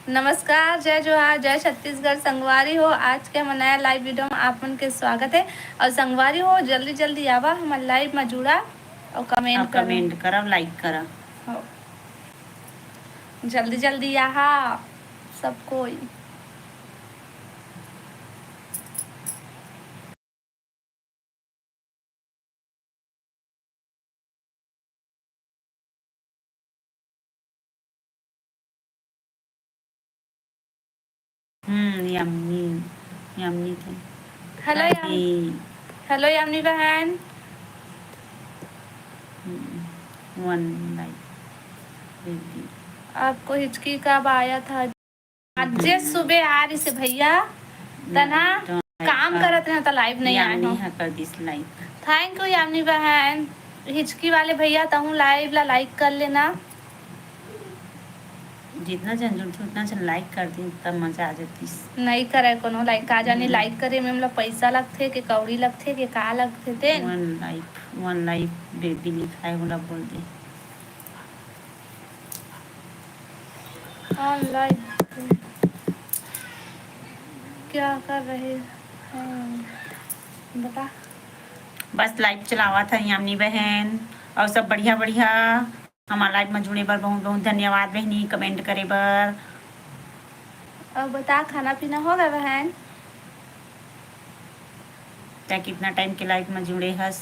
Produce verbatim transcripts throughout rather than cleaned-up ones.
नमस्कार, जय जोहार, जय छत्तीसगढ़। संगवारी हो, आज के हमर नया live video में आप मन के स्वागत है। और संगवारी हो, जल्दी जल्दी आवा, हमर live में जुड़ा और comment और करा। Comment करा, like करा। हो। जल्दी जल्दी आहा सब कोई। हम्म, यामिनी, यामिनी थे। Hello, याम-, hello, यामिनी बहन। हम्म, one like, दीदी। आपको हिचकी कब आया था? आज जे सुबह आ रही से भैया, तना काम करत रहे त live नहीं आए हो। कर दिस like। Thank you यामिनी बहन। हिचकी वाले भैया, तहूँ live ला like कर लेना। जितना जन जुड़थे उतना जन like कर दिन, तब मजा आ जातिस। नहीं करे कोनो like, का जानी like करे में हमला पैसा लगथे के कौड़ी लगथे के का लगथे ते। One life, one life baby लिखा है, ओला बोल दे। Online क्या कर रहे हैं बता। बस live चलावत है यामिनी बहन, और सब बढ़िया बढ़िया। हमार live में जुड़े बर बहुत बहुत धन्यवाद बहनी, comment करे बर। और बता, खाना पीना हो गया बहन? तै कितना time के live में जुड़े हस?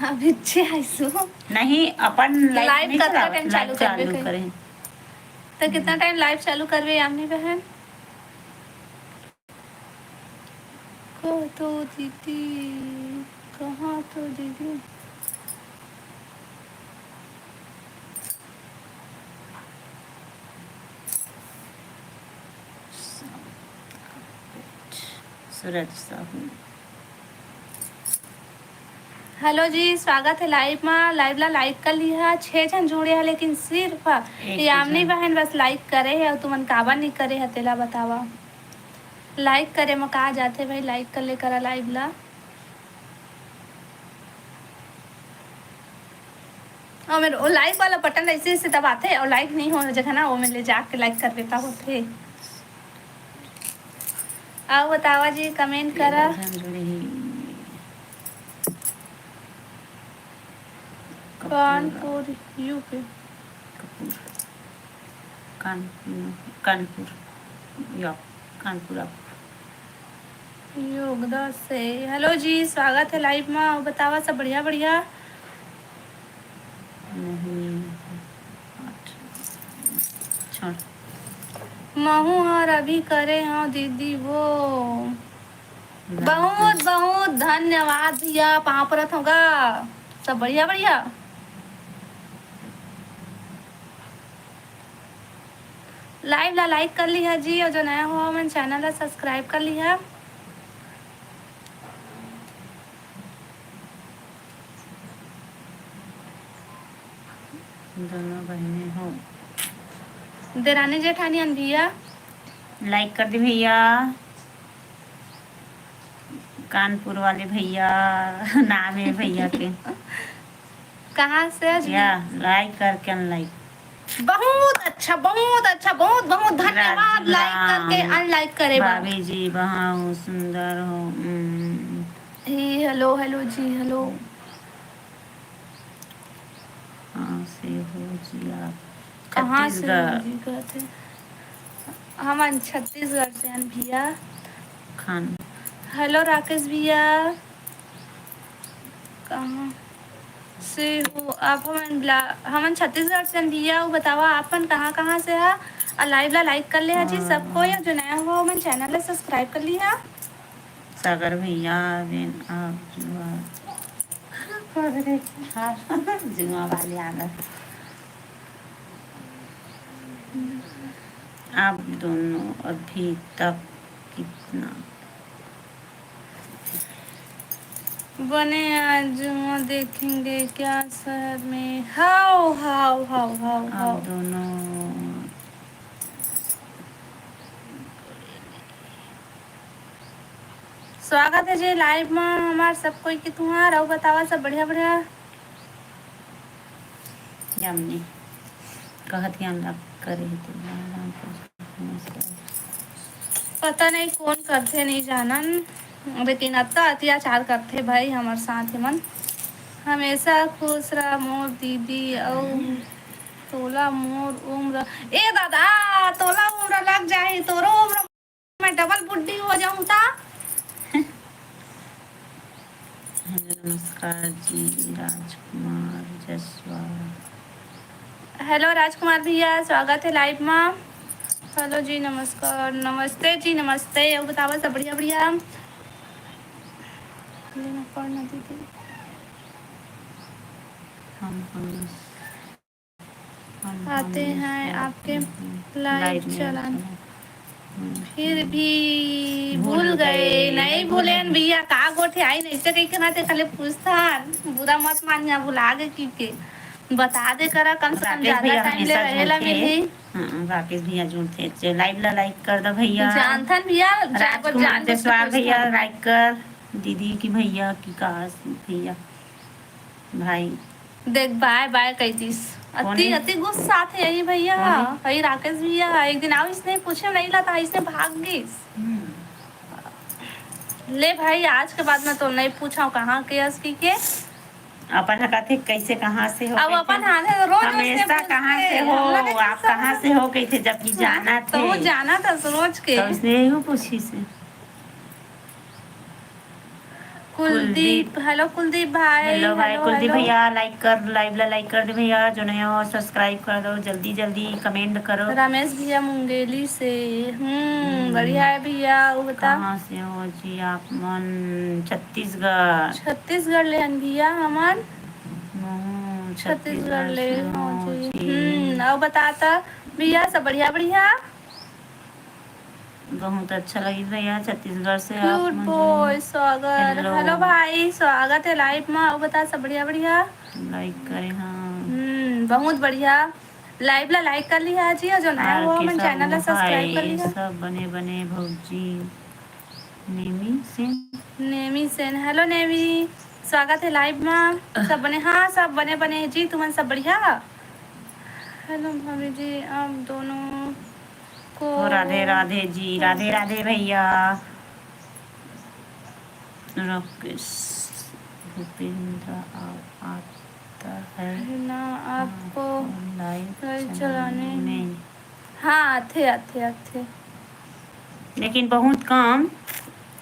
अभी छे आइसु। नहीं, अपन live live नहीं कतका चलावत, time live चालू करबे चालू कहीं? करे। तो कितना time live चालू करबे यामिनी बहन? कह तो दीदी, कहाँ तो दीदी? सूरज साहू। Hello जी, स्वागत है live मा। Live ला like कर लिहा। छह झन जुड़े है, लेकिन सिर्फ एक यामिनी झन। बहन बस like करे है, और तुमन काबर नहीं करे है, तेला बतावा। Like करे मा का जाथे भाई, like कर ले करा live ला। और मेरे वो like वाला button ऐसे ऐसे दबाथे और like नहीं होने जगह ना, वो मैं ले जाके like कर देता होथे। आओ बतावा जी, comment करा। कानपुर, यूपी। कानपुर, कानपुर, या, कानपुर आप। योगदा से hello जी, स्वागत है live मा। और बतावा सब बढ़िया, बढ़िया? नहीं, छोड़। महू हर अभी करे हव दीदी वो। बहुत, बहुत धन्यवाद भैया, पाँव परत हव गा। सब बढ़िया, बढ़िया। Live ला like कर लिहा जी, और जो नया हो मन channel ला subscribe कर लिहा। दोनों बहने हो। देरानी जेठानी अन भैया। Like कर दे भैया। कानपुर वाले भैया, नाम है भैया के। कहाँ से है जी? या, like करके unlike। बहुत अच्छा, बहुत अच्छा, बहुत, बहुत धन्यवाद। राजीव like करके राम। Unlike करे बा। भाभी जी, बहुत सुंदर हो। हम्म। हे, hello, hello जी, hello। कहाँ से हो जी आप? कहाँ से हो छत्तीसगढ़। जी, कहते? हमन छत्तीसगढ़ से हन भैया। खान। Hello राकेश भैया, कहाँ से हो आप? हमन ला-, हमन छत्तीसगढ़ से हन भैया। वो बतावा, आपन कहाँ, कहाँ से हा? और live ला like कर ले हा जी, हाँ। सबको, या जो नया हुआ, हमन channel ला subscribe कर लिहा। सागर भैया, बेन आप जुआ। जुआ वाले आ गए। आप दोनों अभी तक कितना बने, आज जुआ देखेंगे क्या शहर में? हाव, हाव, हाव, हाव, आप हाव। दोनों स्वागत है जी live मा हमार सब कोई के तुहार। अउ बतावा सब बढ़िया बढ़िया? यामिनी। कहत हे अनलॉक करे हे तो राम राम पूजा, नमस्कार। पता नहीं कौन करथे, नहीं जानन, लेकिन अत्ता अत्याचार करथे भाई हमर साथ मन। हमेशा खुश रह मोर दीदी, अउ तोला मोर उम्र, ए दादा, तोला उम्र लग जाही, तोरो उम्र, मैं डबल बुड्ढी हो जाऊं ता। हेलो, नमस्कार जी, राजकुमार जसवाल। हेलो राजकुमार भैया, स्वागत है लाइव मा। हेलो जी, नमस्कार, नमस्ते जी, नमस्ते। अउ बतावा सब बढ़िया, बढ़िया। लेना पढ़ना दीदी। हम, हम, हम, आते हम हैं सब आपके हम्म, लाइव लाइव में चलाने। आते हैं। हम्म, फिर हम्म। भी भूल भूल गए। गए। नहीं भूलेन भैया, का गोठियाइन अइसे कहिके ना ते खाली पूछथन, बुरा मत मानिया, भुला गे कहिके। बता दे करा, कम से कम राकेश ज्यादा भैया टाइम ले हमेशा रहेला जुड़थे। मिलही। हाँ, राकेश भैया जुड़थे। च-, लाइव ला लाइक कर दा भैया। जानथन भैया, जागो राजकुमार जान जायसवाल बुझ के भैया, पूछथन। लाइक कर। दीदी की भैया की का भैया, भाई। देख, बाय बाय कहि दिस। कौन अति, है? अति गुस्सा आथे यही भैया, कौन है? यही राकेश भैया। एक दिन आइस, इसने पूछे नहीं ला ता, इसने भाग गिस। हम्म। ले भाई, आज के बाद मैं तो नहीं पूछा कहाँ के अस कहिके। अपन ह कथे, "कैसे, कहाँ से हो?" अब कहिथे। अपन हाथे रोज रोज हमेशा पूछथे। "कहाँ से हो? हमरा के आप कहाँ से हो?" कहिथे, जबकि जानत तो हे। वो जानत हस रोज के। तो इसने यही पूछिस हे। कुलदीप, कुलदीप। हेलो कुलदीप भाई, हेलो भाई, हेलो, कुलदीप हेलो। भैया, लाइक कर, लाइव ला लाइक कर दे भैया, जो नया हो सब्सक्राइब कर दो, जल्दी जल्दी कमेंट करो। रमेश भैया मुंगेली से, हम्म, हम्म। बढ़िया है भैया, वो बता। कहाँ से हो जी आप मन? छत्तीसगढ़। छत्तीसगढ़ ले हन भैया हमन। हम्म, छत्तीसगढ़ छत्तीसगढ़ ले से हो हो जी। जी। हम्म, अउ बता ता भैया, सब बढ़िया, बढ़िया? बहुत अच्छा लगिस भैया, छत्तीसगढ़ से आप क्यूट मन बॉय, स्वागत। हेलो। हेलो भाई, स्वागत है लाइव मा। अउ बता, सब बढ़िया, बढ़िया? लाइक करे, हाँ। हम्म, बहुत बढ़िया। लाइव ला लाइक कर लिहा जी, अउ जो नया आर हो, के हमन सब चैनल ला सब्सक्राइब कर हाय, लिहा। सब बने बने भौजी। नेमी सेन। नेमी सेन, हेलो नेमी, स्वागत है लाइव मा। सब बने, हाँ, सब बने बने जी, तुमन सब बढ़िया? हेलो भाभी जी, आप दोनों को राधे राधे जी, राधे राधे भैया। राकेश भूपेंद्र आ-, आता है ना आपको आपको लाइव लाइव चलाने चलाने में। हाँ, आथे, आथे, आथे। लेकिन बहुत कम।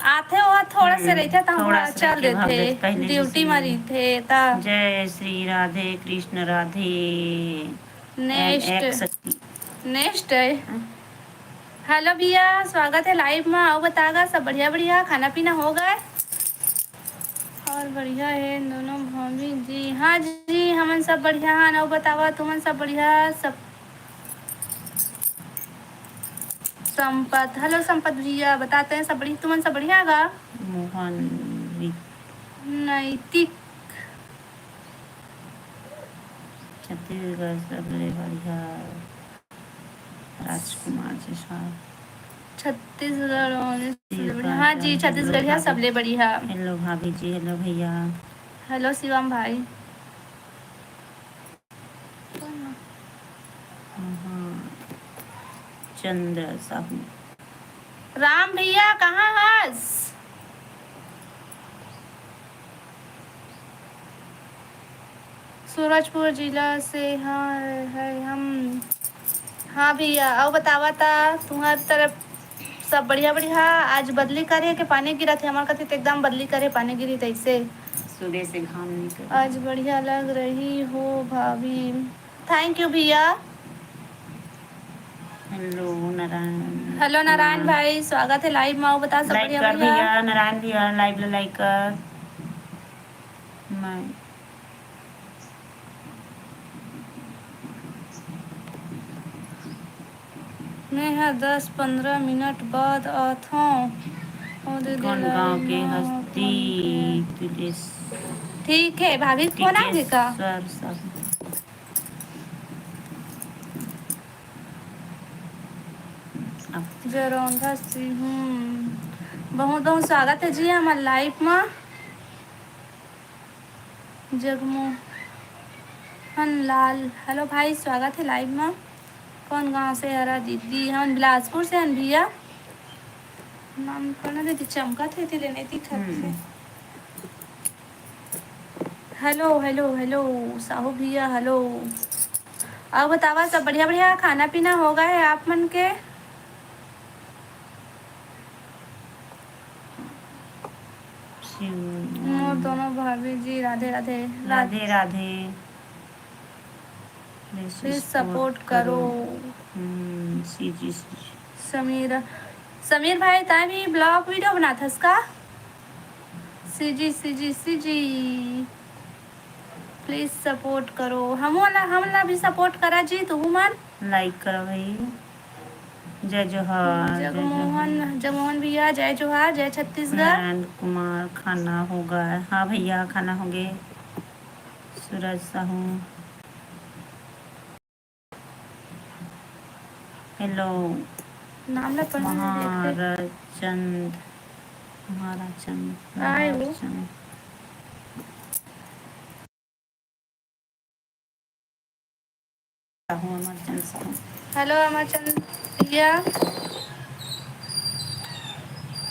आथे, वो थोड़ा से हम्म, रहिथे, त थोड़ा वहाँ से चल रहिथे, देथे। पहले ड्यूटी जैसे मा नहीं। रहिथे, त जय श्री राधे कृष्ण राधे। नेक्स्ट। एक शक्ति। नेक्स्ट है। हाँ। हेलो भैया, स्वागत है लाइव मा। अउ बता गा, सब बढ़िया, बढ़िया, खाना पीना हो गए? और बढ़िया है दोनों भाभी जी। हाँ जी, हमन सब बढ़िया हन। अउ बतावा, तुमन सब बढ़िया? सब संपत, हेलो संपत भैया, बताते हैं सब बढ़िया, तुमन सब बढ़िया गा? मोहन वि- नैतिक। छत्तीसगढ़ सबले बढ़िया। राजकुमार जी साहब। छत्तीसगढ़ वाले सबले बढ़िया। हाँ जी, छत्तीसगढ़िया सबले बढ़िया। हेलो भाभी जी, हेलो भैया। हेलो शिवम भाई। हाँ, चंद्र साहू। राम भैया, कहाँ हस? सूरजपुर जिला से, हाँ, है हम। हाँ भैया, अउ बतावा ता, तुम्हार तरफ सब बढ़िया, बढ़िया? आज बदली करे के पानी गिरत हे, हमर कति त एकदम बदली करे, पानी गिरी तैसे। सुबह से घाम निकल। आज बढ़िया लग रही हो भाभी। Thank you भैया। हेलो नारायण। हेलो नारायण हाँ। भाई, स्वागत है लाइव मा। अउ बता, सब लाइक बढ़िया, कर बढ़िया? भैया, नारायण भैया, लाइव ला लाइक कर। मैं मैं ह दस पंद्रह मिनट बाद आथों। ओ दीदी, कौन गांव के हस्ती? ठीक है भाभी, फोन आ गए का? सर सब। जरौंधा सिंह, बहुत बहुत स्वागत है जी हमारे लाइव में। जगमो हन लाल, hello भाई, स्वागत हे live मा। कौन गांव से हरा दीदी? हमन बिलासपुर से हन भैया। नाम पढ़ना दीदी, चमकत हे, तेले नहीं दिखत हे। हम्म। Hello, hello, hello, साहू भैया, hello। अउ बतावा, सब बढ़िया, बढ़िया खाना पीना हो गए हे आप मन के? शिव मोर दोनों भाभी जी, Radhe Radhe. Radhe Radhe. Please please support support करो। करो। हम्म, सीजी, सीजी। समीर, समीर भाई, तैं भी vlog video बनाथस का? CG, CG, CG. Please support करो। हमन ला, हमन ला भी support करा जी, तुहू मन। Like करो भाई। जय जोहार, जय जोहार। जगमोहन, जगमोहन भैया, जय जोहार, जय छत्तीसगढ़। नयन कुमार, खाना हो गए? हाँ भैया, खाना हो गए। सूरज साहू, hello। नाम ला पढ़ना देख ले। महाराजचंद, महाराजचंद, आए वो। महाराजचंद। साहू, अमरचंद साहू। Hello अमरचंद भैया।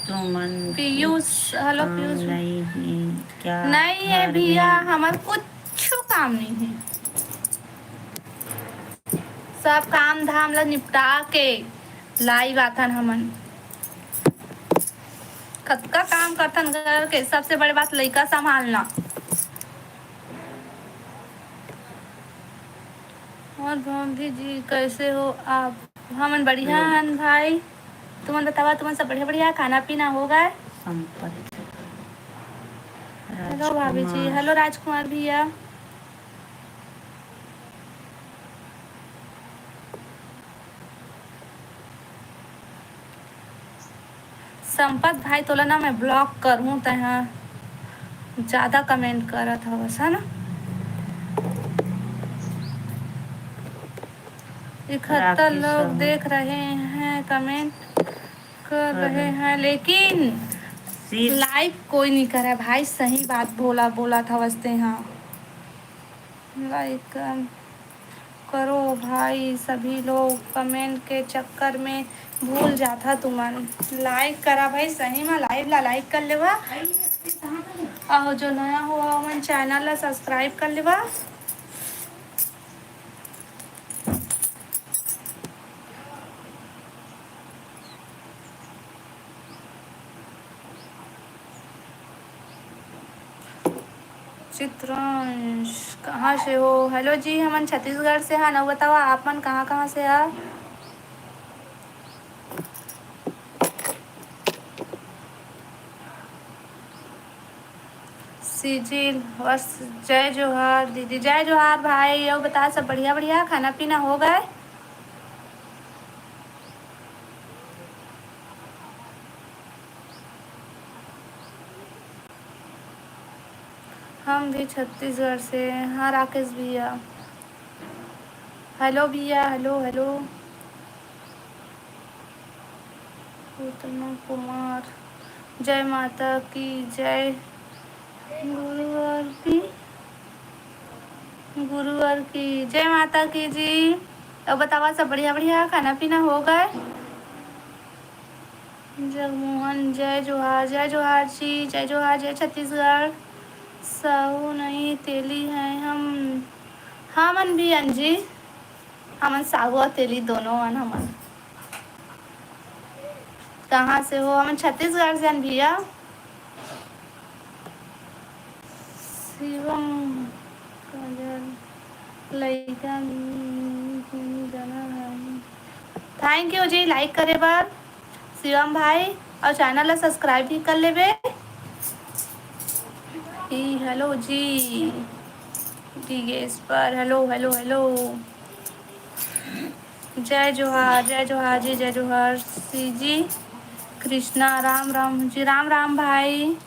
तुमन पीयूष, कुछ hello काम पीयूष। नहीं है क्या नहीं है घर भैया, में? हमर कुछ काम नहीं है। सब काम धाम ला निपटा के live आथन हमन। कतका काम करथन घर के, सबसे बड़े बात लइका संभालना। और भाभी जी, कैसे हो आप? हमन बढ़िया hello। हन भाई, तुमन बतावा, तुमन सब बढ़िया, बढ़िया खाना पीना हो गए? संपत। Hello भाभी जी, राजकुमार। Hello राजकुमार भैया। संपत भाई, तोला ना मैं block करहूँ, तैं हा ज्यादा comment करत हवस, है ना? इकहत्तर राकेश लोग साहू। देख रहे हैं, comment कर कर रहे रहे हैं, हैं। लेकिन सिर्फ like कोई नहीं करे भाई। सही बात बोला, बोला था वस्ते, हाँ। Like कर, करो भाई, सभी लोग comment के चक्कर में भूल जाथा तुमन। Like करा भाई, सही में live ला like कर लेवा। अउ जो नया हो, हमन channel ला subscribe कर लेवा। चित्रांश, कहाँ से हो? Hello जी, हमन छत्तीसगढ़ से हन। अउ बतावा, आप मन कहाँ, कहाँ से हा? सीजी, बस, जय जोहार दीदी, जय जोहार भाई। अउ बता, सब बढ़िया, बढ़िया, खाना पीना हो गए? हम भी छत्तीसगढ़ से। हाँ राकेश भैया, hello भैया, hello, hello। उत्तम कुमार, जय माता की जय। गुरुवार की, गुरुवार की जय माता की जी। अउ बतावा, सब बढ़िया, बढ़िया, खाना पीना हो गए? जगमोहन, जय जोहार, जय जोहार जी, जय जोहार, जय छत्तीसगढ़। साहू नहीं, तेली है हम, हमन भी अंजी, हमन साहू और तेली दोनों हन हमन। कहाँ से हो? हमन छत्तीसगढ़ से हन भैया। शिवम काजल, लइका जाना है। Thank you जी, like करे बर शिवम भाई, और channel ला subscribe भी कर लेबे। ई hello जी, डी गेस पर hello, hello, hello। जय जोहार, जय जोहार जी, जय जोहार सीजी। कृष्णा, राम राम जी, राम राम भाई।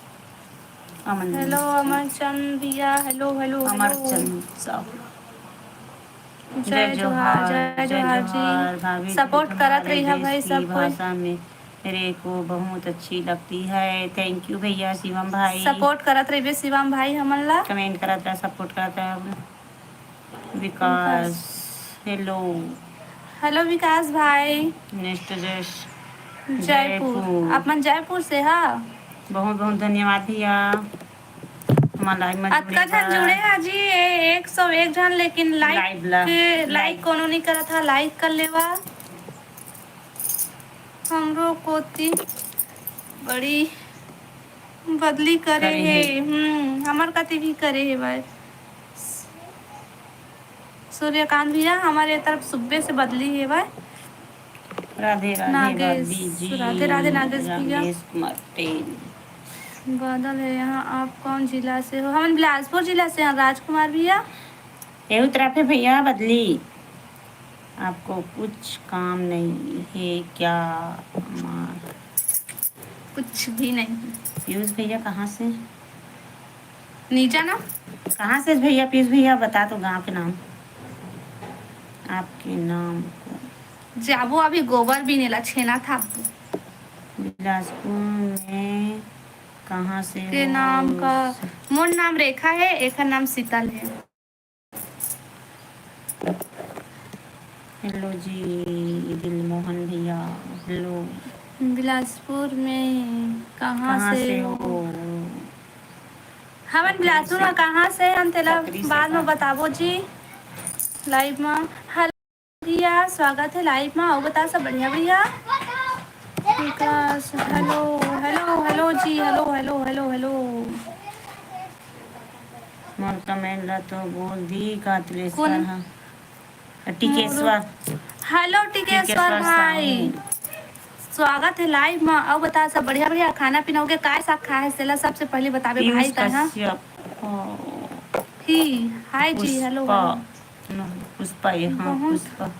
अमन hello अमरचंद भैया, hello, hello, hello। Amarchand Sahu. जय जोहार, जय जोहार जी। भाभी, support करत रहिहा भाई, सब कोई। भाषा में मेरे को बहुत अच्छी लगती है। Thank you भैया शिवम भाई। Support करत रहिबे शिवम भाई हमन ला। Comment करत रहा, support करत रहा। विकास, हेलो। हेलो विकास भाई। Next address Jaipur. जयपुर। आप मन जयपुर से हा? बहुत बहुत धन्यवाद भैया, हमार लाइव में अतका जुड़े झन बर। जुड़े हा जी, ए-, एक सौ एक झन, लेकिन लाइक लाइव ला, के, लाइक लाइव। कोनो नहीं करत हा, लाइक कर लेवा। हमरो कोती बड़ी बदली करे करे हे। हे। हम्म, हमर कति भी करे हे भाई। सूर्यकांत भैया, हमारे तरफ सुबह से बदली हे भाई। राधे राधे नागेश, भाभी जी। राधे राधे नागेश भैया। राकेश कुमार पटेल। बादल है यहाँ। आप कौन जिला से हो? हमन बिलासपुर जिला से हैं राजकुमार भैया। एहू तरफ है भैया बदली। आपको कुछ काम नहीं है क्या? हमार कुछ भी नहीं। पीयूष भैया कहाँ से? नीचा ना। कहाँ से भैया? पीयूष भैया बता तो गांव के नाम, आपके नाम को। जाबो अभी गोबर बीने ला, छेना थापबो। बिलासपुर में कहाँ से के हो? नाम का, मोर नाम रेखा है, एकर नाम शीतल है। हेलो जी दिलमोहन भैया, हेलो। बिलासपुर में कहाँ कहाँ से से हो? हो? हमन बिलासपुर में कहाँ से हन, तेला बाद में बताबो जी लाइव में। हेलो भैया, स्वागत है लाइव में। अउ बता, सब बढ़िया भैया? विकास, हेलो, हेलो, हेलो जी, हेलो, हेलो, हेलो, हेलो। मोर कमेंट ला तो बोल दी, कातलेश्वर कौन? हा। टिकेश्वर। हेलो टिकेश्वर टिकेश्वर भाई। साहू। स्वागत है लाइव में। अउ बता, सब बढ़िया, बढ़िया? खाना पीना हो गया? काय साग खाए है, सेला सबसे पहले बताबे पीयूष भाई, तैं हा? कश्यप। ओ। ही, हाय जी, हेलो, पुष्पा। हेलो। न, पुष्पा, ये, हाँ, बहुत। पुष्पा।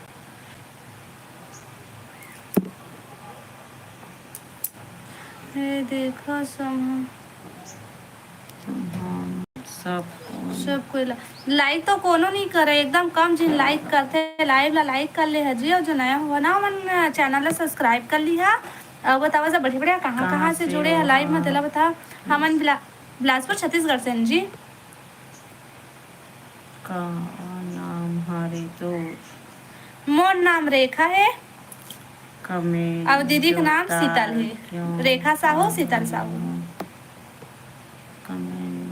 हे देखो समूह। हाँ, सब कोई। सब कोई ला-, लाइक तो कोनो नहीं करे, एकदम कम झिन लाइक करथे। लाइव ला लाइक कर ले हजी, अउ जो नया हुआ ना, हमन चैनल ला सब्सक्राइब कर लिहा। अउ बतावा सब बढ़िया बढ़िया, कहाँ, कहाँ कहाँ से से जुड़े हो है लाइव में, आप? तेला बता। हमन बिला-, बिलासपुर छत्तीसगढ़ से हन जी। का नाम हरे तोर? मोर नाम रेखा हे। कमेंट अउ दीदी के नाम जोरदार शीतल हे। क्यों रेखा साहू, शीतल साहू। कमेंट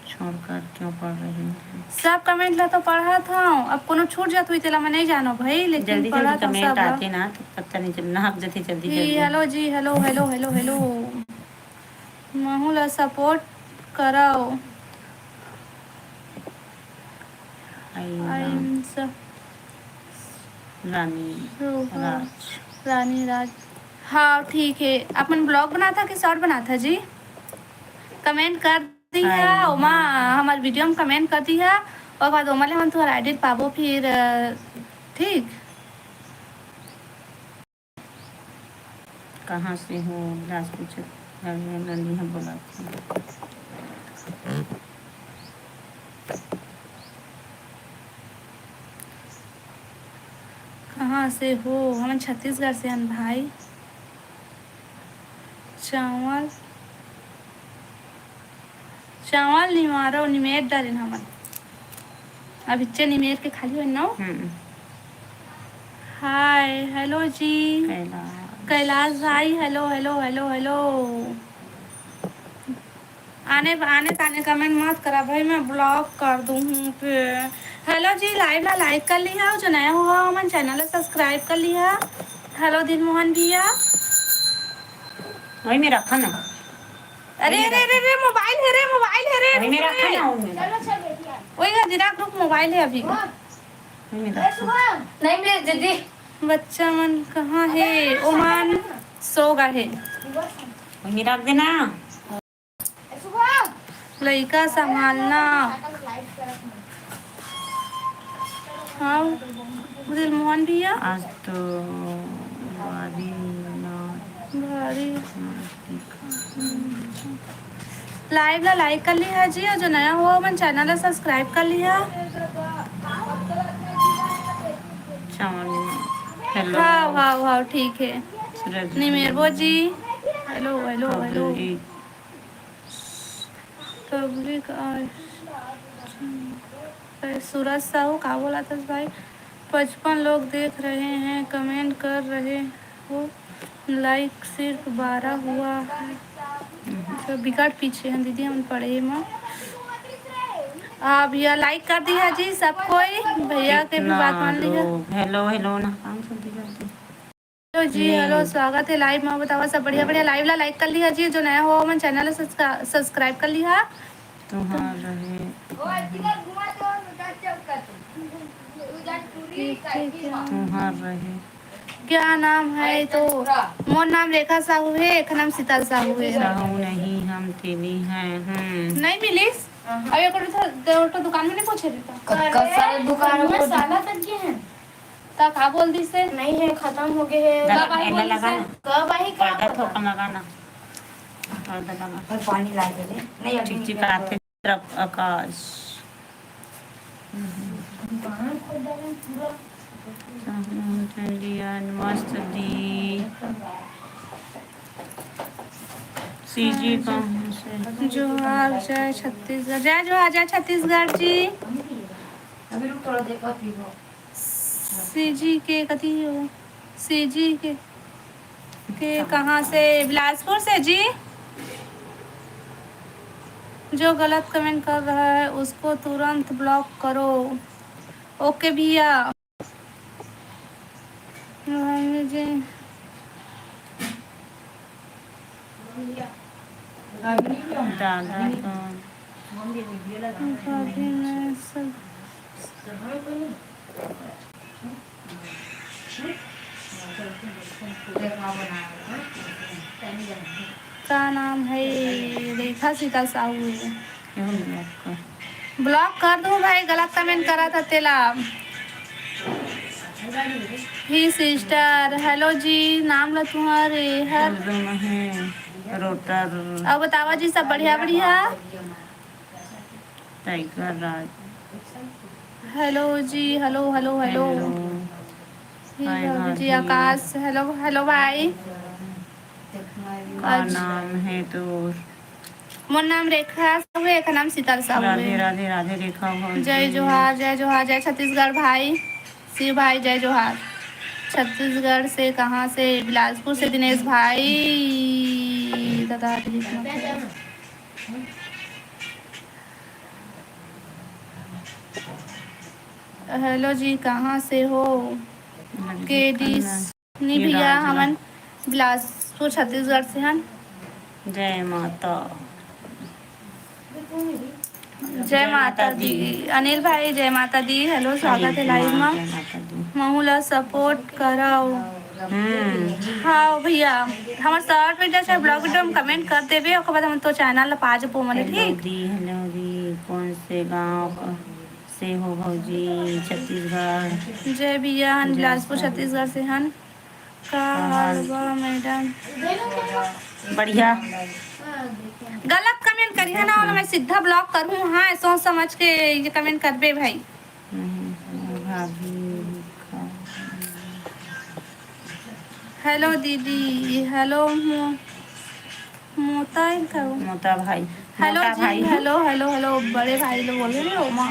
छोड़कर क्यों पढ़ रही हूँ? सब कमेंट ला तो पढ़त हूँ, अब कोनो छूट जात हुई तेला मैं नहीं जानो भाई, लेकिन जल्दी जल्दी पढ़त हूँ कमेंट सब ला। आते ना तो पता नहीं चल, नाक जथे जल्दी जी, जल्दी। हेलो जी, हेलो, हेलो, हेलो, हेलो। महू ला सपोर्ट करव। आई आई नाम एम स-, रानी सुहा-, राज। रानी राज। हाँ, ठीक है। अपन ब्लॉग बनाथा कि शॉर्ट बनाथा जी? कमेंट कर दिहा, आई ओमा नाम। हमार वीडियो में कमेंट कर दिहा, ओकर बाद ओमा ले हम तुहर आईडी पाबो फिर, अ, ठीक। कहाँ से हो? बिलासपुर छत्तीसगढ़ में ननी ह बोलत हे। कहाँ से हो? हमन छत्तीसगढ़ से हन भाई। चावल चावल निमारो, निमेर डारेन हमन। अब इच्चे निमेर के खाली होइना। हम्म। हाय, हेलो जी। कैलाश। कैलाश भाई, हेलो, हेलो, हेलो, हेलो। आने, आने ताने कमेंट मत करा भाई, मैं ब्लॉक कर दूँ हूँ फिर। हेलो जी, लाइव ला लाइक कर लिहा, जो नया हुआ हमन चैनल ला सब्सक्राइब कर लिहा। हेलो दिलमोहन भैया। वही में रखा ना। अरे, अरे, अरे, अरे, मोबाइल हे रे, मोबाइल हे रे, वही में रुक रखा रे। ना, वही में। ओए, दिराक रुक, मोबाइल हे अभी। वही में रखा। नहीं, मेरे दीदी। बच्चा मन कहाँ हे? ओमन सो गे हे। वही में रख देना। लइका संभालना। हाँ, दिलमोहन भैया। आज तो बारी ना भारी। ना दिखा। लाइव ला लाइक कर लिहा जी, अउ जो नया हुआ, हमन चैनल ला सब्सक्राइब कर लिहा। चावल, हेलो। हाँ, हाँ, हाँ, ठीक है। सूरज निमेरबो ji. Hello, hello, hello. Public. Public आज सूरज साहू का बोला था भाई? पचपन लोग देख रहे हैं, कमेंट कर रहे हो, लाइक सिर्फ बारह हुआ है। तो बिकट पीछे हैं दीदी हम पढ़े में। हाँ भैया, लाइक कर दिया जी सब कोई, भैया के भी बात मान लिया। हेलो हेलो ना, काम सब बिगड़ गया। हेलो जी, हेलो, स्वागत है लाइव में। बतावा सब बढ़िया बढ़िया। लाइव ला लाइक कर लिया जी, जो नया हो मन चैनल ला सब्सक्राइब कर लिया। तुहार रहे, तुहार रहे। क्या नाम है? तो मोर नाम रेखा साहू है, एक नाम शीतल साहू है। साहू नहीं, हम तीनी हैं। हम्म। नहीं मिलिस? अभी एक ठो, एक ठो दुकान में नहीं पूछे रही था। कतका सारे दुकान में साला तक गए हैं। त का बोल दिस हे? नहीं है, खत्म हो गए है। कब आई बोल दिस हे? कब आई, का पता? थोकन लगा ना। पर्दा लगा। और पानी ला दे ले। नहीं, अभी चिपचिपाथे तरफ आकाश। इंडियन मस्त दी। सीजी कहाँ से? जोहार, जय छत्तीसगढ़, जय जोहार, जय छत्तीसगढ़ जी। अभी रुक, थोड़ा देखा पीबो। सीजी के कति हो? सीजी के, के कहाँ से? बिलासपुर से जी। जो गलत कमेंट कर रहा है उसको तुरंत ब्लॉक करो। ओके भैया। जी। दादा तो भाभी मैं सब का नाम है? रेखा सीता साहू है। ब्लॉक कर दो भाई, गलत कमेंट करा था तेला। ही सिस्टर, हेलो जी, नाम ला तुहार हर। रोटर। अब बतावा जी, सब बढ़िया बढ़िया? टाइगर राज। हेलो जी, हेलो हेलो हेलो। हेलो। हे हाय भाभी जी, भाभी। आकाश, हेलो हेलो भाई। का आज नाम है तोर? मोर नाम रेखा साहू है, एक नाम शीतल साहू राधे है। राधे राधे रेखा भौजी। जय जोहार, जय जोहार, जय छत्तीसगढ़ भाई। शिव भाई जय जोहार। छत्तीसगढ़ से कहाँ से? बिलासपुर से दिनेश भाई। दादा हेलो जी, कहाँ से हो? के डी नहीं भैया, हमन बिलासपुर छत्तीसगढ़ से हन। जय माता। जय माता दी। अनिल भाई जय माता दी। हेलो, स्वागत है लाइव में। महू ला सपोर्ट करव। हाँ भैया, हमर शॉर्ट वीडियो चाहे ब्लॉग वीडियो में कमेंट कर देबे, ओकर बाद हम तो चैनल ला पा जबो मने। ठीक दी। हेलो दी, कौन से गाँव से हो भौजी? छत्तीसगढ़। जय भैया, हन बिलासपुर छत्तीसगढ़ से हन। का हाल बा मैडम? बढ़िया। गलत कमेंट करिहा ना, ओला मैं सीधा ब्लॉक करहूँ। हाँ, सोच समझ के ये कमेंट करबे भाई। भाभी। हेलो दीदी, हेलो मो-, मोता है का? मोता भाई। हेलो जी, हेलो हेलो हेलो, बड़े भाई लोग बोले रे ओमा।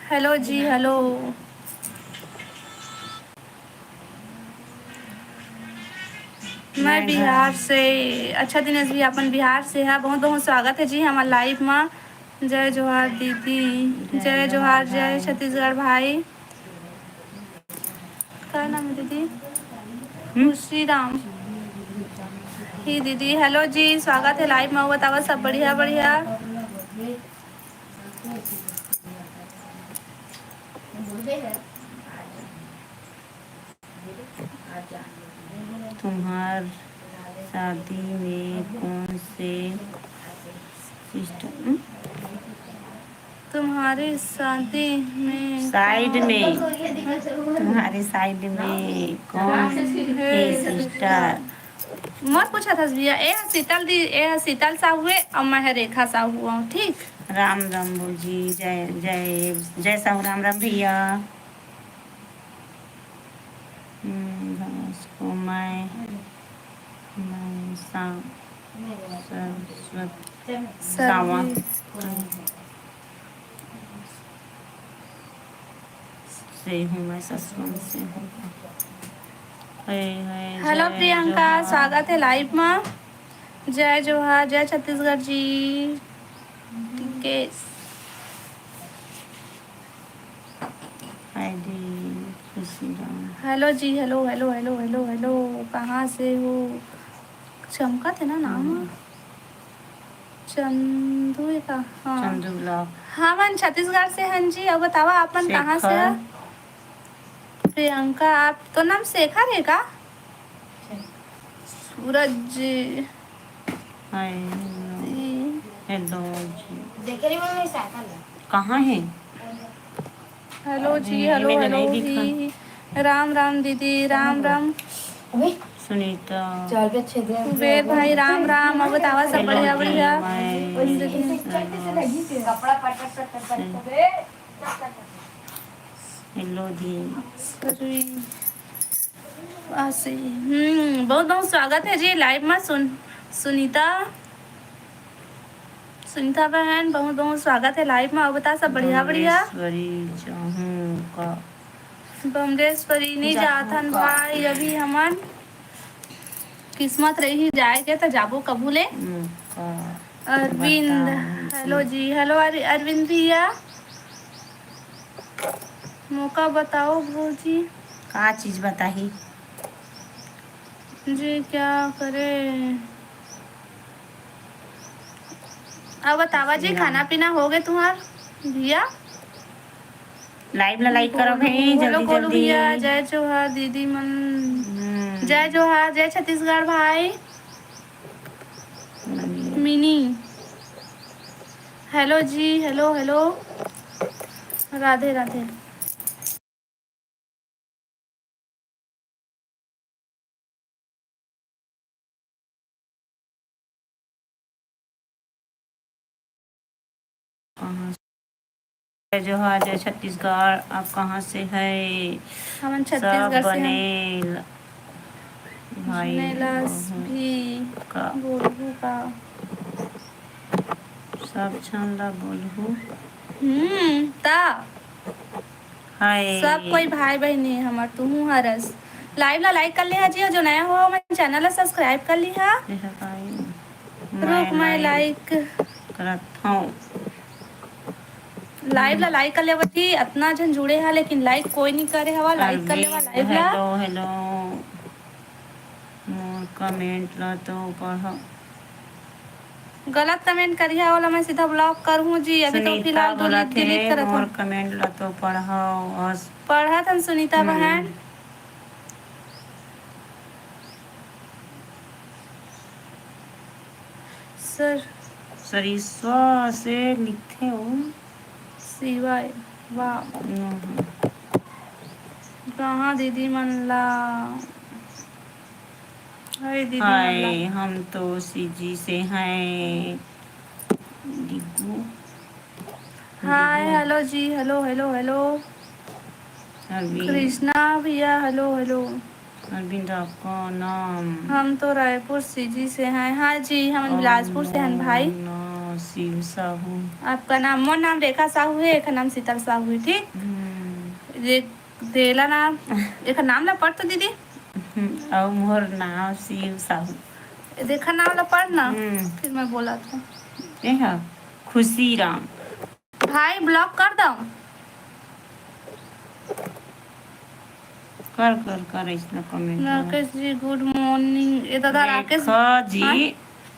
हेलो जी, हेलो। मैं बिहार से। अच्छा दिनेश भी अपन बिहार से है। बहुत बहुत स्वागत है जी हमार लाइव में। जय जोहार दीदी। जय जोहार, जय छत्तीसगढ़ भाई। का नाम है दीदी? खुशी राम। ही दीदी, हेलो जी, स्वागत है लाइव में। बतावा सब बढ़िया बढ़िया। तुम्हार शादी में कौन से सिस्टर? तुम्हारी शादी में साइड में, तुम्हारी साइड में कौन है सिस्टर? मत पूछा था भैया। ए शीतल दी, ए शीतल साहू है और मैं है रेखा साहू हूँ। ठीक। राम राम भौजी, जय जय जय साहू, राम राम भैया। हम्म, उसको मैं, मैं सा-, सरस्वत-, सावा। से हूँ, मैं ससुर से हूँ। हाय, हाय, हेलो जय प्रियंका, जोहार। स्वागत है लाइव में। जय जोहार, जय छत्तीसगढ़ जी। ठीक है। हाय दी, खुशी राम। हेलो जी, hello, hello, hello, hello, hello, कहाँ से हो? चमका थे ना नाम। हम्म। चंदू का, हाँ। चंदू ब्लॉग। हमन छत्तीसगढ़ से हन जी। अब बतावा, आप मन कहाँ से शेखर। हैं? प्रियंका, आप तो नाम शेखर है का? सूरज जी। हाय, हेलो। जी। हेलो जी। देखे रही मैं साइकिल है। कहाँ है? हेलो जी, अरे, हेलो, मैंने हेलो नहीं देखा। जी। राम राम दीदी, राम राम। सुनीता। चार के छह दिन। कुबेर भाई, राम राम। अब बतावा, सब हेलो बढ़िया, जी, बढ़िया। मैं, कपड़ा पट, पट, पट, पट, पट, पट। हेलो जी। सॉरी। आसी, हम्म, बहुत बहुत स्वागत है जी लाइव में। सुन, सुनीता, सुनीता बहन, बहुत बहुत स्वागत है लाइव में। अब बता, सब बढ़िया, बढ़िया? बमलेश्वरी जाहूं का? बमलेश्वरी नहीं जात हन भाई, अभी हमन किस्मत रही जाए के, त जाबो कभू ले। मौका अरविंद, बताओ हेलो जी। जी, हेलो अर-, अरविंद भैया, मौका बताओ भौजी। का चीज बताही? जी, क्या करे? अब बतावा जी, खाना पीना हो गए तुम्हार भैया? लाइव ला लाइक करो भाई, हेलो जल्दी, गोलू जल्दी। भैया, जय जोहार दीदी मन। हम्म। जय जोहार, जय छत्तीसगढ़ भाई। मिनी। मिनी। हेलो जी, हेलो, हेलो। राधे, राधे। कहाँ से? जय जोहार, जय छत्तीसगढ़। आप कहाँ से है? हमन सब छत्तीसगढ़ से हन। बने ल-, भाई नैलास बहू भी का। बोलहू का। सब झन ला बोलहू। हम्म, ता। हाय। सब कोई भाई बहिनी हमर, तुहू हरस। लाइव ला लाइक कर लिहा जी, और जो नया हो, हमर चैनल ला सब्सक्राइब कर लिहा। ये है भाई। रुक, मैं मैं लाइक लाइक करत हूँ। लाइव ला लाइक कर लेवा जी, अतना झन जुड़े हा, लेकिन लाइक कोई नहीं करे हवा, लाइक कर लेवा अरविंद, लाइव ला। Hello, hello. मोर कमेंट ला तो पढ़ो। गलत कमेंट करिहा, ओला मैं सीधा ब्लॉक करहूँ जी। अभी तो सुनीता फिलहाल बोलत डिलीट, डिलीट हे, करत मोर हूँ। कमेंट ला तो पढ़ो। अस- पढ़त हन सुनीता हम्म। बहन। सर। सरिसवा से लिखथे ओ। सिवाय, वाह। हम्म। कहाँ दीदी मन ला? हाय दीदी मन ला। हाय, हम तो सीजी से हैं। डिग्गू। हाय, डिग्गू। हेलो जी, hello, hello, hello. Arvind. Krishna भैया, हेलो, हेलो। अरविंद, आपका नाम? हम तो रायपुर सीजी से हैं। हाँ जी, हम बिलासपुर से हैं भाई। ना, शिव साहू। आपका नाम, मोर नाम रेखा साहू है, एक नाम शीतल साहू है, ठीक? हम्म। ये देला ना, एक नाम ला पढ़ तो दीदी। हम्म, अउ मोर नाम शिव साहू। देखा नाम ला पढ़ ना, हम्म। फिर मैं बोला था। ये हा, खुशी राम। भाई, ब्लॉक कर दो। कर, कर, कर, इसने कमेंट कर। राकेश जी, गुड मॉर्निंग। ए दादा, राकेश रेखा जी, हाँ?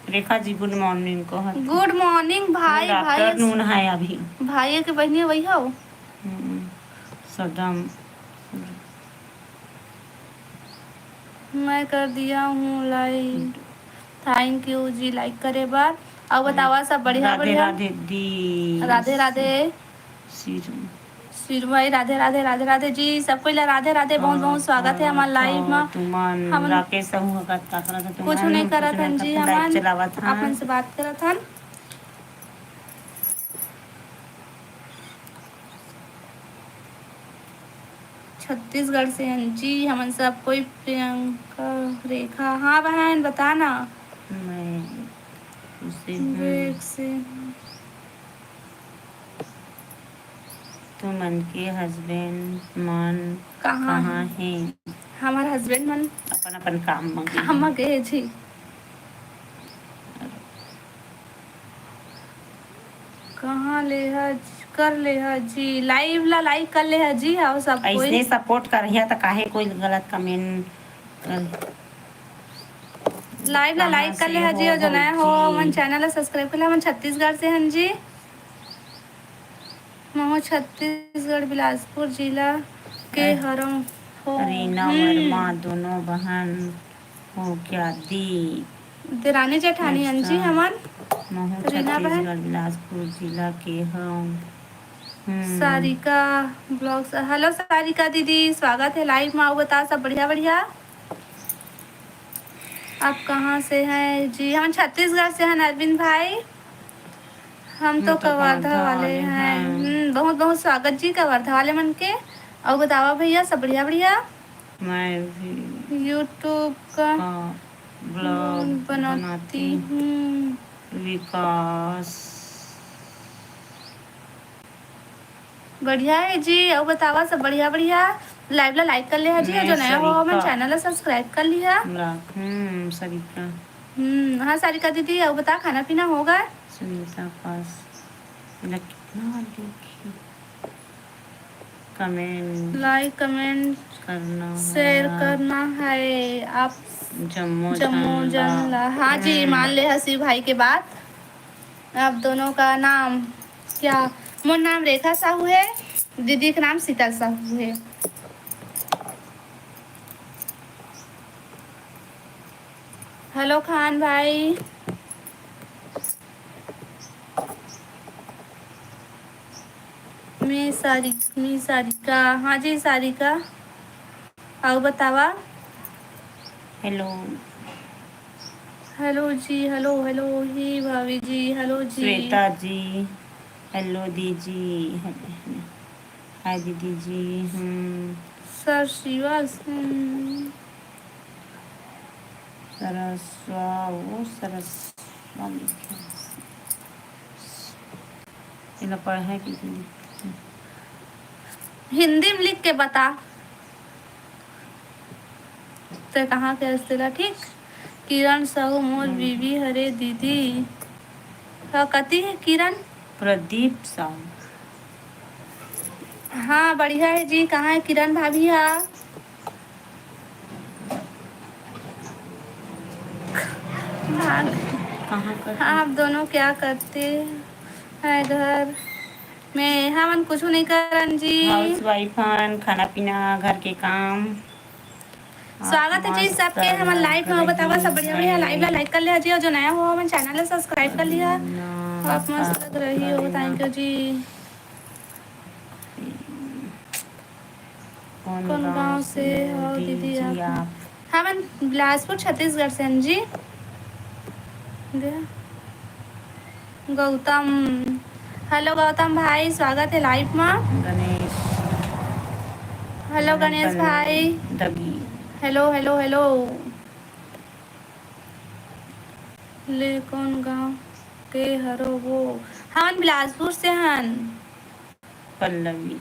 रेखा जी, गुड मॉर्निंग कहो। गुड मॉर्निंग भाई, गुड भाई। आफ्टरनून है अभी। भाई के बहिनी वही हो? हम्म, सदम। मैं कर दिया हूँ लाइक। थैंक यू जी लाइक करे बर। अउ बतावा सब बढ़िया, राधे बढ़िया? राधे दी। राधे राधे। सिर। सिर भाई, राधे राधे, राधे राधे जी। सब कोई ला राधे राधे, बहुत बहुत स्वागत है हमार लाइव में। तुमन हमन राकेश साहू ह का करत हे? कुछ नहीं करत हन जी, हमन लाइव चलावत हन। अपन से बात करत हन। छत्तीसगढ़ से हन जी हमन सब कोई। प्रियंका, रेखा, हाँ बहन, बता ना। मैं उसे, हम्म। वेग से। तुमन के husband मन कहाँ कहाँ हे? हे? हमर husband मन अपन अपन काम म गे काम हे। म गे हे जी। कहाँ ले ह, कर ले ह जी, live ला like कर ले ह जी, अउ सब कोई। अइसने support करहिया त काहे कोई गलत comment कर। Live ला कहाँ like कर से ले ह जी, हो अउ जो नया हो, भौजी? हमन channel ला subscribe कर ले, हमन छत्तीसगढ़ से हन जी। महू छत्तीसगढ़ बिलासपुर जिला के अ, हरम हो। रीना हम्म। वर्मा, दोनों बहन हो क्या दी? देरानी जेठानी हन जी ऐसा। हमन। महू रीना बहन। छत्तीसगढ़ बिलासपुर जिला के हव। हम्म। सारिका vlogs, hello सारिका दीदी, स्वागत हे live में। अउ बता, सब बढ़िया बढ़िया? आप कहाँ से हैं जी? हम छत्तीसगढ़ से हैं अरविंद भाई। हम तो हम तो कवर्धा कवर्धा वाले वाले हैं। हैं। हम्म, बहुत बहुत स्वागत जी कवर्धा वाले मन के। अउ बतावा भैया, सब बढ़िया बढ़िया? मैं भी YouTube का का vlog बनाती बनाती हूँ। विकास। बढ़िया हे जी, अउ बतावा सब बढ़िया बढ़िया। Live ला like कर ले ह जी, मैं जो नया हो हमन सरिता। Channel ला subscribe कर लिहा। ला-, हम्म, सरिता। हम्म, हाँ सारिका दीदी, अउ बता खाना पीना हो गे? सुनीता पास। एला कितना बार देखी? Comment like, comment, करना share है। करना है आप जम्मो जम्मो जन जन ला। ला। हाँ जी, हम्म। मान ले ह शिव भाई के बात। आप दोनों का नाम क्या? मोर नाम रेखा साहू हे, दीदी के नाम शीतल साहू हे। Hello खान भाई। मैं सारी-, मैं सारिका। हाँ जी सारिका, अउ बतावा। Hello। Hello जी, hello, hello ही भाभी जी, hello जी। श्वेता जी, hello दीदी। Hi दीदी जी। हम्म। सर शिवा, हम्म। सरस्वा, वो सरस्वा लिखे। एला पढ़े के लिए। हिंदी में लिख के बता। ते कहाँ के हस तेला, ठीक? किरण साहू मोर हम्म। बीवी हरे दीदी। ह, कति हे किरण? प्रदीप साहू। हाँ, बढ़िया हे जी। कहाँ हे किरण भाभी हा? भाग। कहाँ कर हाँ, आप दोनों क्या करते हैं घर में? हमन कुछ नहीं करन जी। Housewife हन, खाना पीना, घर के काम। स्वागत हे जी सबके हमन live में। बतावा सब बढ़िया बढ़िया, live ला like कर ले जी, अउ जो नया हो हमन channel ला subscribe कर लिहा। बहुत मस्त लग रही हो, thank you जी। कौन कौन गांव गांव से से हो हो दीदी दीदी आप? आप? हमन बिलासपुर, छत्तीसगढ़ से हन जी। दे। गौतम, hello गौतम भाई, स्वागत हे live मा। गणेश। Hello गणेश गणेश भाई। दगी। Hello, hello, hello। ले कौन गांव के हरो वो? हमन बिलासपुर से हन। पल्लवी।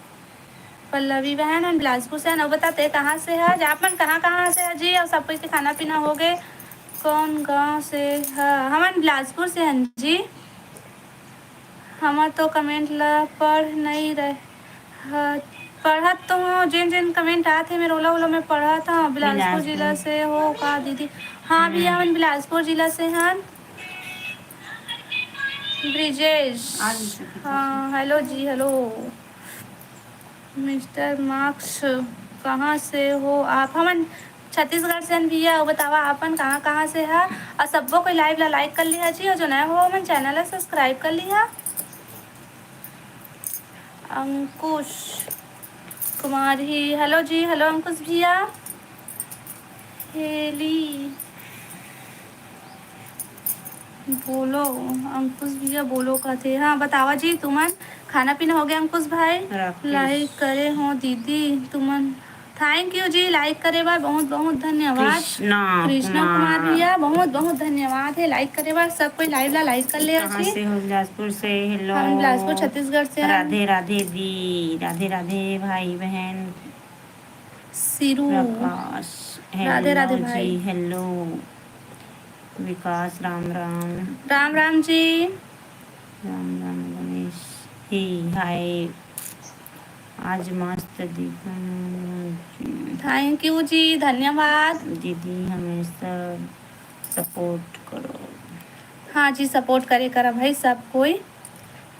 पल्लवी बहन, हम बिलासपुर से हन। अउ बता, ते कहाँ से हस? आप मन कहाँ, कहाँ से हस जी? अउ सब कोई के खाना पीना हो गे? कौन गांव से ह? हमन बिलासपुर से हन जी। हमर तो comment ला पढ़ नई रह-, ह-, पढ़त तो हूँ, जेन जेन comment आत हे, मेरे ओला ओला मैं पढ़त हूँ। बिलासपुर बिलासपुर। जिला से हो का दीदी? हाँ भैया, हम्म। हमन बिलासपुर जिला से हन। ब्रिजेश। आ नहीं सकत हाँ, hello जी, hello। Mister Marks, कहाँ से हो आप? हमन छत्तीसगढ़ से हन भैया। अउ बतावा, आपन कहाँ, कहाँ से हा? अउ सब्बो कोई live ला like कर लिहा जी, अउ जो नया हो, हमन channel ला subscribe कर लिहा। अंकुश कुमार ही, hello जी, hello अंकुश भैया। हेली, बोलो, अंकुश भैया, बोलो कथे। हाँ, बतावा जी, तुमन खाना पीना हो गे, अंकुश भाई? राकेश। Like करे हो दीदी, तुमन Thank you जी, like करे बर बहुत बहुत धन्यवाद। कृष्णा कृष्णा कुमार कुमार। भैया, बहुत बहुत धन्यवाद हे like करे बर। सब कोई live ला like कर ले कहाँ जी। से हो? बिलासपुर से। Hello। हम बिलासपुर, छत्तीसगढ़ से हैं। राधे राधे दी, राधे राधे भाई बहन। सिरू। प्रकाश। राधे राधे hello भाई। जी, hello। विकास, राम राम। राम राम जी। राम राम गणेश। हे, हाय। आज मस्त दिखन। Thank you जी, धन्यवाद। दीदी हमेशा support करो। हाँ जी, support करे करा भाई सब कोई।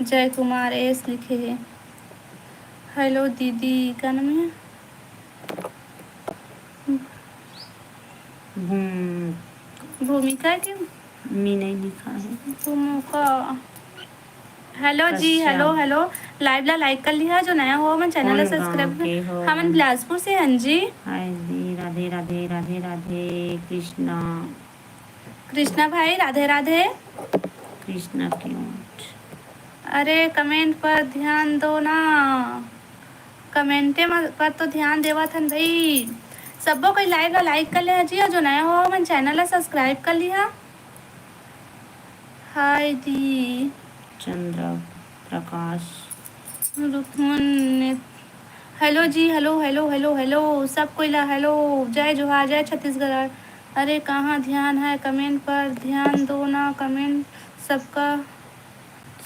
जय कुमार एस लिखे हे। Hello दीदी, का नाम हे? भूम- भूमिका के? मी नहीं लिखा है। भूमिका। Hello जी, कश्यप। Hello, hello। Live ला like कर लिहा, जो नया हो हमन channel ला कौन गाँव subscribe के हो? हमन बिलासपुर से हन जी। हाय जी, राधे राधे, राधे राधे, कृष्णा। कृष्णा भाई, राधे राधे। कृष्णा क्यूट। अरे, comment पर ध्यान दो ना। कमेंटे म-, पर तो ध्यान देवत हन भाई। सब्बो कोई live ला like कर ले जी, और जो नया हो, हमन channel ला subscribe कर लिहा। हाय दी। चंद्र प्रकाश। रुकमन ने-, hello जी, hello, hello, hello, hello, सब कोई ला hello, जय जोहार, जय छत्तीसगढ़। अरे, कहाँ ध्यान है? Comment पर ध्यान दो ना, comment सबका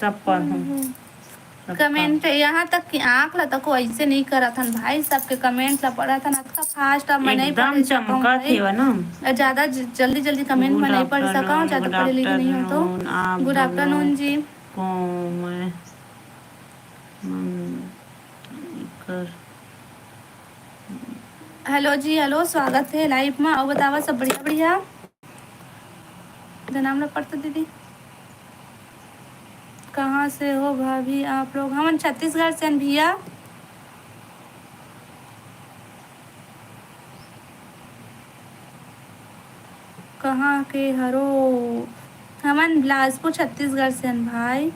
सब पर हूँ। हम्म। सबका। Comment यहाँ तक कि आँख ला तको ऐसे नहीं करत हन भाई, सबके comment ला पढ़त हन, अतका fast अब मैं नहीं एकदम पढ़ सकत हूँ चमकत भाई। हेवा ना। ज्यादा ज-, जल्दी जल्दी comment में नहीं पढ़ सकत हूँ, ज्यादा पढ़े लिखे नहीं हो तो। Good afternoon जी। को मैं मन कर। Hello जी, hello, स्वागत है live में। अउ बतावा, सब बढ़िया, बढ़िया? नाम ला पढ़ तो दीदी। कहाँ से हो भाभी आप लोग? हमन छत्तीसगढ़ से हन भैया। कहाँ के हरो? हमन बिलासपुर, छत्तीसगढ़ से हन भाई।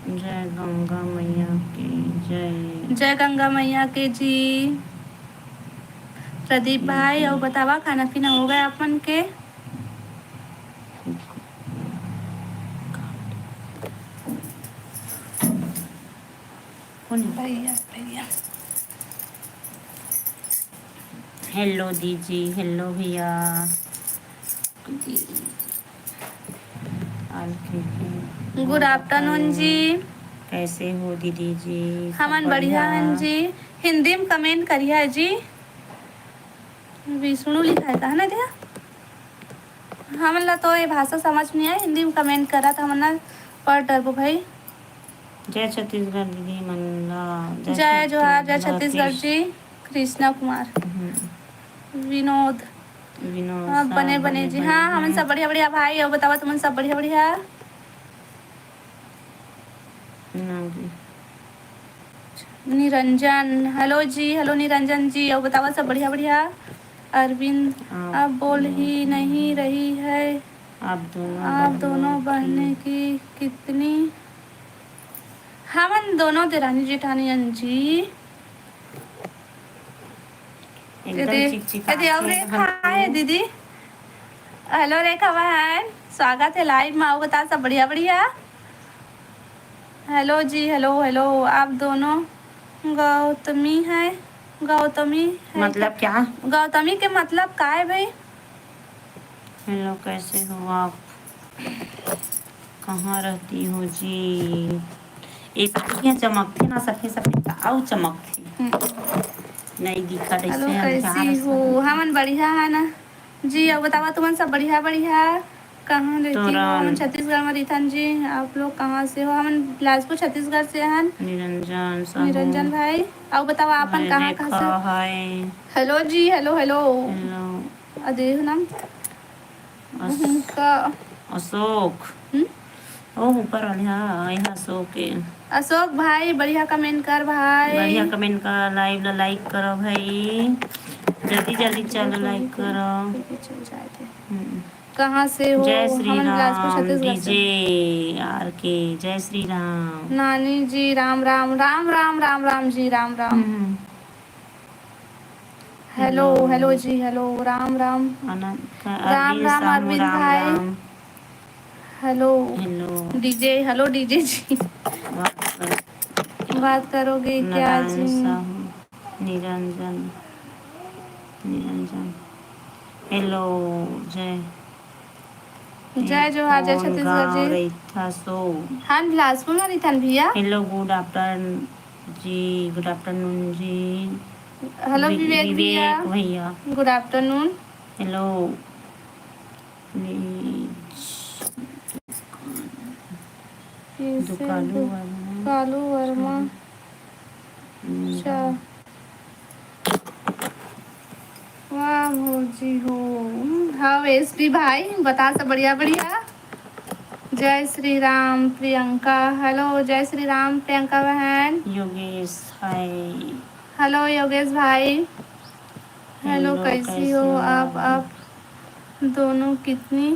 जय गंगा मैया की जय। जय गंगा मैया के जी। प्रदीप भाई, अउ बतावा, खाना पीना हो गया अपन के? कौन है? भैया, भैया। Hello दीदी, hello भैया। Good afternoon जी। कैसे हो दीदी जी? सब हमन बढ़िया बढ़िया? हन जी। हिंदी में comment करिहा जी। विष्णु लिखा है, कहा ना दिया? हमन ला तो ये भाषा समझ नहीं आए, हिंदी में comment करा तो हमन ला पढ़ डरबो भाई। जय छत्तीसगढ़ दीदी मन ला, जय जय जोहार, जय छत्तीसगढ़ छत्तीसगढ़ की। जी। कृष्णा कुमार। हम्म। विनोद। विनोद हाँ, सब बने, बने बने जी। बने हाँ, हमन हैं। सब बढ़िया, बढ़िया भाई। अउ बतावा, तुमन सब बढ़िया, बढ़िया? ना जी। निरंजन, hello जी, hello निरंजन जी। अउ बतावा, सब बढ़िया, बढ़िया? अरविंद, आप अब बोल ही नहीं रही है। आप दोनों आप बहनों दोनों बहनें की की कितनी? हमन दोनों देरानी जेठानी हन जी। एकदम एदे, चिकचिकात एदे, अउ हे रेखा हमन। हे दीदी। Hello रेखा बहन, स्वागत है live में। अउ बता, सब बढ़िया, बढ़िया? Hello जी, hello, hello। आप दोनों गौतमी है, गौतमी है मतलब क्या? क्या? गौतमी के मतलब का है भाई? Hello, कैसे हो आप? कहाँ रहती हो जी? एक आँखियाँ चमकथे ना, सफेद सफेद, अउ चमकथे। हम्म। नहीं दिखा Hello, कैसे हो? हमन बढ़िया है ना जी। अब बतावा, तुमन सब बढ़िया, बढ़िया? कहाँ रहती हो? तोरन। हमन छत्तीसगढ़ में रहिथन जी। आप लोग कहाँ से हो? हमन बिलासपुर, छत्तीसगढ़ से हन। निरंजन साहू। निरंजन भाई, अउ बतावा, आपन हाय कहाँ, कहाँ रेखा, से? हाय। Hello जी, hello, hello। Hello। अ, देव नाम? अस-, उनका अशोक। हम्म? ओ, ऊपर वाले, हाँ, यहाँ अशोक है। अशोक भाई, बढ़िया comment कर भाई। बढ़िया comment कर, live ला like करो भाई। जल्दी, जल्दी चलो, like करो। चल जाए थे। हम्म। कहाँ से हो? जय श्री हमन बिलासपुर, राम छत्तीसगढ़ से। डीजे आर के, जय श्री राम। नानी जी, राम राम, राम राम, राम राम जी, राम राम। हम्म। हेलो, हेलो जी, हेलो, राम राम। अनंत का राम अरविंद राम, साहू, अरविंद राम भाई। Ram. Hello hello. DJ, hello DJ ji. बात कर। बात करोगे क्या नारायण जी? साहू, निरंजन, निरंजन। हेलो, जय। जय जोहार, जय कौन छत्तीसगढ़ गाँव जी। रहिथा सो? हाँ, बिलासपुर में रहिथन भैया। हेलो, गुड आफ्टरनून जी, गुड आफ्टरनून जी। हेलो वि- विवेक भैया, विवेक भैया। गुड आफ्टरनून। Hello, please. कैसे दुकालू दु- वर्मा। कालू वर्मा। हम्म। अच्छा। वाह भौजी हो। हाँ, एस पी भाई, बता सब बढ़िया बढ़िया। जय श्री राम प्रियंका। हेलो, जय श्री राम प्रियंका बहन। योगेश, हाय। हेलो योगेश भाई। हेलो, हेलो, कैसी कैसे हो हो? आप? आप दोनों कितनी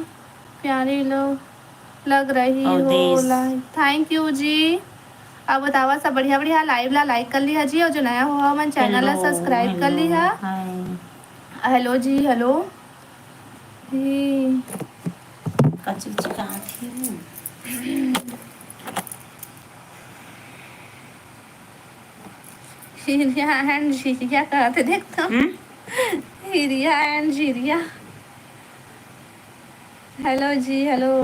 प्यारी लो लग रही हो। अवधेश। थैंक यू जी। अब बतावा सब बढ़िया बढ़िया। लाइव ला लाइक कर लिहा जी, और जो नया हुआ मन चैनल ला हेलो, सब्सक्राइब कर हेलो, लिहा। हाय। हेलो जी, हेलो। ही। कचरी चिकात ही। हिरिया एंड झिरिया कहते देख तो। हम्म? Hiriya and Jhiriya. Hello ji, hello.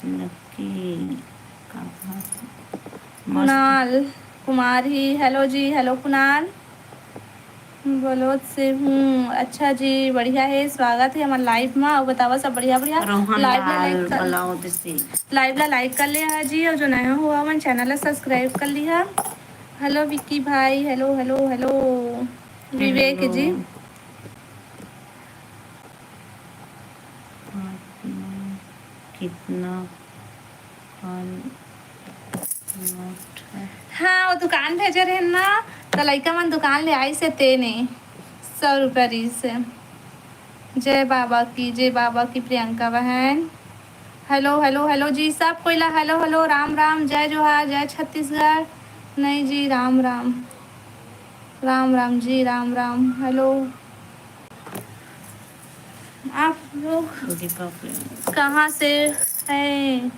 Lucky, का बात? मस्त। कुणाल कुमार ही, हेलो जी, हेलो कुणाल। बलोद से हूँ। अच्छा जी, बढ़िया है, स्वागत है हमर लाइव में। और बतावा सब बढ़िया बढ़िया। रोहन लाइव ला लाल लाइक कर, बलौद से। लाइव ला लाइक कर लिहा जी, और जो नया हुआ मन चैनल ला सब्सक्राइब कर लिहा। हेलो विक्की भाई, हेलो हेलो हेलो। विवेक जी। कितना फल नोट है? हाँ, वो दुकान भेजे रहे ना, तो लइका मन दुकान ले आई से तेने सौ रुपया रही से। जय बाबा की, जय बाबा की प्रियंका बहन। हेलो हेलो हेलो जी, सब कोई ला हेलो हेलो, राम राम, जय जोहार, जय छत्तीसगढ़। नहीं जी, राम राम, राम राम जी, राम राम। हेलो, आप लोग दीपक। कहाँ से हैं?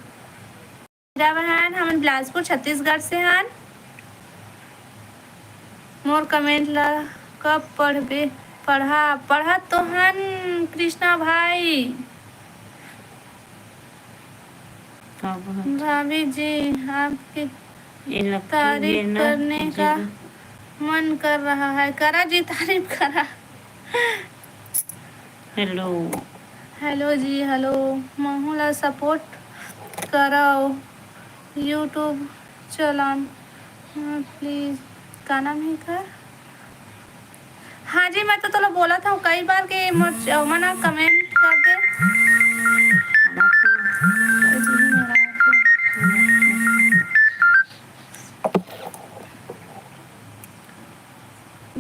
मेरा बहन, हमन बिलासपुर, छत्तीसगढ़ से हन। मोर कमेंट ला कब पढ़बे? पढ़ा, पढ़त तो हन कृष्णा भाई। का बात? भाभी जी, आपकी ये लग- तारीफ ये ना करने का जरूर। मन कर रहा है। करा जी, तारीफ करा। हेलो। हेलो जी, हेलो। महू ला सपोर्ट करव YouTube चैनल। हाँ, प्लीज। का नाम है का? हाँ जी, मैं तो तोला बोला था कई बार कि मोर च-, मना कमेंट कर दे।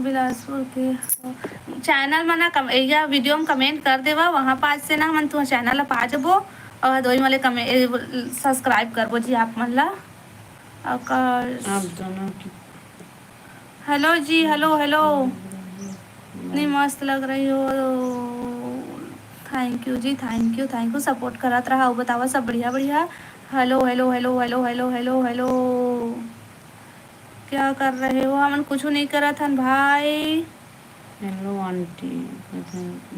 बिलासपुर के चैनल में ना कम-, या वीडियो में कमेंट कर देवा, वहाँ पास से ना हमन तुहा चैनल ला पा जबो और हदोई वाले कमे-, ए, सब्सक्राइब करबो जी आप मन ला। आकाश। आप दोनों की हेलो जी, हेलो, हेलो। इतनी मस्त लग रही हो। थैंक यू जी, thank you, thank you. Support करत रहा, बतावा सब बढ़िया, बढ़िया। Hello, hello, hello, hello, hello, hello, hello. क्या कर रहे हो? हमन कुछ नहीं करत हन भाई। Hello aunty.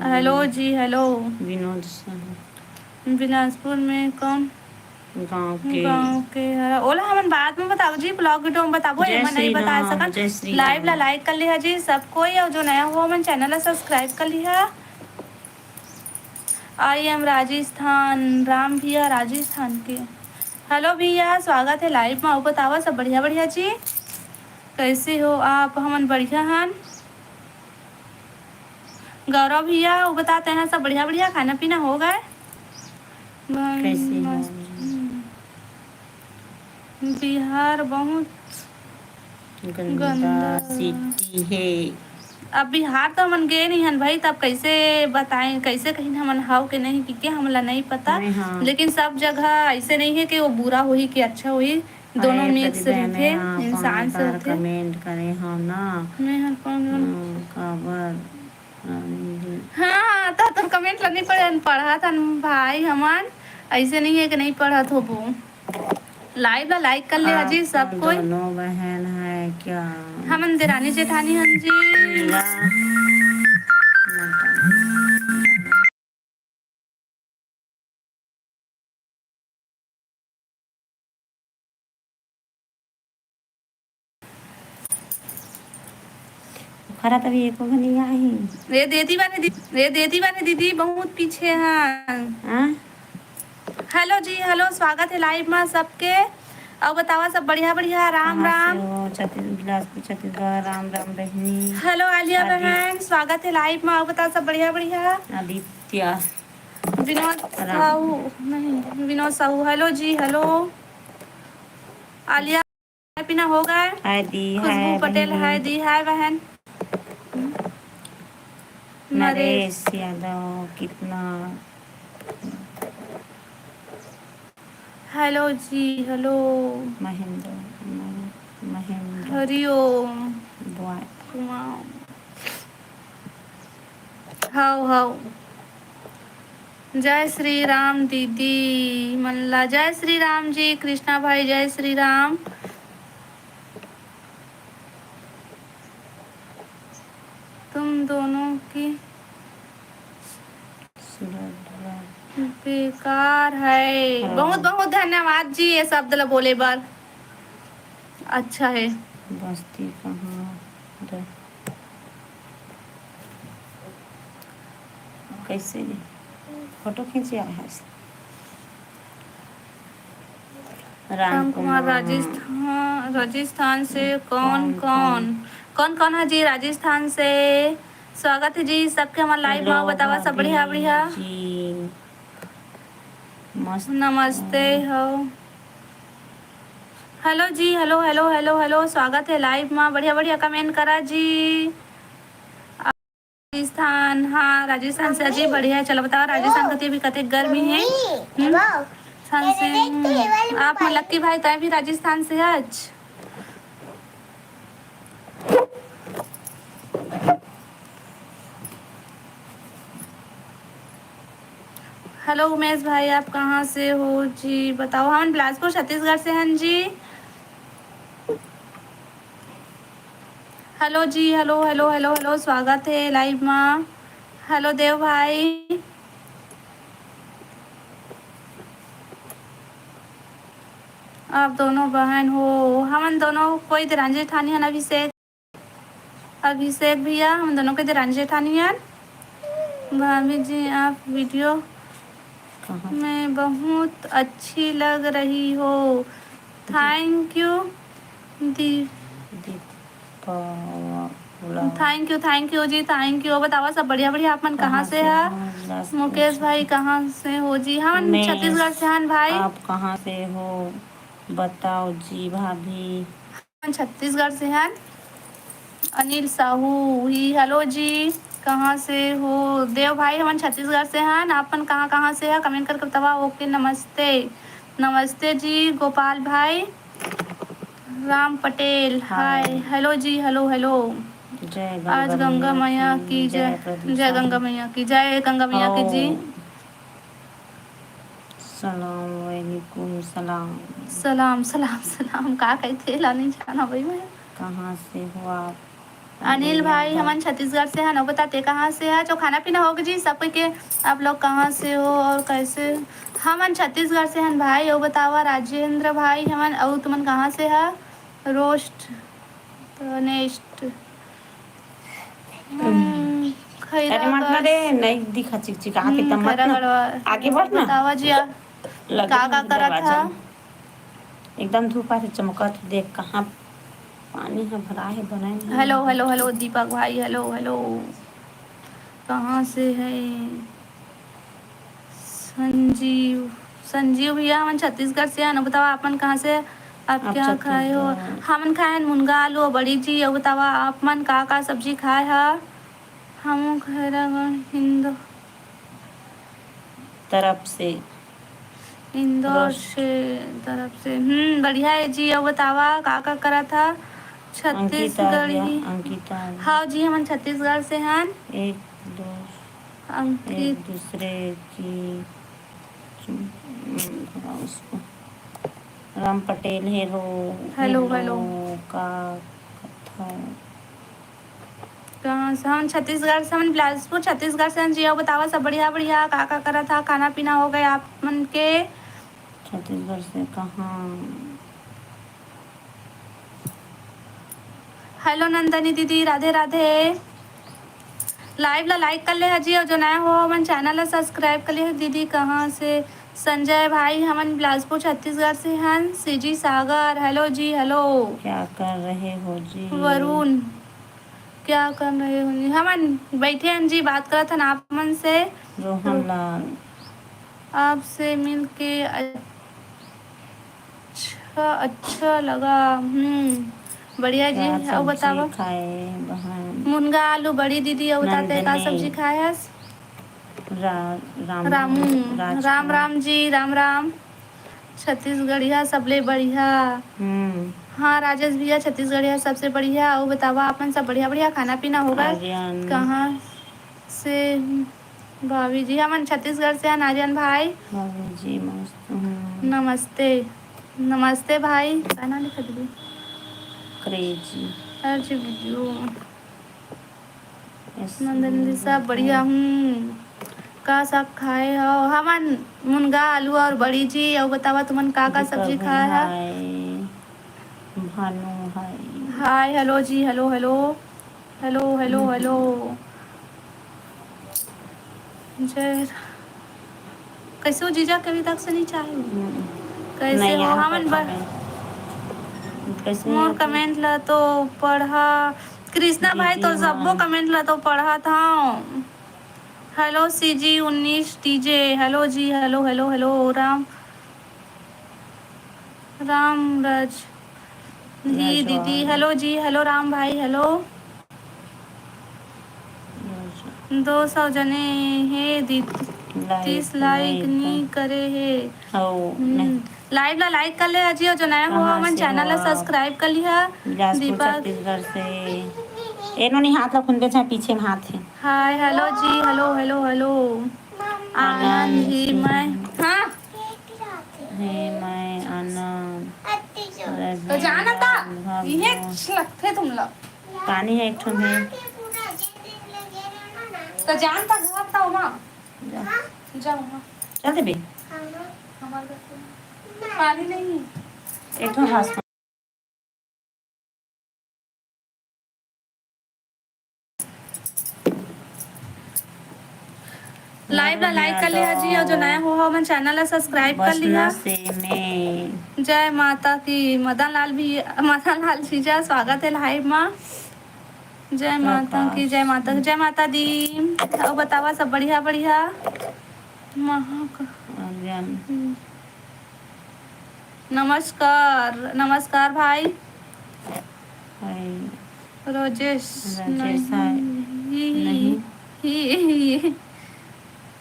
हेलो जी, हेलो। विनोद साहू। बिलासपुर में कौन गांव के। गांव के हरा? ओला हमन बाद में बताबो जी, ब्लॉग वीडियो में बताबो, जय एमा नहीं श्री बता राम, सकन। जय श्री लाइव ला राम। लाइक कर लिहा जी सब कोई, और जो नया हुआ मन चैनल ला सब्सक्राइब कर लिहा। आई एम राजस्थान, राम भैया राजस्थान के। हेलो भैया, स्वागत है लाइव में। और बतावा सब बढ़िया बढ़िया जी, कैसे हो आप? हमन बढ़िया हन। गौरव भैया, वो बताते हैं सब बढ़िया बढ़िया, खाना पीना हो गए? कैसे हो? बिहार बहुत गंदा गंदा। सिटी है। अब बिहार तो हमन गे नहीं हन भाई, तब कैसे बताएं, कैसे कहीं हमन हव के नहीं, कि के हमला नहीं पता। नहीं, हाँ। लेकिन सब जगह ऐसे नहीं है कि वो बुरा होही कि अच्छा होही, दोनों अरे, mix कभी बहने, रहिथे, हाँ, इंसान कौन से बार होथे। Comment करे हो ना? मैं हर कौन हाँ, काबर? हाँ, तो तुम comment ला नहीं पढ़न, पढ़त हन भाई हमन, ऐसे नहीं है कि नहीं पढ़त होबो। Live ला like कर ले आप जी सब कोई। दोनों बहन है क्या? हमन देरानी जेठानी हन जी। ओखरा तभी एको घनी आही। रे देती बाने दीदी, रे देती बाने दीदी, बहुत पीछे हैं। हाँ? Hello जी, hello, स्वागत है live में सबके। अउ बतावा सब बढ़िया बढ़िया, राम कहाँ से राम। हो? छत्तीस-, बिलासपुर छत्तीसगढ़, राम राम बहिनी। Hello आलिया आदि-, बहन, स्वागत है live में। अउ बतावा सब बढ़िया बढ़िया। आदित्य। विनोद राम। साहू, नहीं, विनोद साहू, hello जी, hello। आलिया, खाना पीना हो गए? हाय दी, खुशबू हाय पटेल, बहिनी। हाय दी, हाय बहन। नरेश नरेश। यादव, कितना Hello जी, hello। महेंद्र, महे-, महेंद्र। हरिओम। बुआ। उमा। हव, हव। जय श्री राम दीदी मन ला, जय श्री राम जी, कृष्णा भाई, जय श्री राम। तुम दोनों की बेकार है। हाँ। बहुत बहुत धन्यवाद जी, ये शब्द ला बोले बर। अच्छा है। बस्ती कहाँ रह-, कैसे फोटो खींचे आए हैं? राम राम कुमार, कुमार। राजस्थान, राजस्थान से कौन, कौन, कौन? कौन, कौन है जी राजस्थान से? स्वागत है जी सबके हमारे live में। बतावा सब बढ़िया, बढ़िया। जी। मस्त। नमस्ते हो। Hello जी, hello, hello, hello, hello, स्वागत है live में। बढ़िया, बढ़िया comment करा जी। राजस्थान, हाँ, राजस्थान से जी, बढ़िया है। चलो बताओ, राजस्थान कति अभी कतेक गर्मी है? हम्म? राजस्थान से, हम्म, आप मन लक्की भाई, तय भी राजस्थान से है आज? Hello उमेश भाई, आप कहाँ से हो जी? बताओ। हमन बिलासपुर छत्तीसगढ़ से हन जी। Hello जी, hello, hello, hello, hello, स्वागत है live मा। Hello देव भाई, आप दोनों बहन हो, हमन दोनों कोई देरानी जेठानी हन, अभिषेक, अभिषेक भैया, हम दोनों कोई देरानी जेठानी हन। भाभी जी, आप video कहाँ? में बहुत अच्छी लग रही हो। Thank you di-, Deepa. Thank you, thank you ji, thank you। बतावा सब बढ़िया, बढ़िया। आप मन कहाँ से हो? मुकेश भाई, कहाँ से हो जी? हमन छत्तीसगढ़ से हन भाई। आप कहाँ से हो, बताओ जी भाभी। हमन छत्तीसगढ़ से हन। अनिल साहू ही, hello जी, कहाँ से हो? देव भाई, हमन छत्तीसगढ़ से हन। आप मन कहाँ, कहाँ से ह? Comment करके बतावा। OK, नमस्ते, नमस्ते जी। गोपाल भाई, Ram Patel, hi। Hi। Hello जी, hello, hello। जय गंगा आज गंगा मैया मैया की की जय, जय, प्रदीप जय साहू। गंगा मैया की जय, गंगा मैया की जी। ओ। सलाम वालेकुम, सलाम। सलाम, सलाम, सलाम। का कहिथे, ला नहीं जाना भाई मैं। कहाँ से हो आप? अनिल भाई, हमन छत्तीसगढ़ से हन। अउ बता, ते कहाँ से है? जो खाना पीना हो गया जी, सब कोई के। आप लोग कहाँ से हो और कैसे? हमन छत्तीसगढ़ से हन भाई। अउ बतावा राजेंद्र भाई, हमन, अउ तुमन कहाँ से है? Roast, तो next। हम्म, खैरा अरे मत ना रे, गढ़। नहीं दिखा चिकचिका के हम्म, तब मत खैरा ना। गढ़वा। आगे बढ़ ना। बतावा जी, आ, लगे का, का नहीं करत दरवाजा। हा? एकदम धूप आ रही, चमकत, देख कहाँ पानी ह भरा है, बना नहीं। Hello, hello, hello, दीपक भाई, hello, hello। कहाँ से है? संजीव, संजीव भैया, हमन छत्तीसगढ़ से हन। बताओ, आप मन कहाँ से? आप आप क्या खाए हो? छत्तीसगढ़। हमन खाए हन मुनगा, आलू अउ बड़ी जी। अउ बतावा, आप मन का का सब्जी खाए ह? हमू खैरागढ़ हिंदो तरफ से। इंदौर रोज। से तरफ से। हम्म, बढ़िया हे जी। अउ बतावा, का का करत ह? अंकिता आ गया, छत्तीसगढ़ी। अंकिता आ गया। हाँ जी, हमन छत्तीसगढ़ से हन। एक दो, अंकित। एक दूसरे की, हम्म, उसको। Ram Patel, hello, hello, hello. Hello, का कथा? कहाँ से? हमन छत्तीसगढ़ से, हमन बिलासपुर, छत्तीसगढ़ से हन जी। अउ बतावा, सब बढ़िया, बढ़िया, का का करत ह? खाना पीना हो गए आप मन के? छत्तीसगढ़ से कहाँ? हेलो नंदनी दीदी, राधे राधे। Live ला like कर ले ह जी, अउ जो नया हो, हमन channel ला subscribe कर ले ह। दीदी कहाँ से? संजय भाई, हमन बिलासपुर छत्तीसगढ़ से हन। सीजी सागर, हेलो जी, हेलो। क्या कर रहे हो जी? वरुण, क्या कर रहे हो जी? हमन बैठे हन जी, बात करत हन आप मन से। रोहन लाल। आपसे मिलके अच्छा, अच्छा लगा। हम्म, बढ़िया जी। क्या अउ सब्जी बतावा। खाए बहन? मुनगा, आलू, बड़ी दीदी। अउ बताते का नंदनी। सब्जी खाए हस? रा-, रामू, रामू, राजकुमार। राम राम जी, राम राम। छत्तीसगढ़िया सबले बढ़िया। हम्म। हाँ, राजेश भैया, छत्तीसगढ़िया सबसे बढ़िया। अउ बतावा, आप मन सब बढ़िया, बढ़िया खाना पीना होगा? आर्यन। कहाँ से? भाभी जी, हमन छत्तीसगढ़ से हन, आर्यन भाई। भाभी जी, मस्त हूँ। नमस्ते, नमस्ते भाई। गाना लिख दीदी। Crazy। अर्जी वीडियो। ऐसे नंदन जी, सब बढ़िया। हूँ। का साग खाए हो? हमन मुनगा, आलू अउ बड़ी जी। अउ बतावा, तुमन का का दीपक सब्जी भाई, खाए हो? हाय। भानु, हाय। हाय, हेलो जी, हेलो, हेलो। हेलो, हेलो, हम्म। हेलो। जय, कैसे हो जीजा? कभी तक से नहीं चाहे। हम्म। कैसे नहीं हो? यार, हमन बर-, comment। कैसे मोर हो? Comment ला तो पढ़ा, कृष्णा भाई, दीदी तो सबो मन। Comment ला तो पढ़त हूँ। हेलो सीजी उन्नीस डीजे, हेलो जी, hello, hello, hello, Ram, Ram Raj ji, Rajwada. दीदी, हेलो जी, हेलो राम भाई, हेलो। राजवाड़ा। दो सौ जने हे दीदी, like तीस like नहीं नी कर। करे हे। हो, हम्म। नहीं। Live ला like कर ले जी, अउ जो नया हो, कहाँ हमन से channel हो ला आप? Subscribe कर लिहा। बिलासपुर, दीपक। छत्तीसगढ़ से। ए नोनी, हाथ ला खुंदे, चाहे पीछे में हाथ हे। हाय, हेलो जी, hello, hello, hello. Anand Anand ही जी। मैं, हाँ। हे मैं आनंद। तो जाना था, भागो। इहे लगथे तुम लोग। पानी हे एक ठो में। तो जान था घर था वहाँ। जा। जा वहाँ। चल देबे। हमारे घर पे पानी नहीं। एक ठो घास। Live ला like कर लिहा जी, अउ जो नया हो, हमन channel ला subscribe कर लिहा। बसना से में। जय माता की, मदन लाल भी, मदन लाल जीजा, स्वागत हे live मा। जय माता की, जय माता, जय माता दी। अउ बतावा, सब बढ़िया, बढ़िया? महा का-, आर्यन। हम्म। नमस्कार, नमस्कार भाई। हाय। राजेश, राजेश, नहीं, हाय। ही, ही, नहीं। ही, ही।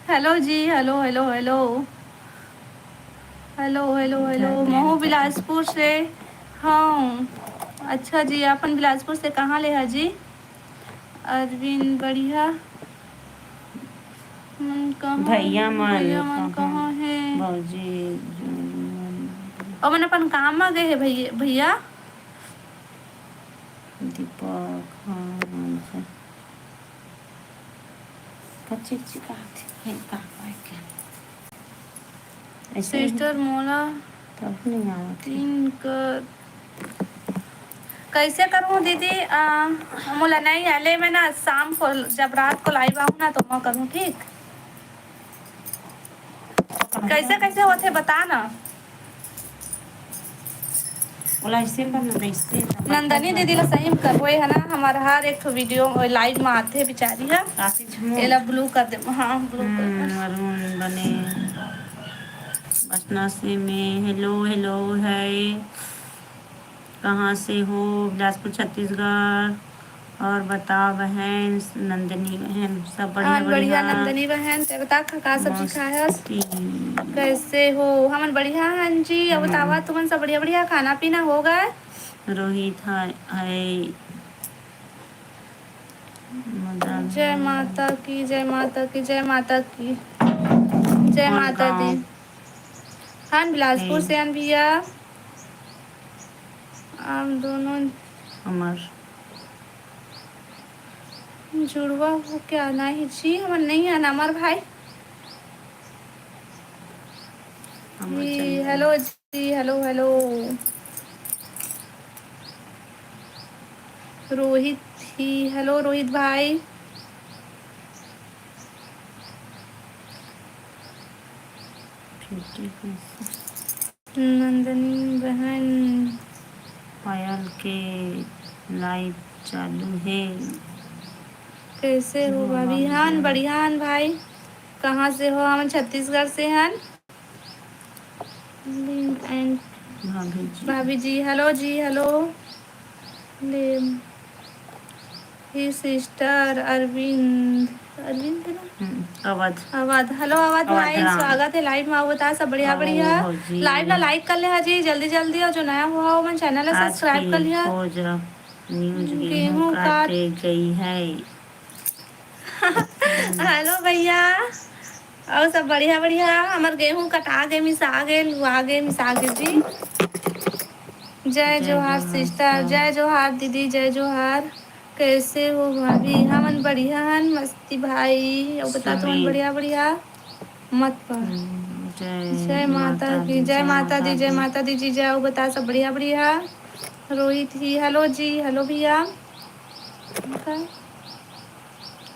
हेलो जी, hello, hello, hello. Hello, hello, hello. जय महू जय बिलासपुर से हूँ। अच्छा जी, अपन बिलासपुर से कहाँ ले हा जी? अरविंद, बढ़िया। मन कहाँ, भैया मन भैया मन कहाँ? कहाँ हे? भौजी, ओ मन अपन काम मा गए हे भैया, भैया। दीपक, हाँ, हाँ, अच्छा। कच्ची, कच्ची कहा थी, हे, कहाँ पाए के? ऐसे ही। Sister, मोला तब नहीं आवत हे। तीन कर, कैसे करूँ दीदी? आ, मोला नहीं आले, मैं ना शाम को, जब रात को live आऊँ ना, तो मैं करूँ, ठीक? कैसे, कैसे होथे, बता ना। ओला ऐसे कर ना, ऐसे कर। नंदनी दीदी ला सही में करबो, ये है ना, हमारा हर एक ठो video live में आथे बेचारी है। काफी झूठ। एला blue कर दे, हाँ, blue कर दे। हम्म, maroon बने। बसना से में, hello, hello, है। कहाँ से हो? बिलासपुर, छत्तीसगढ़। और बता बहन, नंदनी बहन, सब बढ़िया? हाँ, बढ़िया, बढ़िया। नंदनी बहन, ते बता, का, का सब्जी खाए हस? मस्ती। कैसे हो? हमन बढ़िया हन जी। अब हम्म। बतावा, तुमन सब बढ़िया, बढ़िया? खाना पीना हो गए? रोहित है, है। मदन। जय माता की, जय माता की, जय माता की, जय माता दी। हाँ, बिलासपुर से हन भैया। आप दोनों हमर जुड़वा हो क्या? नहीं जी, हमर नहीं है ना, हमर भाई। हमर जी, चंदन। हेलो जी, हेलो, हेलो। रोहित ही, हेलो रोहित भाई। नंदनी बहन। पायल के लाइव चालू हे। कैसे हो भाभी? हन, बढ़िया हन भाई। कहाँ से हो? हम छत्तीसगढ़ से हन। And भाभी जी। भाभी जी, हेलो जी, हेलो। ले, ही सिस्टर अरविंद, अरविंद है ना? हम्म, अवध। अवध, हेलो अवध भाई, राम। स्वागत है लाइव में। आओ बता, सब बढ़िया, आओ बढ़िया। भौजी। लाइव ला लाइक कर ले हा जी, जल्दी जल्दी। और जो नया हुआ हो, मन चैनल ला आज सब्सक्राइब कर लिया। खोज न्यूज गेहूं गेहूं काटे काट- गई है। हेलो भैया, और सब बढ़िया बढ़िया? हमर गेहूं कटा गे, मिसा गे, लुआ गे, मिसा गे जी। जय जय जोहार जोहार सिस्टर, सिस्टर। जय जोहार दीदी, जय जोहार। कैसे हो भाभी? हमन बढ़िया हन, मस्ती भाई। और बता तुमन सुमित। बढ़िया बढ़िया? मत पर। हम्म, जय जय माता माता की, दी, जय जय माता माता दी, जय दी। माता दी जी, जय। और बता सब बढ़िया बढ़िया? रोहित ही, हेलो जी, हेलो भैया।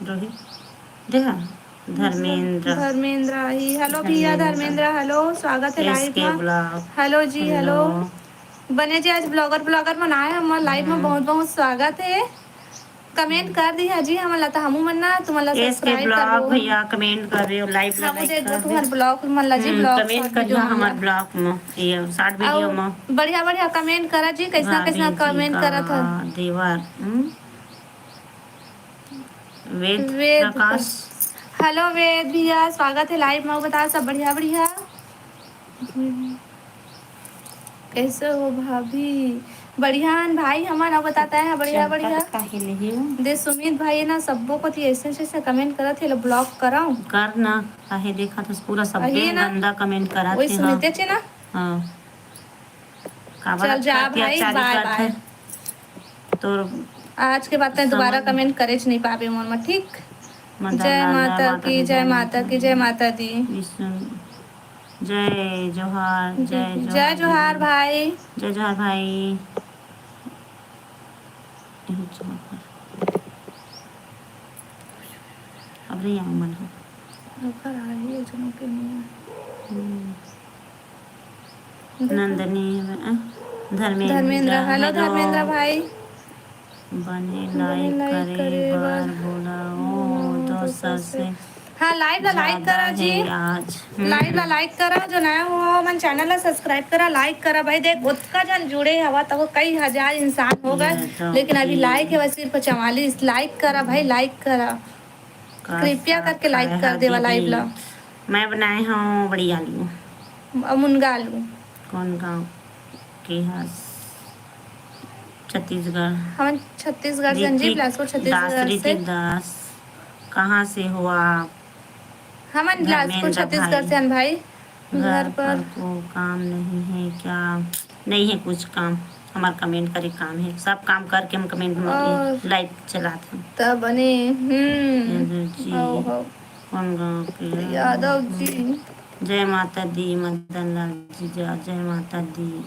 रोहित, देखा, धर्मेंद्र। धर्मेंद्र ही, हेलो भैया धर्मेंद्र। धर्मेंद्र, हेलो, स्वागत है एस लाइव के में। ब्लॉग। हेलो जी, हेलो। हेलो। बने जी, आज ब्लॉगर, ब्लॉगर मन आए हमर लाइव में, हम्म। बहुत, बहुत स्वागत है। कमेंट कर दिहा जी हमन ला, त हमू मन ना तुमन ला एस के सब्सक्राइब ब्लॉग करबो। भैया, कमेंट कर रहे हो, लाइव ला हमू लाइक देखबो कर तुहर दे। ब्लॉग मन ला जी, हम्म, ब्लॉग, कमेंट शॉर्ट करिहा वीडियो मन हमर ला। ब्लॉग में, ये शॉर्ट वीडियो अउ में। बढ़िया, बढ़िया कमेंट करा जी, कैसना, भाभी कैसना जी कमेंट का करत हन। देवर, हम्म? वेद वेद प्रकाश। प्रकाश। हेलो वेद भैया, स्वागत है लाइव में। बता सब बढ़िया बढ़िया? कैसे हो भाभी? बढ़िया हन भाई, हमन अउ बताता है बढ़िया चंपा बढ़िया। काहे ले ही हो? दे सुमित भाई ना, सबो कोती ऐसे ऐसे कमेंट करत हे, ला ब्लॉक कराओ। कर ना, काहे देखत हस पूरा सब अहिए ना। गंदा कमेंट करत वही हे, हाँ। सुमिते चे ना। हाँ। काबर चल जा अतका भाई, अत्याचारी बाय, करत बाय। हे? तोर आज के बाद तैं दोबारा समझ कमेंट करेच नहीं पाबे मोर में, ठीक? मदन जय लाल, माता जय माता की, दी, जय जय माता माता की, जय दी। माता दी। विष्णु, जय जोहार, जय जय जोहार जोहार दी। भाई। जय जोहार भाई। यही चला कर। अब रे यहाँ मन हो। ओकर आ ही है, जनो के नहीं है। हम्म। नंदनी, अ, धर्मेंद्र, धर्मेंद्र, हेलो हेलो। धर्मेंद्र भाई। बने बने लाइक लाइक करे करे बर बर बोला, ओ, बोला, ओ, दोसर दोसर से। से। हाँ, लाइव ला लाइक ज्यादा करा जी। है आज। हम्म। लाइव ला लाइक करा, जो नया हुआ हो, मन चैनल ला सब्सक्राइब करा, लाइक करा भाई। देख, ओतका जन जुड़े हवा, तब कई हजार इंसान हो गए, ये तो लेकिन अभी जी। लाइक है बस सिर्फ चवालीस। लाइक करा भाई, लाइक करा। का कृपया साग करके लाइक खाए कर हा देवा दीदी? लाइव ला। मैं बनाए हूँ बड़ी आलू। अ, मुनगा आलू। कौन गाँव के हस? छत्तीसगढ़। हमन छत्तीसगढ़ से हन जी, ऋतिक बिलासपुर दास, छत्तीसगढ़ से। ऋतिक दास, कहाँ से हो आप? हमन बिलासपुर धर्मेंद्र छत्तीसगढ़ भाई। से हन भाई। घर घर पर। पर को काम नहीं है क्या? नहीं है कुछ काम, हमार कमेंट करे काम है, सब काम करके हम कमेंट में और लाइव चलात हन। त बने, हम्म। यादव जी। आओ, आओ। कौन गाँव के? यादव जी। जय माता दी, मदन लाल जीजा, जय माता दी।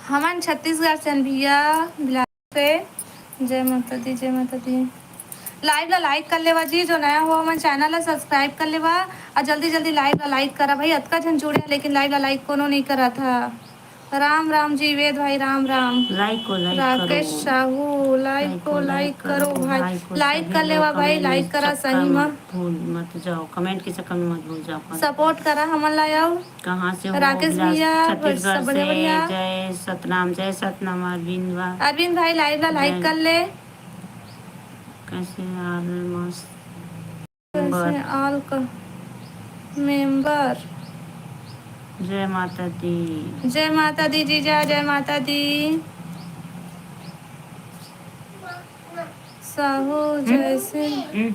हमन छत्तीसगढ़ से हन भैया, बिलासपुर से। जय माता दी, जय माता दी। लाइव ला लाइक कर लेवा जी, जो नया हुआ हमन चैनल ला सब्सक्राइब कर लेवा, और जल्दी जल्दी लाइव ला लाइक करा भाई। अतका झन जुड़े हे, लेकिन लाइव ला लाइक कोनो नहीं करत हा। राम राम जी वेद भाई, राम राम। Like को like राकेश करो। साहू, like को like करो भाई। Like कर लेवा भाई, like करा सही मा। भूल मत जाओ, comment के चक्कर में मत भूल जाओ। Support करा हमन ला याओ। कहाँ से हो? राकेश भैया, छत्तीसगढ़ से। बढ़िया, बढ़िया। जय सतनाम, जय सतनाम अरविंद बा। अरविंद भाई, live ला like कर ले। कैसे हाल? मस्त। कैसे all का member? जय माता दी। जय माता दी जीजा, जय माता दी। साहू जैसे हम्म।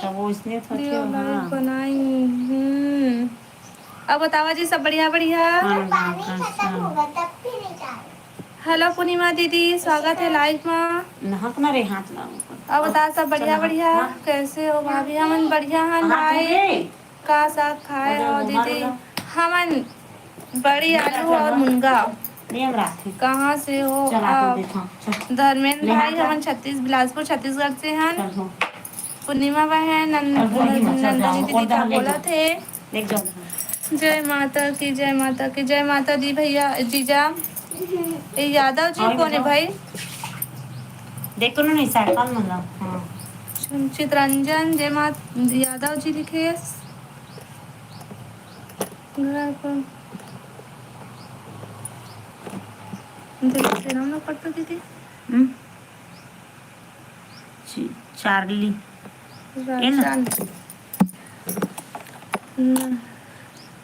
तब वो इसने थोड़ी दियो हो, हाँ। Live बनाई। हम्म। अब बतावा जी, सब बढ़िया, बढ़िया? हाँ, हाँ, हाँ। Hello पूर्णिमा दीदी, स्वागत है live मा। नहक ना रे, हाथ ला ऊपर। अब बता, सब बढ़िया, चल, बढ़िया? हाँ। कैसे हो भाभी? हमन बढ़िया हन भाई। का साग खाए हो दीदी? हमन बड़ी आलू और मुनगा। कहाँ से हो आप? धर्मेंद्र भाई, हमन छत्तीस, बिलासपुर, छत्तीसगढ़ से हन। पूर्णिमा बहन, नंद-, नंदनी दीदी का बोलत हे। जय माता की, जय माता की, जय माता दी भैया, जीजा। ये यादव जी कौन है भाई? देखो ना, नहीं, साइकिल में ला। हाँ। चितरंजन, जय माता यादव जी लिखे। घर पर। देखते नाम ना पड़ता दीदी। हम्म। ची-, चार्ली। ये ना? राजन। न-,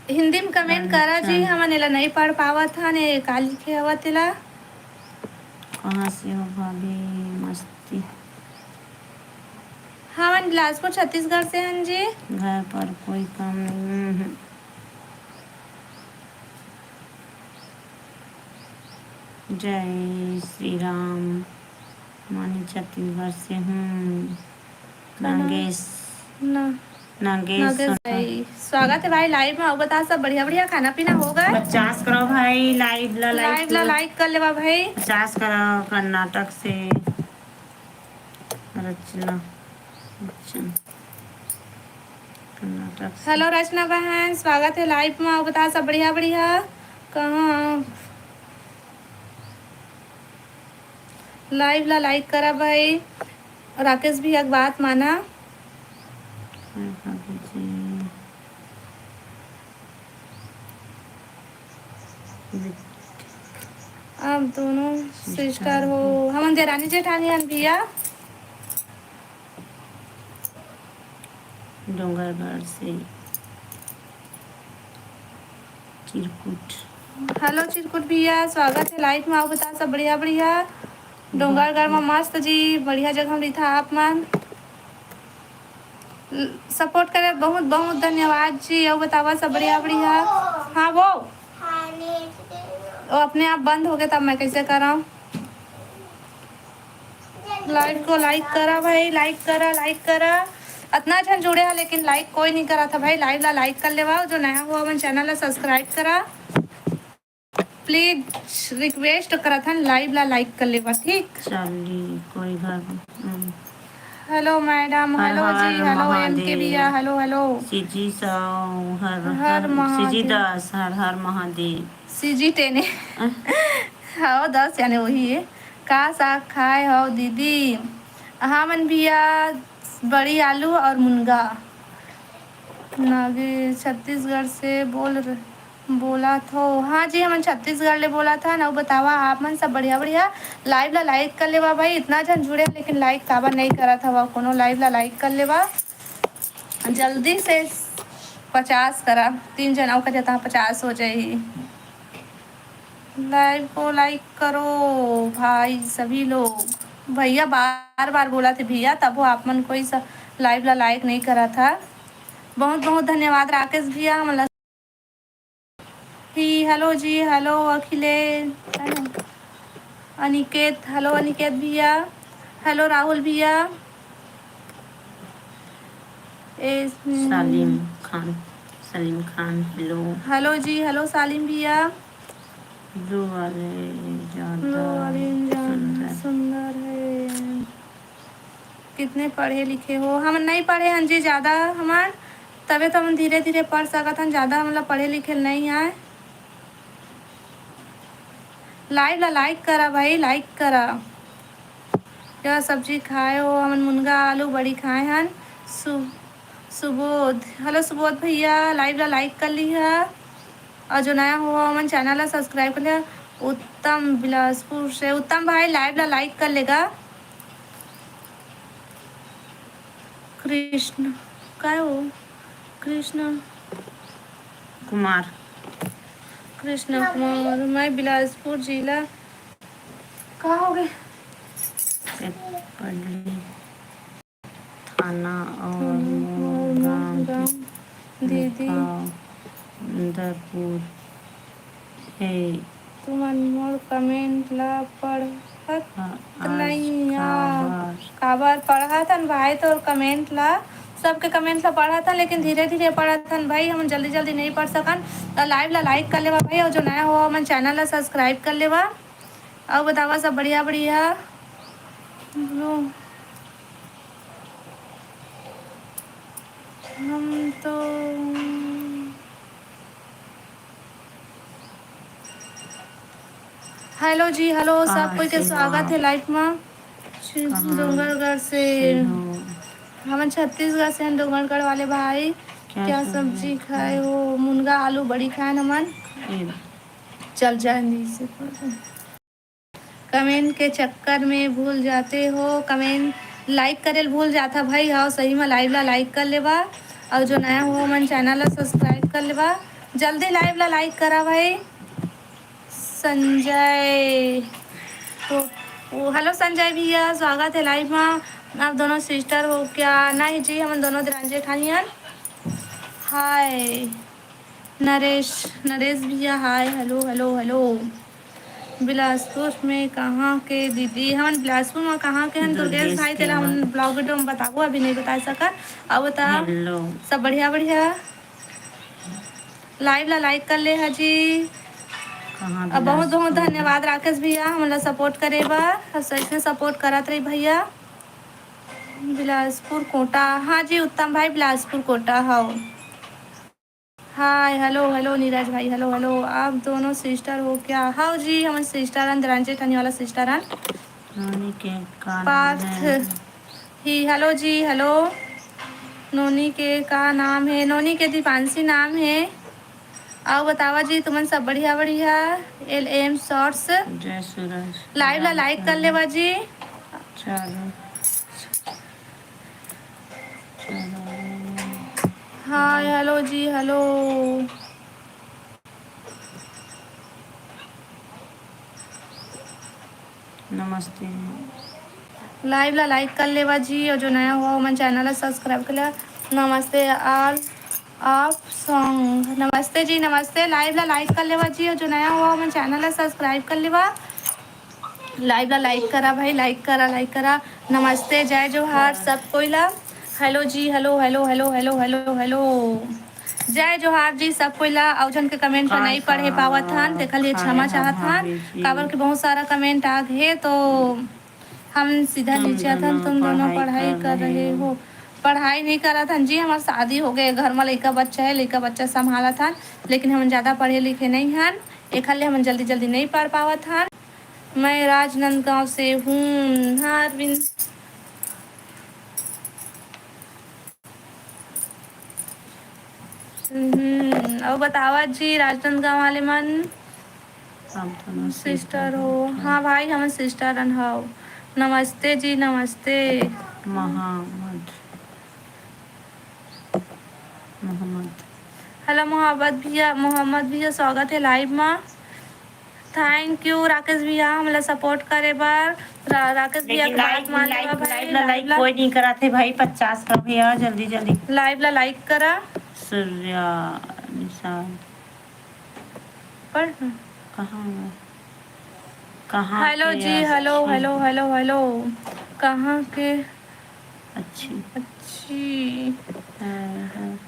हिंदी में comment करा जी, हमन एला नहीं पढ़ पावत हन, ये का लिखे हवत एला? कहाँ से हो भाभी? मस्ती। हमन बिलासपुर, छत्तीसगढ़ से हन जी। घर पर कोई काम नहीं। हम्म। जय श्री राम। मानी छत्तीसगढ़ से हूँ। का नाम? नागेश। ना। नागेश नागेश सोना। भाई, स्वागत है भाई live में। अउ बता, सब बढ़िया, बढ़िया खाना पीना हो गए? पचास करो भाई, live ला like live ला कर। Like कर लेवा भाई। पचास करो कर्नाटक से। रचना, अच्छा, कर्नाटक से। Hello रचना बहन, स्वागत है live में। अउ बता, सब बढ़िया, बढ़िया? कहाँ? Live ला like करा भाई। राकेश भैया के बात माना। आप दोनों sister हो। हमन देरानी जेठानी हन भैया। डोंगरगढ़ से चिरकुट। Hello चिरकुट भैया, स्वागत है live में। अउ बता, सब बढ़िया, बढ़िया? डोंगरगढ़ में मस्त जी, बढ़िया जगह में रहिथा आप मन। Support करे बहुत बहुत धन्यवाद जी। अउ बतावा, सब बढ़िया, बढ़िया? हाँ वो, वो अपने आप बंद हो गया, तब मैं कैसे करा? Live को like करा भाई, like करा, like करा। अतना झन जुड़े हा, लेकिन like कोई नहीं करा था भाई। Live ला like कर लेवा, जो नया हुआ मन channel ला subscribe करा। Please request करत हन, live ला like कर लेवा, ठीक? चार्ली कोई घर, हम्म। Hello madam, हर hello जी, हर hello महादेव। M K भैया, hello, hello। सीजी साव, हर हर हर, महादेव। सीजी दास, हर हर महादेव। सीजी टेने। अह। हाँ, दस यानी वही है। का साग खाए हो दीदी? हमन भैया बड़ी आलू और मुनगा। नागे छत्तीसगढ़ से बोल र-, बोलत हो? हाँ जी, हमन छत्तीसगढ़ ले बोलत हन। अउ बतावा, आप मन सब बढ़िया, बढ़िया? Live ला like कर लेवा भाई, इतना झन जुड़े लेकिन like काबर नहीं करत हवा? कोनो live ला like कर लेवा जल्दी से, पचास करा, तीन झन अउ कर जाता, पचास हो जाही। Live को like करो भाई सभी लोग। भैया बार बार बोलत हे भैया, तबो आप मन कोई सा live ला like नहीं करत हा। बहुत बहुत धन्यवाद राकेश भैया, हमन ला ही। Hello जी, hello Akhilesh, hello Aniket, hello Aniket भैया, hello राहुल भैया। ए, हम्म। सालिम खान, सालिम खान, hello। Hello जी, hello सालिम भैया। Blue वाले ज्यादा blue वाले ज्यादा सुंदर। सुंदर है। कितने पढ़े लिखे हो? हम नहीं पढ़े हन जी ज्यादा, हमार तबे तो हमन धीरे-धीरे पढ़ सकत हन, जादा हमन ला पढ़े लिखे ल नइ आय। Live ला like करा भाई, like करा। क्या सब्जी खाए हो? हमन मुनगा आलू बड़ी खाए हन। सु-, सुबोध, hello सुबोध भैया, live ला like कर लिहा। अउ जो नया हो, हमन channel ला subscribe कर लिहा। उत्तम बिलासपुर से, उत्तम भाई live ला like कर लेगा। कृष्ण, काय हो? कृष्ण कुमार। कृष्ण कुमार, मैं बिलासपुर जिला। का हो गए? पेट पड़ली। थाना और हम्म, मोर और गांव मोर गांव दीदी। दीदी। दरपुर हे। तुमन मोर comment ला पढ़त हाँ, आज नइया। काबर? काबर पढ़त हन भाई तोर comment ला? सबके comment ला पढ़त हन, लेकिन धीरे-धीरे पढ़त हन भाई, हमन जल्दी-जल्दी नइ पढ़ सकन। त live ला like कर लेवा भाई, अउ जो नया हो, हमन channel ला subscribe कर लेवा। अउ बतावा, सब बढ़िया, बढ़िया? बोलो। हम तो Hello जी, hello, सब कोई के स्वागत हे live मा। डोंगरगढ़ से। हमन छत्तीसगढ़ से हन, डोंगरगढ़ वाले भाई। क्या सब्जी खाए हो? मुनगा आलू बड़ी खाए न हमन। चल जाए नी से। Comment के चक्कर में भूल जाते हो, comment, like करे ल भूल जाथा भाई। हाँ, सही में live ला like कर लेवा, अउ जो नया हो, हमन channel ला subscribe कर लेवा। जल्दी live ला like करा भाई। संजय, तो, ओ, hello संजय भैया, स्वागत हे live मा। आप दोनों sister हो क्या? नहीं जी, हमन दोनों देरानी जेठानी हन। Hi नरेश, नरेश भैया, hi, hello, hello, hello। Bilaspur में कहाँ के दीदी? हमन बिलासपुर में कहाँ के हन? दुर्गेश भाई, तेला हमन vlog video में बताबो, अभी नहीं बता सकत। अब बता, सब बढ़िया, बढ़िया। Live ला like कर ले हा जी। अब बहुत बहुत धन्यवाद राकेश भैया, हमन ला support करे बर। अब ऐसे support करत रही भैया। बिलासपुर कोटा, हाँ जी उत्तम भाई, बिलासपुर कोटा हव। Hi, hello, hello नीरज भाई, hello, hello। आप दोनों sister हो क्या? हव जी, हमन sister हन, देरानी जेठानी वाला sister हन। नोनी के का नाम पार्थ हे? ही, hello जी, hello। नोनी के का नाम हे? नोनी के दीपांशी नाम हे। अउ बतावा जी, तुमन सब बढ़िया, बढ़िया? L M Shorts। जय सूरज। Live ला like कर लेवा जी। चलो। Hi, hello जी, hello। नमस्ते। Live ला like कर लेवा जी, अउ जो नया हुआ, ओमन channel ला subscribe कर लेवा। नमस्ते all of song। नमस्ते जी, नमस्ते। Live ला like कर लेवा जी, अउ जो नया हुआ, ओमन channel ला subscribe कर लेवा। Live ला like करा भाई, like करा, like करा। नमस्ते, जय जोहार सब कोई ला। Hello जी, hello, hello, hello, hello, hello, hello। जय जोहार जी सब कोई ला। अउ झन के comment ला नहीं पढ़े पावत हन, तेखर लिए क्षमा चाहत हन, काबर कि बहुत सारा comment आ गे हे, तो हम सीधा नीचे आथन। तुम दोनों पढ़ाई कर रहे हो? पढ़ाई नहीं करत हन जी, हमर शादी हो गए, घर में लइका बच्चा है, लइका बच्चा संभालत हन, लेकिन हम ज्यादा पढ़े लिखे नहीं हन, एखर ले हम जल्दी जल्दी नहीं पढ़ पावत हन। मैं राजनांदगांव से हूँ। हाँ, अरविंद। हम्म, अउ बतावा जी, राजनांदगांव वाले मन। आप दोनों sister हो? हाँ भाई, हमन sister हन। हव। नमस्ते जी, नमस्ते। मोहम्मद। मोहम्मद। Hello मोहम्मद भैया, मोहम्मद भैया, स्वागत है live मा। Thank you राकेश भैया, हमला support करे बर। रा-, राकेश भैया के बात मान लेवा भाई। Live ला like कोई नहीं कराथे भाई, पचास कर भैया, जल्दी जल्दी। Live ला like करा। सूर्या निशान। पढ़ ना। कहाँ है? कहाँ hello जी, hello, hello, hello, hello। कहाँ के? अच्छी। अच्छी। हाँ, हाँ।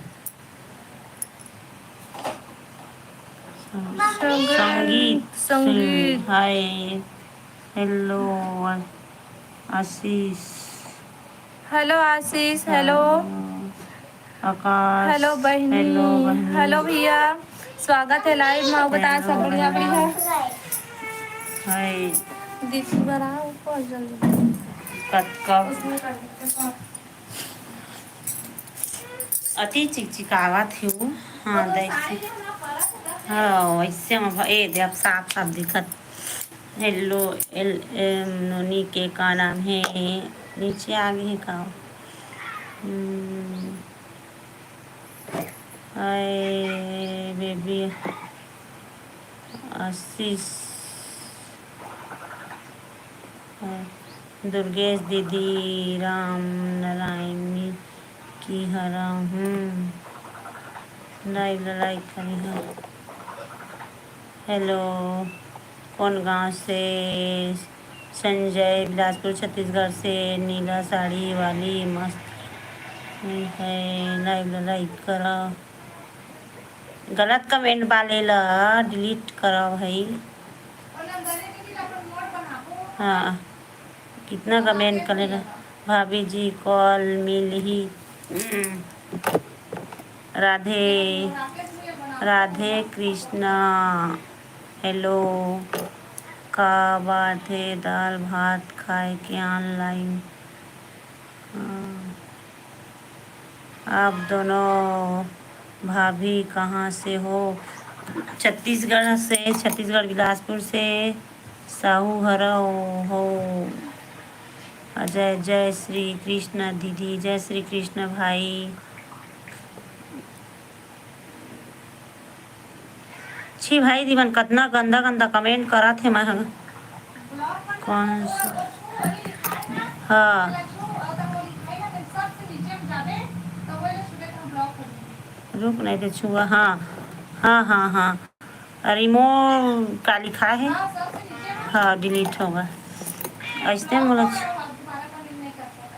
संग-, सगन-, संगीत सिंह, संगीत। Hi, hello, आशीष। Hello आशीष, hello। हाँ। आकाश। हेलो बहिनी। हेलो बहिनी। हेलो भैया, स्वागत है लाइव में। बताओ सब बढ़िया बढ़िया। हाय। दीदी बड़ा ऊपर जल्दी। कतका अति चिकचिकावत हे वो। हाँ, दैसे। हाँ, वैसे में भ-, ए दे, अब साफ साफ दिखत। हेलो, एल एम नोनी के का नाम हे? नीचे आ गे हे का? हम्म, हाय बेबी आशीष, दुर्गेश दीदी, राम नारायणी की हरा हूँ। लाइव ला लाइक करी हो। हेलो, कौन गांव से? संजय, बिलासपुर, छत्तीसगढ़ से। नीला साड़ी वाली मस्त है, लाइव ला लाइक करा। गलत कमेंट वाले ला डिलीट करा भाई। हाँ, कितना कमेंट करे ला। भाभी जी कॉल मिलही। राधे, राधे कृष्णा। हेलो, का बात है? दाल भात खाए के ऑनलाइन। हाँ। आप दोनों भाभी कहाँ से हो? छत्तीसगढ़ से, छत्तीसगढ़ बिलासपुर से। साहू हरव हो। अजय, जय श्री कृष्ण दीदी, जय श्री कृष्ण भाई। छी भाई दीवन, कतना गंदा गंदा कमेंट करत हे। मैं ह-, कौन सा? हाँ, रुक नहीं दे छुआ। हाँ, हाँ, हाँ, हाँ। अरे मो का लिखा है? हाँ, डिलीट होगा। ऐसने मोला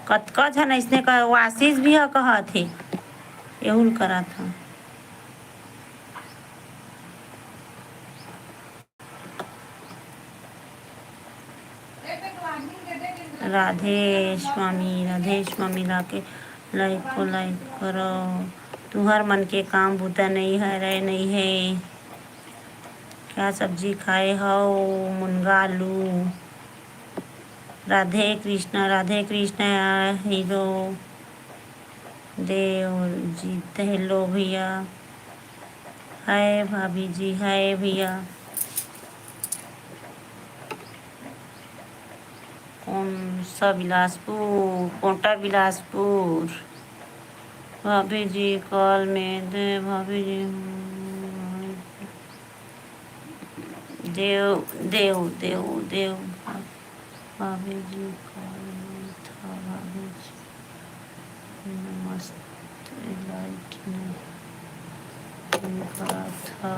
कतका झन ऐसने का, वो आशीष भी ह कहत हे, एहुल करत ह। राधे स्वामी, राधे स्वामी, लाके लाइक को लाइक करो। तुहर मन के काम बूता नहीं हरे, नहीं है। क्या सब्जी खाए हो? मुनगा आलू। राधे कृष्णा, राधे कृष्णा हीरो देव जी, हेलो भैया। हाय भाभी जी, हाय भैया। कौन सा बिलासपुर? कोटा बिलासपुर। भाभी जी कॉल में दे, भाभी जी। देव, देव, देव, देव। भाभी जी कॉल में था, भाभी जी। नमस्ते, लाइक नहीं करा था।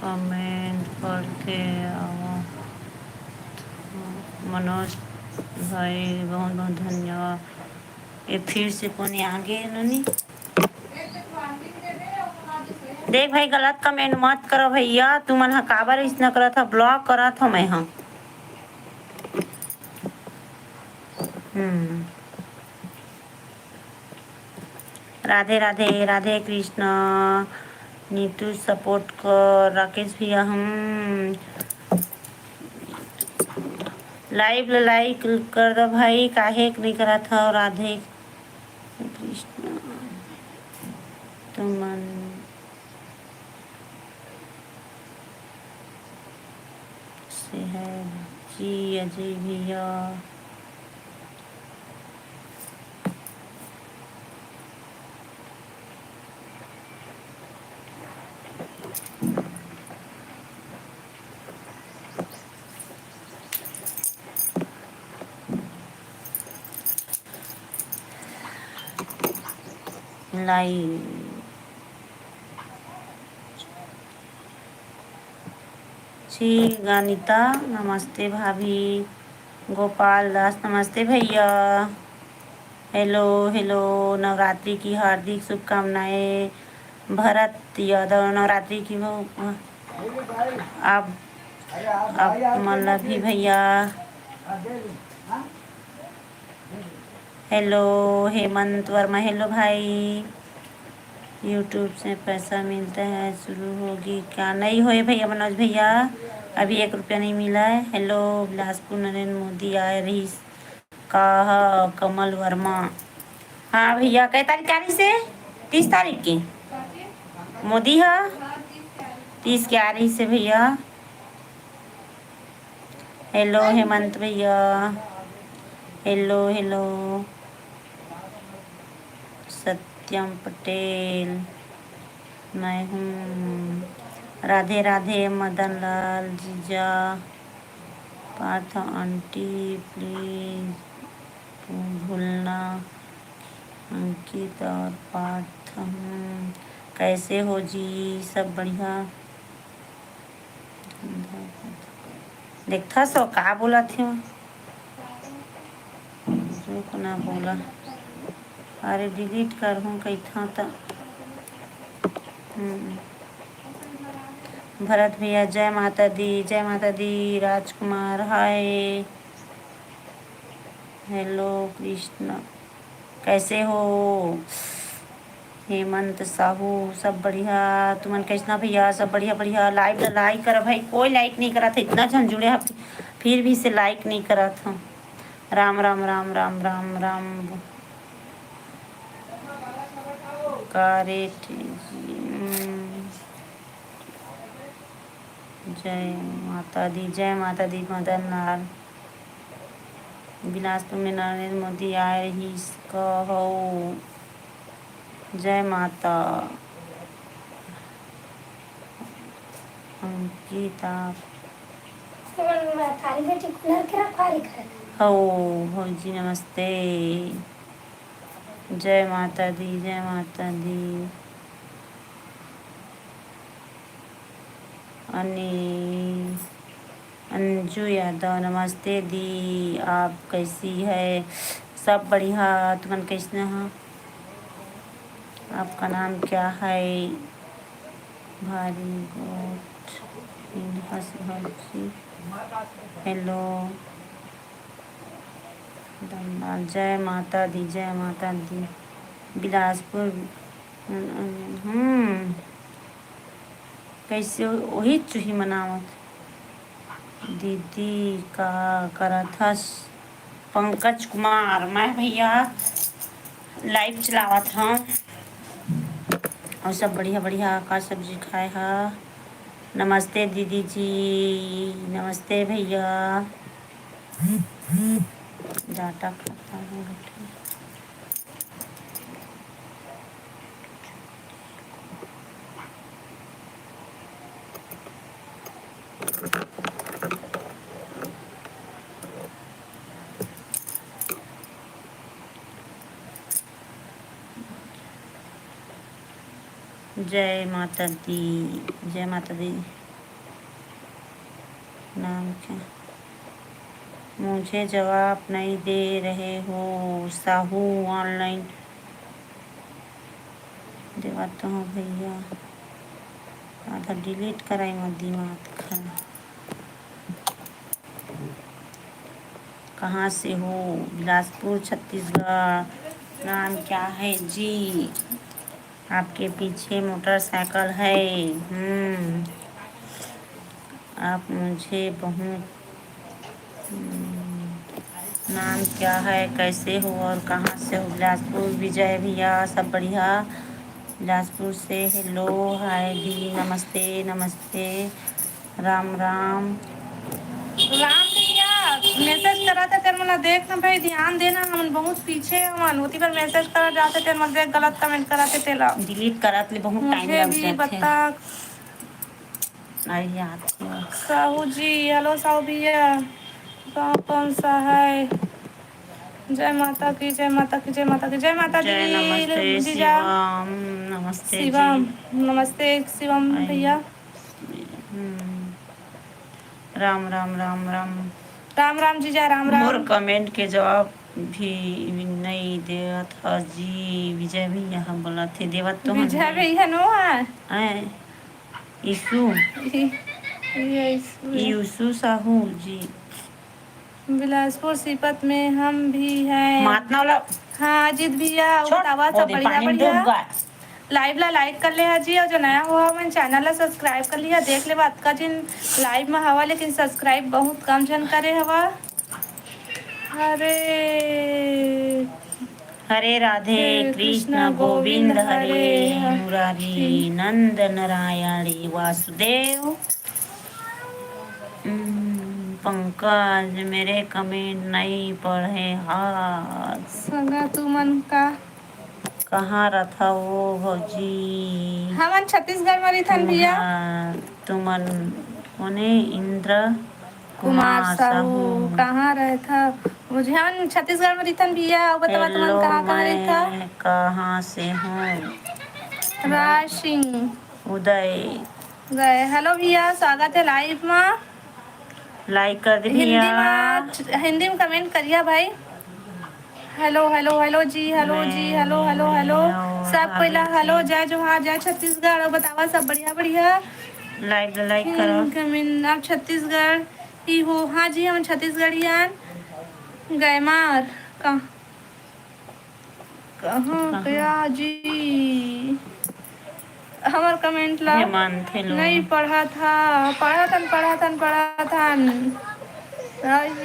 कमेंट करके आवा। मनोज भाई, बहुत बहुत धन्यवाद। ये फिर से कोने आगे नोनी। देख भाई, गलत कमेंट मत करो भैया, तुमन ह काबर इसना करत ह, ब्लॉक करत हो मैं ह। हम्म। राधे राधे, राधे कृष्णा। नीतू सपोर्ट कर, राकेश भैया, हम लाइव ला लाइक कर दो भाई, काहे नहीं करत हो? राधे कृष्णा। तुमन से है जी अजय भैया। लाइव। छी गानिता, नमस्ते भाभी। गोपाल दास, नमस्ते भैया। हेलो, हेलो, नवरात्रि की हार्दिक शुभकामनाएं। भरत यादव, नवरात्रि की हो आप, आप मन ला भी भैया। हेलो हेमंत वर्मा, हेलो भाई। YouTube से पैसा मिलता है, शुरू होगी क्या? नहीं होए भैया, मनोज भैया, अभी एक रुपया नहीं मिला है। हेलो बिलासपुर, नरेंद्र मोदी आए रहिस का ह? कमल वर्मा। हाँ भैया, कै तारीख के आ रहिस हे? तीस तारीख के मोदी ह, तीस के आ रहिस हे भैया। हेलो हेमंत भैया, हेलो हेलो। सत्यम पटेल, मैं हूँ। राधे राधे मदन लाल जीजा, पार्थ आंटी प्लीज भूलना, अंकित और पार्थ हूँ। कैसे हो जी? सब बढ़िया? देखथस ओ का बोलत हे, रुक ना बोला। अरे delete करहूँ कहिथों त। हम्म। भरत भैया जय माता दी, जय माता दी। राजकुमार हाय। हेलो कृष्णा, कैसे हो? हेमंत साहू, सब बढ़िया। तुमन कैसना भैया? सब बढ़िया बढ़िया। Live ला like कर भाई, कोई like नहीं करत हे, इतना झन जुड़े हे फिर भी से like नहीं करत हो। राम राम राम राम राम राम। का रे ठी-, हम्म। जय माता दी, जय माता दी मदन लाल। बिलासपुर में नरेंद्र मोदी आए रहिस कहो। जय माता। अंकिता। थारी बेटी कुलर के रखवारी करे। हो भौजी नमस्ते। जय माता दी, जय माता दी। अनि अंजू यादव नमस्ते दी, आप कैसी है? सब बढ़िया, तुमन कैसने हो? आपका नाम क्या है? भारी गोठ इनहस भौजी। हेलो दमदार, जय माता दी, जय माता दी। बिलासपुर, हम्म, कैसे वही चूही मनावत? दीदी का करत हस? पंकज कुमार, मैं भैया live चलावत हूँ। और सब बढ़िया बढ़िया, का सब्जी खाए हा? नमस्ते दीदी जी, नमस्ते भैया। डाटा खत्म हो गया। जय माता दी, जय माता दी। नाम क्या? मुझे जवाब नहीं दे रहे हो साहू, online देवत हो भैया, आधा delete कराई मत दिमाग खराब। कहाँ से हो? बिलासपुर, छत्तीसगढ़। नाम क्या है जी? आपके पीछे मोटरसाइकिल है। हम्म। आप मुझे बहुत, हम्म। नाम क्या है, कैसे हो और कहाँ से हो? बिलासपुर, विजय भैया, सब बढ़िया। बिलासपुर से हेलो, हाय दी, नमस्ते, नमस्ते। राम राम। राम भैया, message करत हे तेन मोला देख ना भाई, ध्यान देना, हमन बहुत पीछे हमन ओती पर message करत जाते, तेन मोला देख गलत comment करत हे तेला। Delete करत ले बहुत time मुझे लग भी जाथे। बता। अरे यार। साहू जी, हेलो साहू भैया, गाँव कौन सा है? जय माता की, जय माता की, जय माता की, जय माता जय दी, नमस्ते जीजा। शिवम, नमस्ते शिवम, जी। नमस्ते शिवम आई। भैया। हम्म। राम राम राम राम। राम राम जीजा, राम राम। मोर comment के जवाब भी नहीं देवत ह जी। विजय भैया ह बोलत हे, देवत तो हन विजय भाई। भैया नो है। हैं? यीशु। ये यीशु है। यीशु साहू जी। बिलासपुर सीपत में हम भी हैं। मातना वाला। हाँ, अजीत भैया, छोड़, बतावा, सब ओदे बढ़िया, पानी में बढ़िया। डूब गा। Live ला like कर ले हा जी, और जो नया हुआ मन channel ला subscribe कर लिहा। देख ले, अतका जिन live में हवा, लेकिन subscribe बहुत कम जन करे हवा। अरे हरे राधे कृष्ण कृष्ण गोविंद गोविंद हरे हरे हरे मुरारी नंद नारायणी वासुदेव। हम्म, पंकज, मेरे comment नहीं पढ़े हाथ। सगा तुमन का? कहाँ रथव भौजी? हमन छत्तीसगढ़ में रहिथन भैया। तुमन कोने? इंद्र कुमार कुमार साहू। साहू। कहाँ रहत हव? मुझे, हमन छत्तीसगढ़ में रहिथन भैया, अउ बतावा तुमन hello, कहाँ, कहाँ रहत हव? मैं कहाँ से हूँ? राज सिंह। उदय। गए। Hello भैया, स्वागत है live में। Like कर दे हिंदी भैया। में, हिंदी में comment करिया भाई। Hello, hello, hello जी, hello जी, hello, hello, hello। मैं सब कोई ला hello, जय जोहार, जय छत्तीसगढ़। और बतावा सब बढ़िया, बढ़िया। Like, like करो। हम्म, comment, आप छत्तीसगढ़ ही हो? हाँ जी, हम छत्तीसगढ़ियन। गैमार का, कहाँ कहाँ? गया जी? हमर comment ला हे मानथे लोग। नहीं पढ़त हा, पढ़त हन, पढ़त हन, पढ़त हन।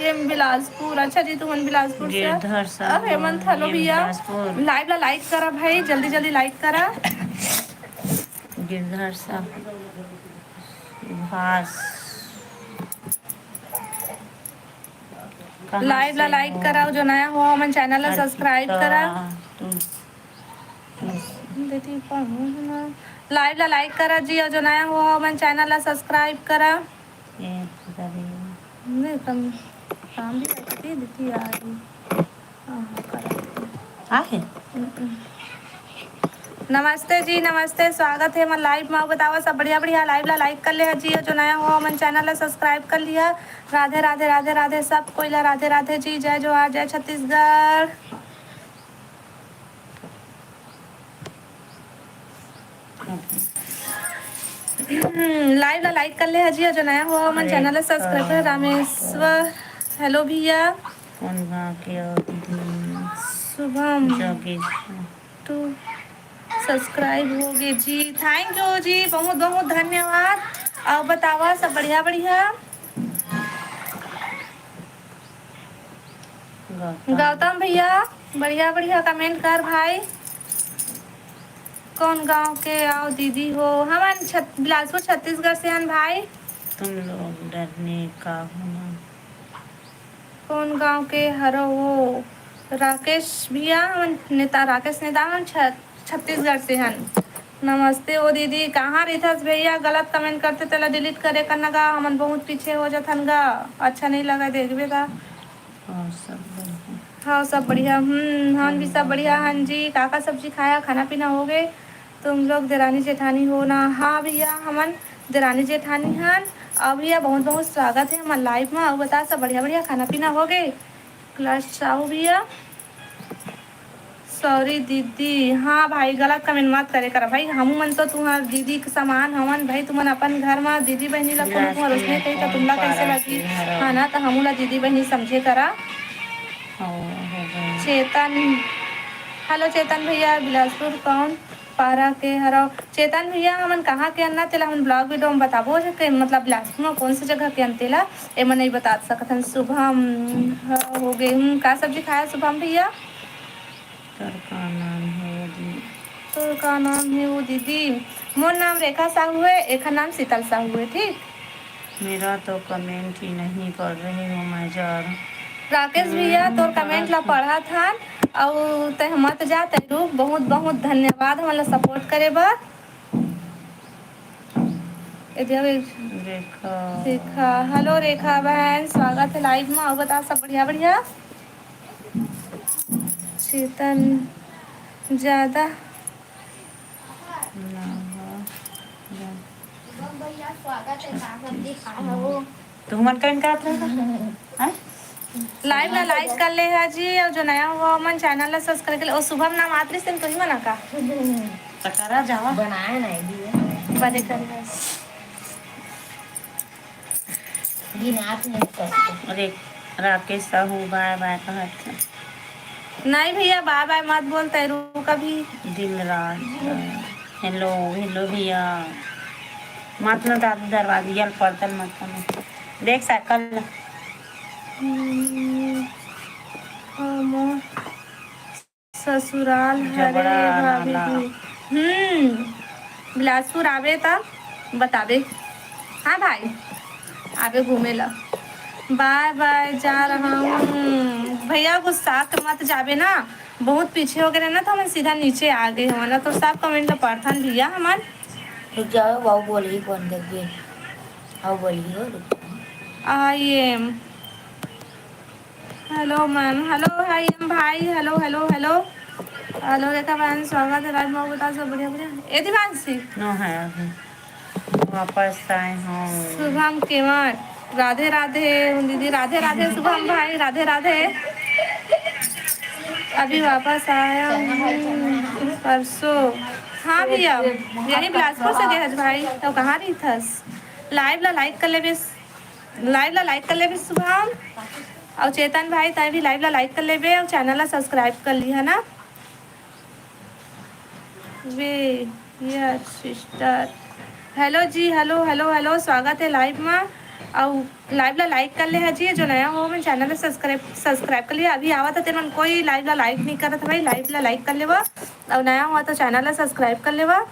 ये बिलासपुर, अच्छा जी, तुमन बिलासपुर से। गिरधर साहू, अब हेमंत, hello ये भैया। बिलासपुर। Live ला like करा भाई, जल्दी जल्दी like करा। गिरधर साहू, सुभाष। कहाँ live ला से like हो? करा, जो नया हो हमन channel ला subscribe अर्पिता, करा। तू, तू। दीदी पढ़ू ना। Live ला like करा जी, और जो नया हो हमन channel ला subscribe करा। ए, दीदी। नहीं, कम, काम भी करती है, दीदी आ रही। हाँ, हाँ, करा। आहे? हम्म। नमस्ते जी, नमस्ते, स्वागत है हमर live में। बतावा सब बढ़िया, बढ़िया। Live ला like कर ले जी, और जो नया हो हमन channel ला subscribe कर लिहा। राधे, राधे, राधे, राधे, सब कोई ला राधे, राधे जी। जय जोहार, जय छत्तीसगढ़। Live ला like कर ले हा जी, और जो नया हो हमन अरे channel ला subscribe कर। रामेश्वर, hello भैया। कौन गाँव के हो दीदी? शुभम। जगेश। To subscribe होगे जी, thank you जी, बहुत बहुत धन्यवाद। और बतावा सब बढ़िया बढ़िया? गौतम। गौतम भैया, बढ़िया बढ़िया comment कर भाई। कौन गांव के आव दीदी हो? हमन छत-, बिलासपुर छत्तीसगढ़ से हन भाई। तुम लोग डरने का हो ना। कौन गांव के हरो वो? राकेश भैया, हमन नेता राकेश नेता, हमन छ-, छत्तीसगढ़ से हन। नमस्ते ओ दीदी, कहाँ रहिथस भैया? गलत comment करथे तेला delete करे करना गा, हमन बहुत पीछे हो जथन गा, अच्छा नहीं लगा देखबे गा। और सब बढ़िया? हाँ, सब बढ़िया। हम्म, हमन भी सब बढ़िया हन जी। का का सब्जी खाया, खाना पीना हो गए? तुम लोग देरानी जेठानी हो ना? हाँ भैया, हमन देरानी जेठानी हन। अउ भैया, बहुत बहुत स्वागत है हमर live में। अउ बता, सब बढ़िया बढ़िया खाना पीना हो गए? कैलाश साहू भैया, sorry दीदी। हाँ भाई, गलत comment मत करे करा भाई, हमू मन तो तुम्हार दीदी के समान हवन भाई, तुमन अपन घर में दीदी बहनी ला कोनो भरोसने कही तो तुमला कैसे लगी? हाँ ना, तो हमू ला दीदी बहनी समझे करा। चेतन, hello चेतन भैया, बिलासपुर कौन पारा के हरव? चेतन भैया, हमन कहाँ के अन ना, तेला हमन vlog video में बताबो, जे के, मतलब, बिलासपुर में कौन सी जगह के अन तेला, एमन नहीं बता सकत हन। शुभम, हाँ, हो गए। हम्म, का सब्जी खाया शुभम भैया? तोर का नाम है वो दीदी? तोर का नाम है वो दीदी? मोर नाम रेखा साहू है, एखर नाम शीतल साहू है, ठीक? मेरा तो comment ही नहीं पढ़ रहे हो, मैं जा रहा हूँ। राकेश भैया, तोर comment ला पढ़त हन, अउ तैं मत जा, तैं रुक। बहुत बहुत धन्यवाद हमन ला support करे बर। ए दे, रेखा। रेखा, hello रेखा बहन, स्वागत है live में। अउ बता, सब बढ़िया बढ़िया? चेतन, ज्यादा भैया, स्वागत है, का सब्जी खाए हो? तुमन कौन करत रहे? हैं? Live ला like कर ले हा जी, अउ जो नया हुआ मन channel ला subscribe कर ले। ओ शुभम नाम आत रहिस तेन तो ही मना का? त करा जावा। बनाया ना है जी। बड़े कर ले। बिना आप नहीं करते। अरे। राकेश साहू bye bye कहत हे। नहीं भैया, bye bye मत बोलते, रुक अभी। दिन रात hello, hello भैया, मत ना दादू दरवाजा ल पड़तल मत ना। देख साइकिल। हम्म, हाँ, मोर ससुराल हरे जबड़ा भाभी नाला। जी। हम्म, बिलासपुर आबे त बताबे। हाँ भाई, आबे घूमे ला। bye bye, जा रहा हूँ। भैया, गुस्सा के मत जाबे ना, बहुत पीछे हो गए ना, तो हमन सीधा नीचे आ गए हवन ना, तो सब comment ला पढ़थन भैया हमन। रुक जाओ, बाबू बोलही कौन करके। आओ बोलही हो, रुक जाओ। I am Hello ma'am, hello hi am भाई, hello, hello, hello, hello रेखा बहन, स्वागत है live में, बताओ सब बढ़िया, बढ़िया। ए दिवांशी। नो है अभी, वापस आए हूँ। शुभम केवट, राधे राधे दीदी, राधे राधे शुभम भाई, राधे राधे। अभी वापस आया हूँ परसों। हाँ भैया, यही बिलासपुर से गए हज भाई, तो कहाँ रही थस? Live ला like कर लेबे, live ला like कर लेबे शुभम। अउ चेतन भाई, तैं भी live ला like कर लेबे अउ channel ला subscribe कर लिहा ना। वे, yes sister, hello जी, hello, hello, hello, स्वागत है live मा। अउ live ला like कर ले हा जी, जो नया हो, मैं channel ला subscribe, subscribe कर लिहा। अभी आवा था तेरे मन कोई live ला like नहीं करत भाई, live ला like कर लेवा। अउ नया हुआ तो channel ला subscribe कर लेवा।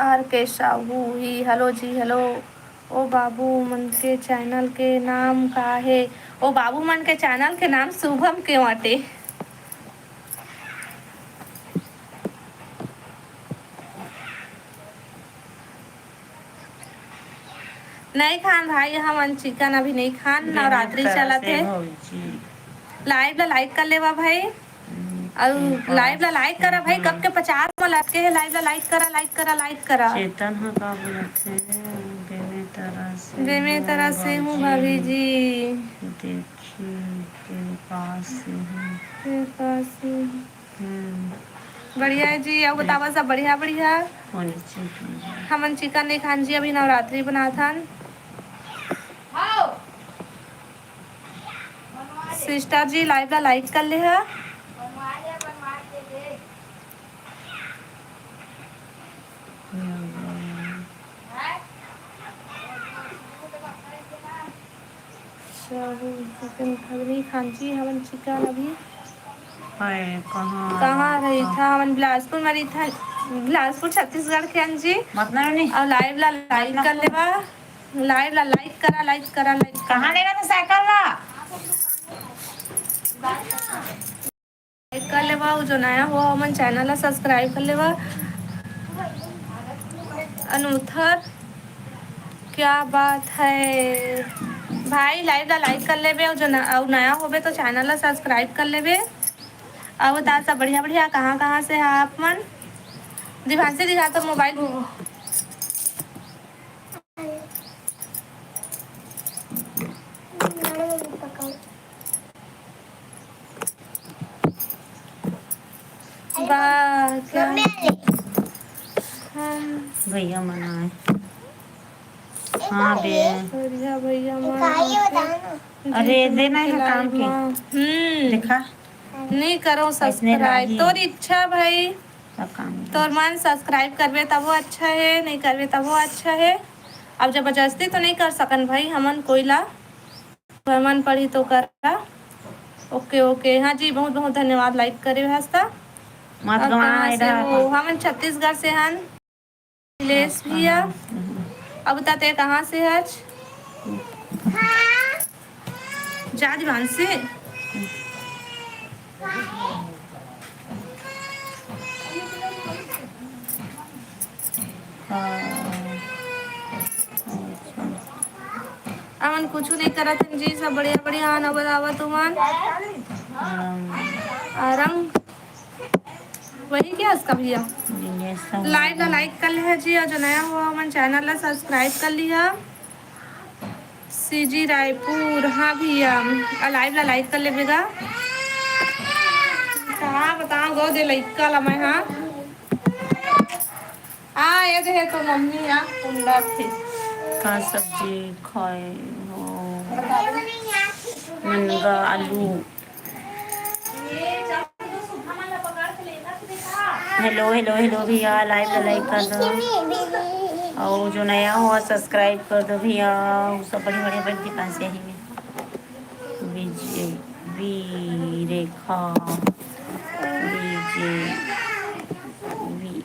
आर के साहू ही, hello जी, hello। ओ बाबू मन के channel के नाम का हे? ओ बाबू मन के channel के नाम शुभम के वाटे। नहीं खान भाई, हमन chicken अभी नहीं खान, नवरात्रि चलत हे। Live ला like कर लेवा भाई, अउ live ला like करा भाई, कब के पचास में लटके हे। Live ला like करा, like करा, like करा। चेतन ह का बोलत हे? बेमे तरह से बेमे हूँ तरह से हूँ भाभी भाभी जी। जी। देखी के पास ही। के पास ही। हम्म। बढ़िया है जी, अब बतावा सब बढ़िया, बढ़िया। हमन chicken नहीं खान जी, अभी नवरात्रि बनाथन। Sister जी, live ला like कर ले हा। Chicken खगनी खांची, हमन chicken अभी हाय, कहाँ? कहाँ रही था? हमन बिलासपुर में रही था, बिलासपुर, छत्तीसगढ़ के हन जी। मत ना नहीं। अउ live ला like कर लेवा, live ला like करा, like करा, like कहाँ लेगा था साइकिल ला? Like कर लेवा, अउ जो नया हो, हमन channel ला subscribe कर लेवा। अनुथर, क्या बात है भाई, live ला like कर लेबे, अउ जो न-, अउ नया होबे तो channel ला subscribe कर लेबे। अउ बता सब बढ़िया बढ़िया, कहाँ कहाँ से है आप मन? दिभांशी दिखा तो mobile। वाह, क्या? हम भैया मन आए। हाँ बे। बढ़िया भैया मन आए। अरे, देना है काम के। हम्म। देखा? नहीं करो subscribe। तोर इच्छा भाई। तोर मन subscribe करबे तबो अच्छा है, नहीं करबे तबो अच्छा है। अब जबरदस्ती तो नहीं कर सकन भाई हमन कोई ला। मन पढ़ी तो करा। OK, OK। हाँ जी, बहुत बहुत धन्यवाद like करे वास्ता। मत गवा, कहाँ से हो? हमन छत्तीसगढ़ से हन। नीलेश भैया, अब बता ते कहाँ से हच? जा दिवांशी। अमन कुछ नहीं करत हन जी, सब बढ़िया बढ़िया आन अवत आवत हुआ। आरम वही क्या इसका भैया? Live ला like कर लिहा जी, अउ जो नया हुआ हमन channel ला subscribe कर लिहा। CG रायपुर, हाँ भैया, live ला like कर लेबे गा। हाँ, बताओ गो दे लइका ला मैं, हाँ। हाँ, ये दे तो मम्मी या कुंडा थे। का सब्जी खाए हो? मनगा आलू। हेलो, हेलो, हेलो भैया, लाइव ला लाइक कर दो। और जो नया हो, सब्सक्राइब कर दो भैया। वो सब बड़े बड़े बन के पास यही में। विजय, वी, रेखा, विजय, वी।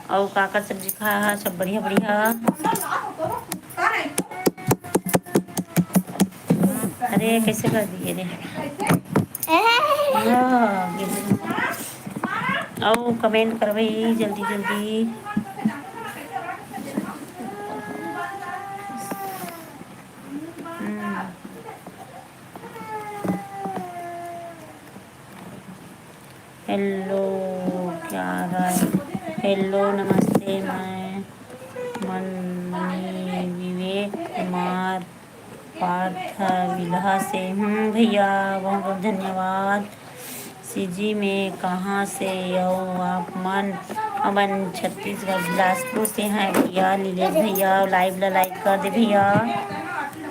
अउ का का सब्जी खा हा? सब बढ़िया बढ़िया। अरे, कैसे कर दिए रे? हाँ, गिर गई। अउ कमेंट करबे जल्दी जल्दी। हम्म। हेलो, क्या हाल? हेलो, नमस्ते, मैं मनमनी विवेक कुमार पार्थ बिल्हा से हूँ भैया, बहुत बहुत धन्यवाद। सीजी में कहाँ से हो आप मन? हमन छत्तीसगढ़ बिलासपुर से हैं भैया। नीलेश भैया, लाइव ला लाइक कर दे भैया,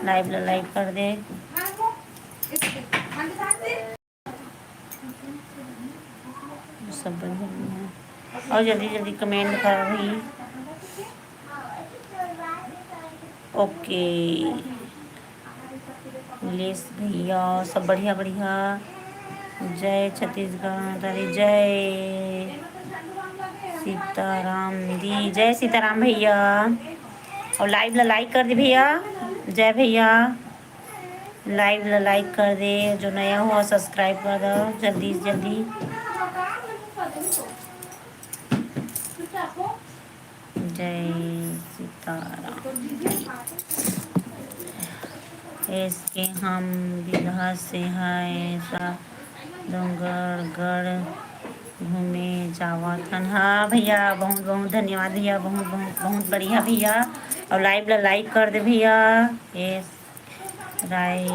लाइव ला लाइक कर दे। सब बढ़िया बढ़िया। और जल्दी जल्दी कमेंट करा भाई। ओके नीलेश भैया, सब बढ़िया बढ़िया। जय छत्तीसगढ़ माता दी, जय सीताराम दी, जय सीताराम भैया। और लाइव ला लाइक कर दे भैया। जय भैया। लाइव ला लाइक कर दे, जो नया हो सब्सक्राइब कर दो जल्दी से जल्दी। जय सीताराम। एस के हम बिल्हा से है, सा डोंगरगढ़ घूमे जावत हन। हाँ भैया, बहुत बहुत धन्यवाद भैया, बहुत बहुत बहुत बढ़िया भैया। और लाइव ला लाइक कर दे भैया। एस राय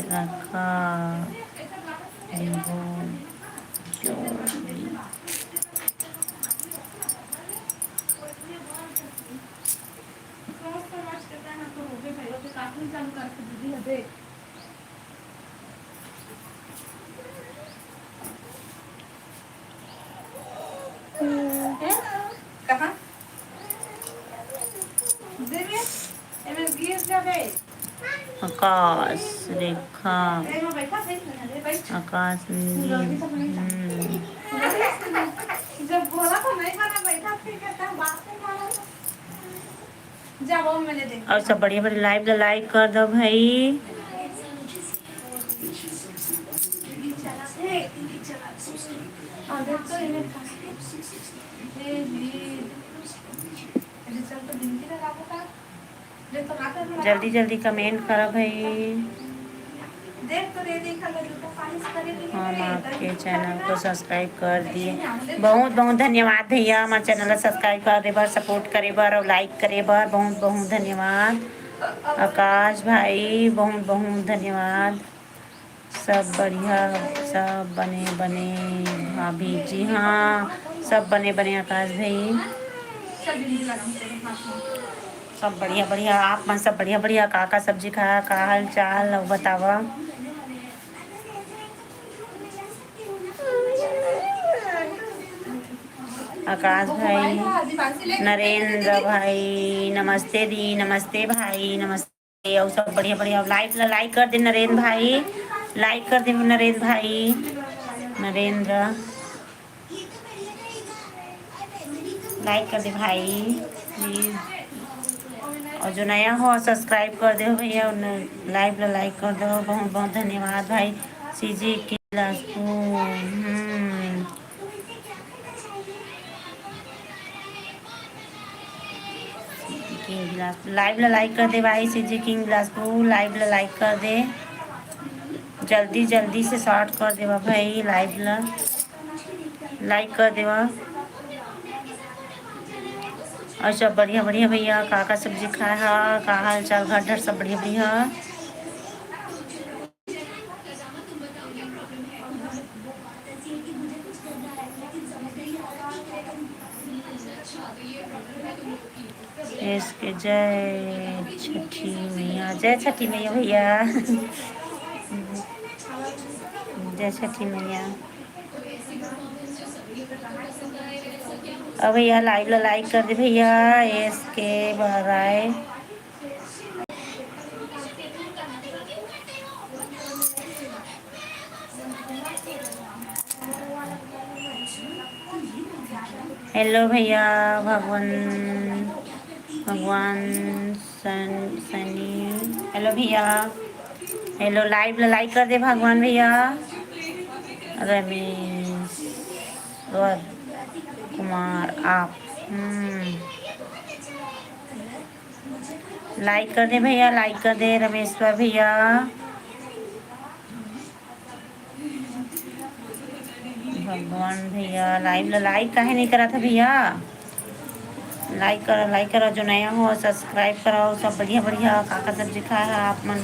रखा रिंगो जो भी। हैं? कहाँ? देवे, एमे गिर जाबे। आकाश रेखा, एमे बैठा थे, एमे बैठ। आकाश नीली, हम्म। जब बोला तो नहीं माना, बैठा फिर कहता है, बात नहीं माना। जा, वो मैंने देखा। और सब बढ़िया बढ़िया लाइव ला लाइक कर दो भाई। हाँ, देख तो इन्हें। ए, जी। अरे, चल तो बिनती लगा दो का। जल्दी जल्दी कमेंट करा भाई। हम आपके चैनल को सब्सक्राइब कर दिए। बहुत बहुत धन्यवाद भैया, हमारे चैनल ला सब्सक्राइब करे बर, सपोर्ट करे बर और लाइक करे बर बहुत बहुत धन्यवाद। आकाश भाई बहुत बहुत धन्यवाद। सब बढ़िया, सब बने बने भाभी जी। हाँ, सब बने बने आकाश भाई। सब बढ़िया बढ़िया, आप मन सब बढ़िया बढ़िया। का का सब्जी खाया, का हाल चाल, अउ बतावा। आकाश भाई, नरेंद्र भाई, नमस्ते दी, नमस्ते भाई, नमस्ते। अउ सब बढ़िया बढ़िया। लाइव ला लाइक कर दे नरेंद्र भाई, लाइक कर दे नरेंद्र भाई, नरेंद्र। लाइक कर दे भाई प्लीज। और जो नया हो सब्सक्राइब कर दे भैया, लाइव ला लाइक कर दो। बहुत बहुत धन्यवाद भाई। सीजी की बिलासपुर। हम्म। किंग बिलासपुर लाइव ला लाइक कर दे भाई। सीजी किंग बिलासपुर लाइव ला लाइक कर दे, जल्दी जल्दी से शॉर्ट कर देवा भाई। लाइव ला लाइक कर देवा। और सब बढ़िया बढ़िया भैया, का का सब्जी खाए हा, का हाल चाल घर डर सब बढ़िया बढ़िया। एस के जय छठी मैया, जय छठी मैया भैया। जय छठी मैया। अब भैया live ला like कर दे भैया, एस के बराय। हेलो भैया, भगवान, भगवान सन-, सनी। हेलो भैया, हेलो, live ला like कर दे भगवान भैया। रमेश्वर कुमार आप, हम्म, like कर दे भैया, like कर दे रमेश्वर भैया। भगवान भैया, live ला like काहे नहीं करत है भैया? Like करो, like करो, जो नया हो subscribe करो। सब बढ़िया बढ़िया का का सब्जी खाए है आप मन?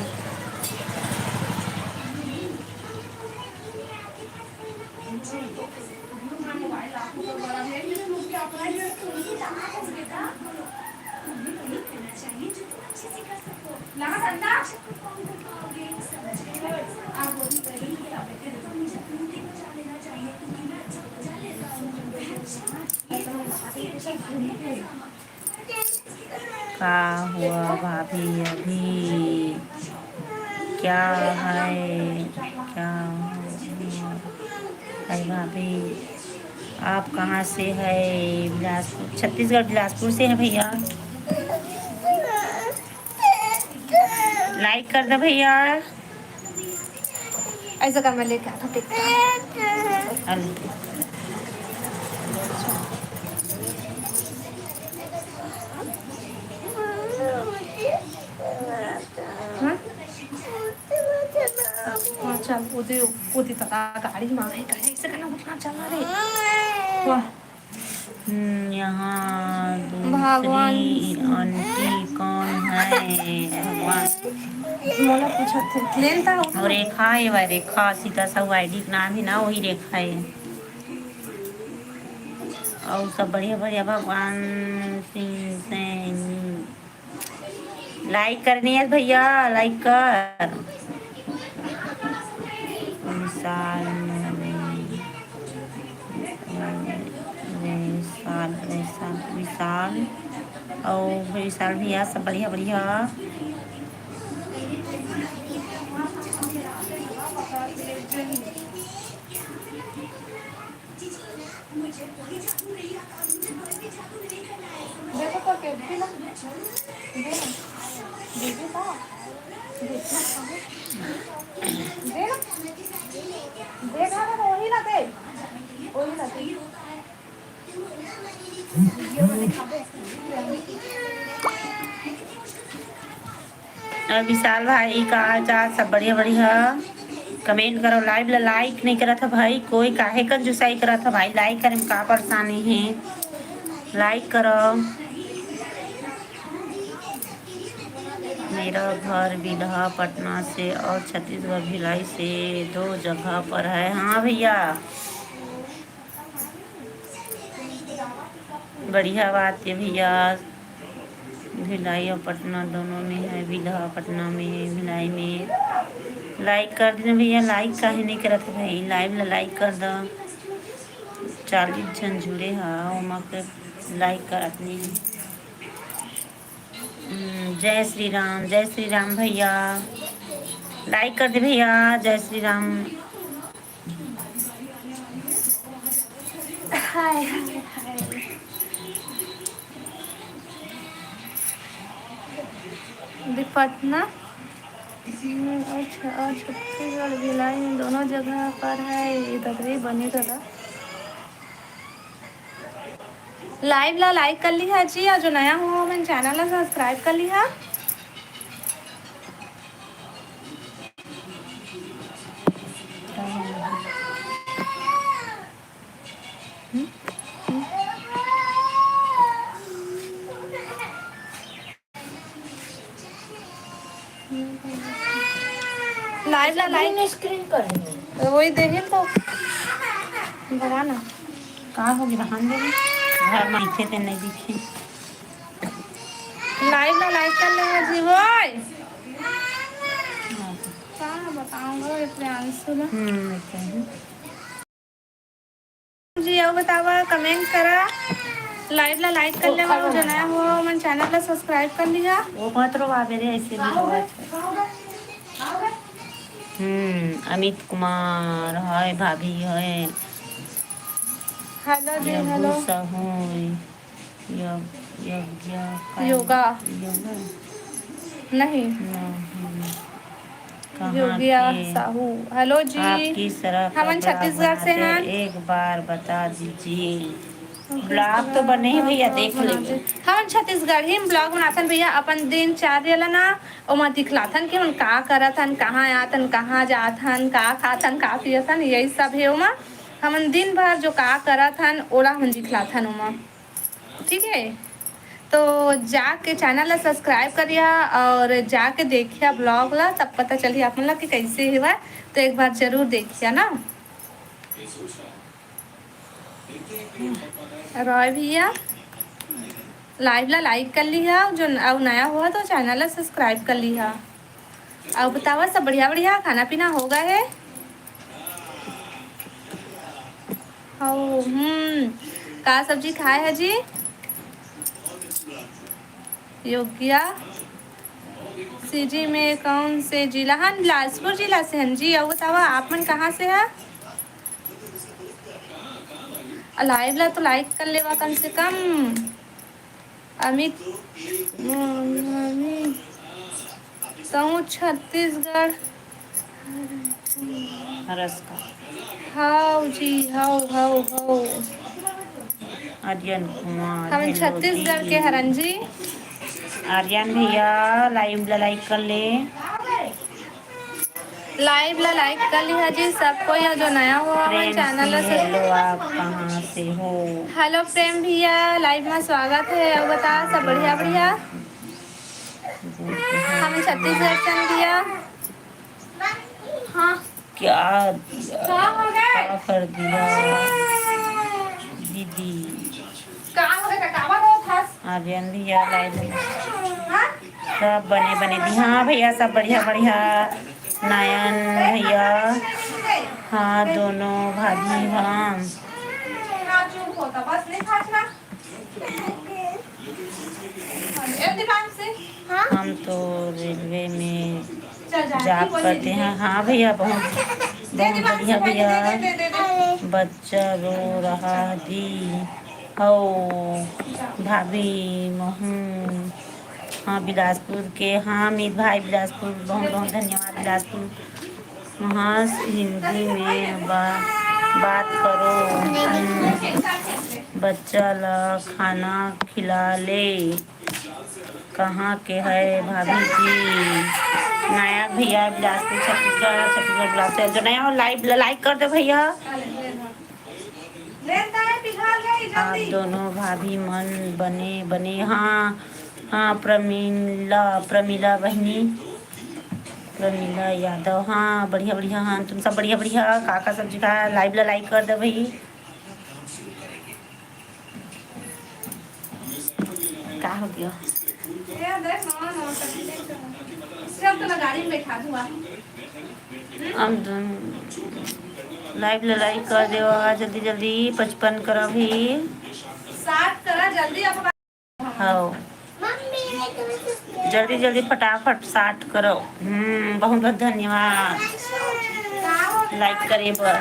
का हुआ भाभी, अभी क्या है, क्या हुआ है भाभी? आप कहाँ से है? बिलासपुर, छत्तीसगढ़, बिलासपुर से है भैया। Like कर दो भैया। ऐसा कर, मैं लेके आता हूँ, टिकता। अरे। हाँ? हाँ, चल, वो दे, वो दे, तका गाड़ी में है, कहे ऐसे करना, उठना, चलना रे। वाह। हम्म, यहाँ दूसरी भगवान। आंटी कौन है? भगवान। मोला पूछत थे। ले लेता हूँ। और रेखा है, वह रेखा, सीता साहू आईडी के नाम है ना, वही रेखा है। और सब बढ़िया बढ़िया, भगवान सिंह सैनी। Like करनी है भैया, like कर। विशाल, विशाल, विशाल, विशाल, और विशाल भैया, सब बढ़िया बढ़िया। देखो तो के भी ना, दे ना, दीदी का, दे ना, दे ना, वही ना दे, वही ना दे। और विशाल भाई का हाल चाल? सब बढ़िया बढ़िया। Comment करो। Live ला like नहीं करत है भाई, कोई काहे कंजूसाई करत है भाई? Like करे में का परेशानी है, like करो। मेरा घर बिल्हा पटना से और छत्तीसगढ़ भिलाई से दो जगह पर है। हाँ भैया, बढ़िया बात है भैया, भिलाई और पटना दोनों में है, बिल्हा पटना में, भिलाई में। Like कर देना भैया, like काहे नहीं करत है भाई? Live ला like कर दो। चालीस झन जुड़े हा, ओमा के like करत नहीं है। हम्म, जय श्री राम, जय श्री राम भैया, like कर दे भैया, जय श्री राम। हाय, हाय, हाय। पटना, हम्म, अच्छा, और छत्तीसगढ़ भिलाई में दोनों जगह पर है। ये ददरी बने दादा। Live ला like कर लिहा जी, और जो नया हुआ मन channel ला subscribe कर लिहा। Live ला like। Screen पर है। वही देखे तो भगा ना। का हो गया? बहान दे। घर में दिखे ते नहीं दिखे। Live ला like कर ले जी, होय। का बताऊंगा ये प्रियांशु ला। हम्म, सही। जी, अउ बतावा, comment करा, live ला like कर लेवा, अउ जो नया हो, मन channel ला subscribe कर लिहा। वो मत रोवा बेरे, ऐसे भी रोवा। हम्म, अमित कुमार, हाय भाभी, हाय। Hello जी, hello। साहू, योग-, योग्या का-, योगा। योगा? नहीं। नहीं। कहाँ योगिया के? साहू। Hello जी। आप किस तरह का हमन vlog छत्तीसगढ़ से बनाते हैं। एक बार बता दीजिए। Vlog तो बने ही भैया, देख लेबे। हमन छत्तीसगढ़ी में vlog बनाथन भैया, अपन दिनचर्या ला ना, ओमा दिखलाथन कि हमन का करत हन, कहाँ आथन, कहाँ जाथन, का खाथन, का पियथन, यही सब हे ओमा। हमन दिन भर जो का करत हन, ओला हमन दिखलाथन ओमा। ठीक है, तो जाके channel ला subscribe करिया और जाके देखिया vlog ला, तब पता चलिया आप मन ला कि कैसे हेवय। तो एक बार जरूर देखिया ना। रॉय भैया, live ला like कर लिहा, जो न-, अउ नया हुआ तो channel ला subscribe कर लिहा। अउ बतावा, सब बढ़िया बढ़िया खाना पीना हो गए हे? हौ, हम्म, का सब्जी खाए हे जी? योगिया, सीजी में कौन से जिला? हम बिलासपुर जिला से हन जी। अउ बतावा, आप मन कहाँ से है? Live ला तो like कर लेवा कम से कम। अमित, अमित, तहूँ छत्तीसगढ़। हरस का। हौ जी, हौ, हौ, हौ। आर्यन कुमार, हम hello छत्तीसगढ़ जी। के हरन जी। आर्यन भैया, live ला like कर ले। Live ला like कर लिहा जी सब कोई, अउ जो नया हो हमर प्रेम channel ला से। Hello, आप कहाँ से हो? Hello प्रेम भैया, live में स्वागत है। अउ बता, सब बढ़िया, बढ़िया? हम छत्तीसगढ़ से हन भैया। हाँ। क्या, का हो गए? क्या कर दिया दीदी? का हो गए? का बात होत हस? आर्यन भैया, live में। हाँ? सब बने बने दी। हाँ भैया, सब बढ़िया बढ़िया। नयन भैया, हाँ, दोनों भाभी, हाँ। हम तो रेलवे में job करते हैं। हाँ भैया, बहुत, बहुत बढ़िया भैया। बच्चा रो रहा दी। हौ भाभी, महूँ। हाँ, बिलासपुर के। हाँ, अमित भाई, बिलासपुर, बहुत, बहुत धन्यवाद, बिलासपुर। हाँ, हिंदी में बा-, बात करो। हम्म, बच्चा ला खाना खिला ले। कहाँ के है भाभी जी? नया भैया, बिलासपुर, छत्तीसगढ़, छत्तीसगढ़, बिलासपुर। जो नया हो, live, like कर दे भैया। आप दोनों भाभी मन बने, बने, हाँ, हाँ, प्रमिला, प्रमिला बहिनी, प्रमिला यादव, हाँ, बढ़िया, बढ़िया, हाँ, तुम सब बढ़िया, बढ़िया, का, का सब्जी खाए, live ला like कर दे भाई। का हो गया? चल, तो गाड़ी में बैठा दूँ, आ। हम दोनों live ला like कर देवा, जल्दी जल्दी पचपन करा भी। साठ करा जल्दी, अब। हाँ, जल्दी जल्दी फटाफट साठ करो। हम्म, बहुत बहुत धन्यवाद like करे बर।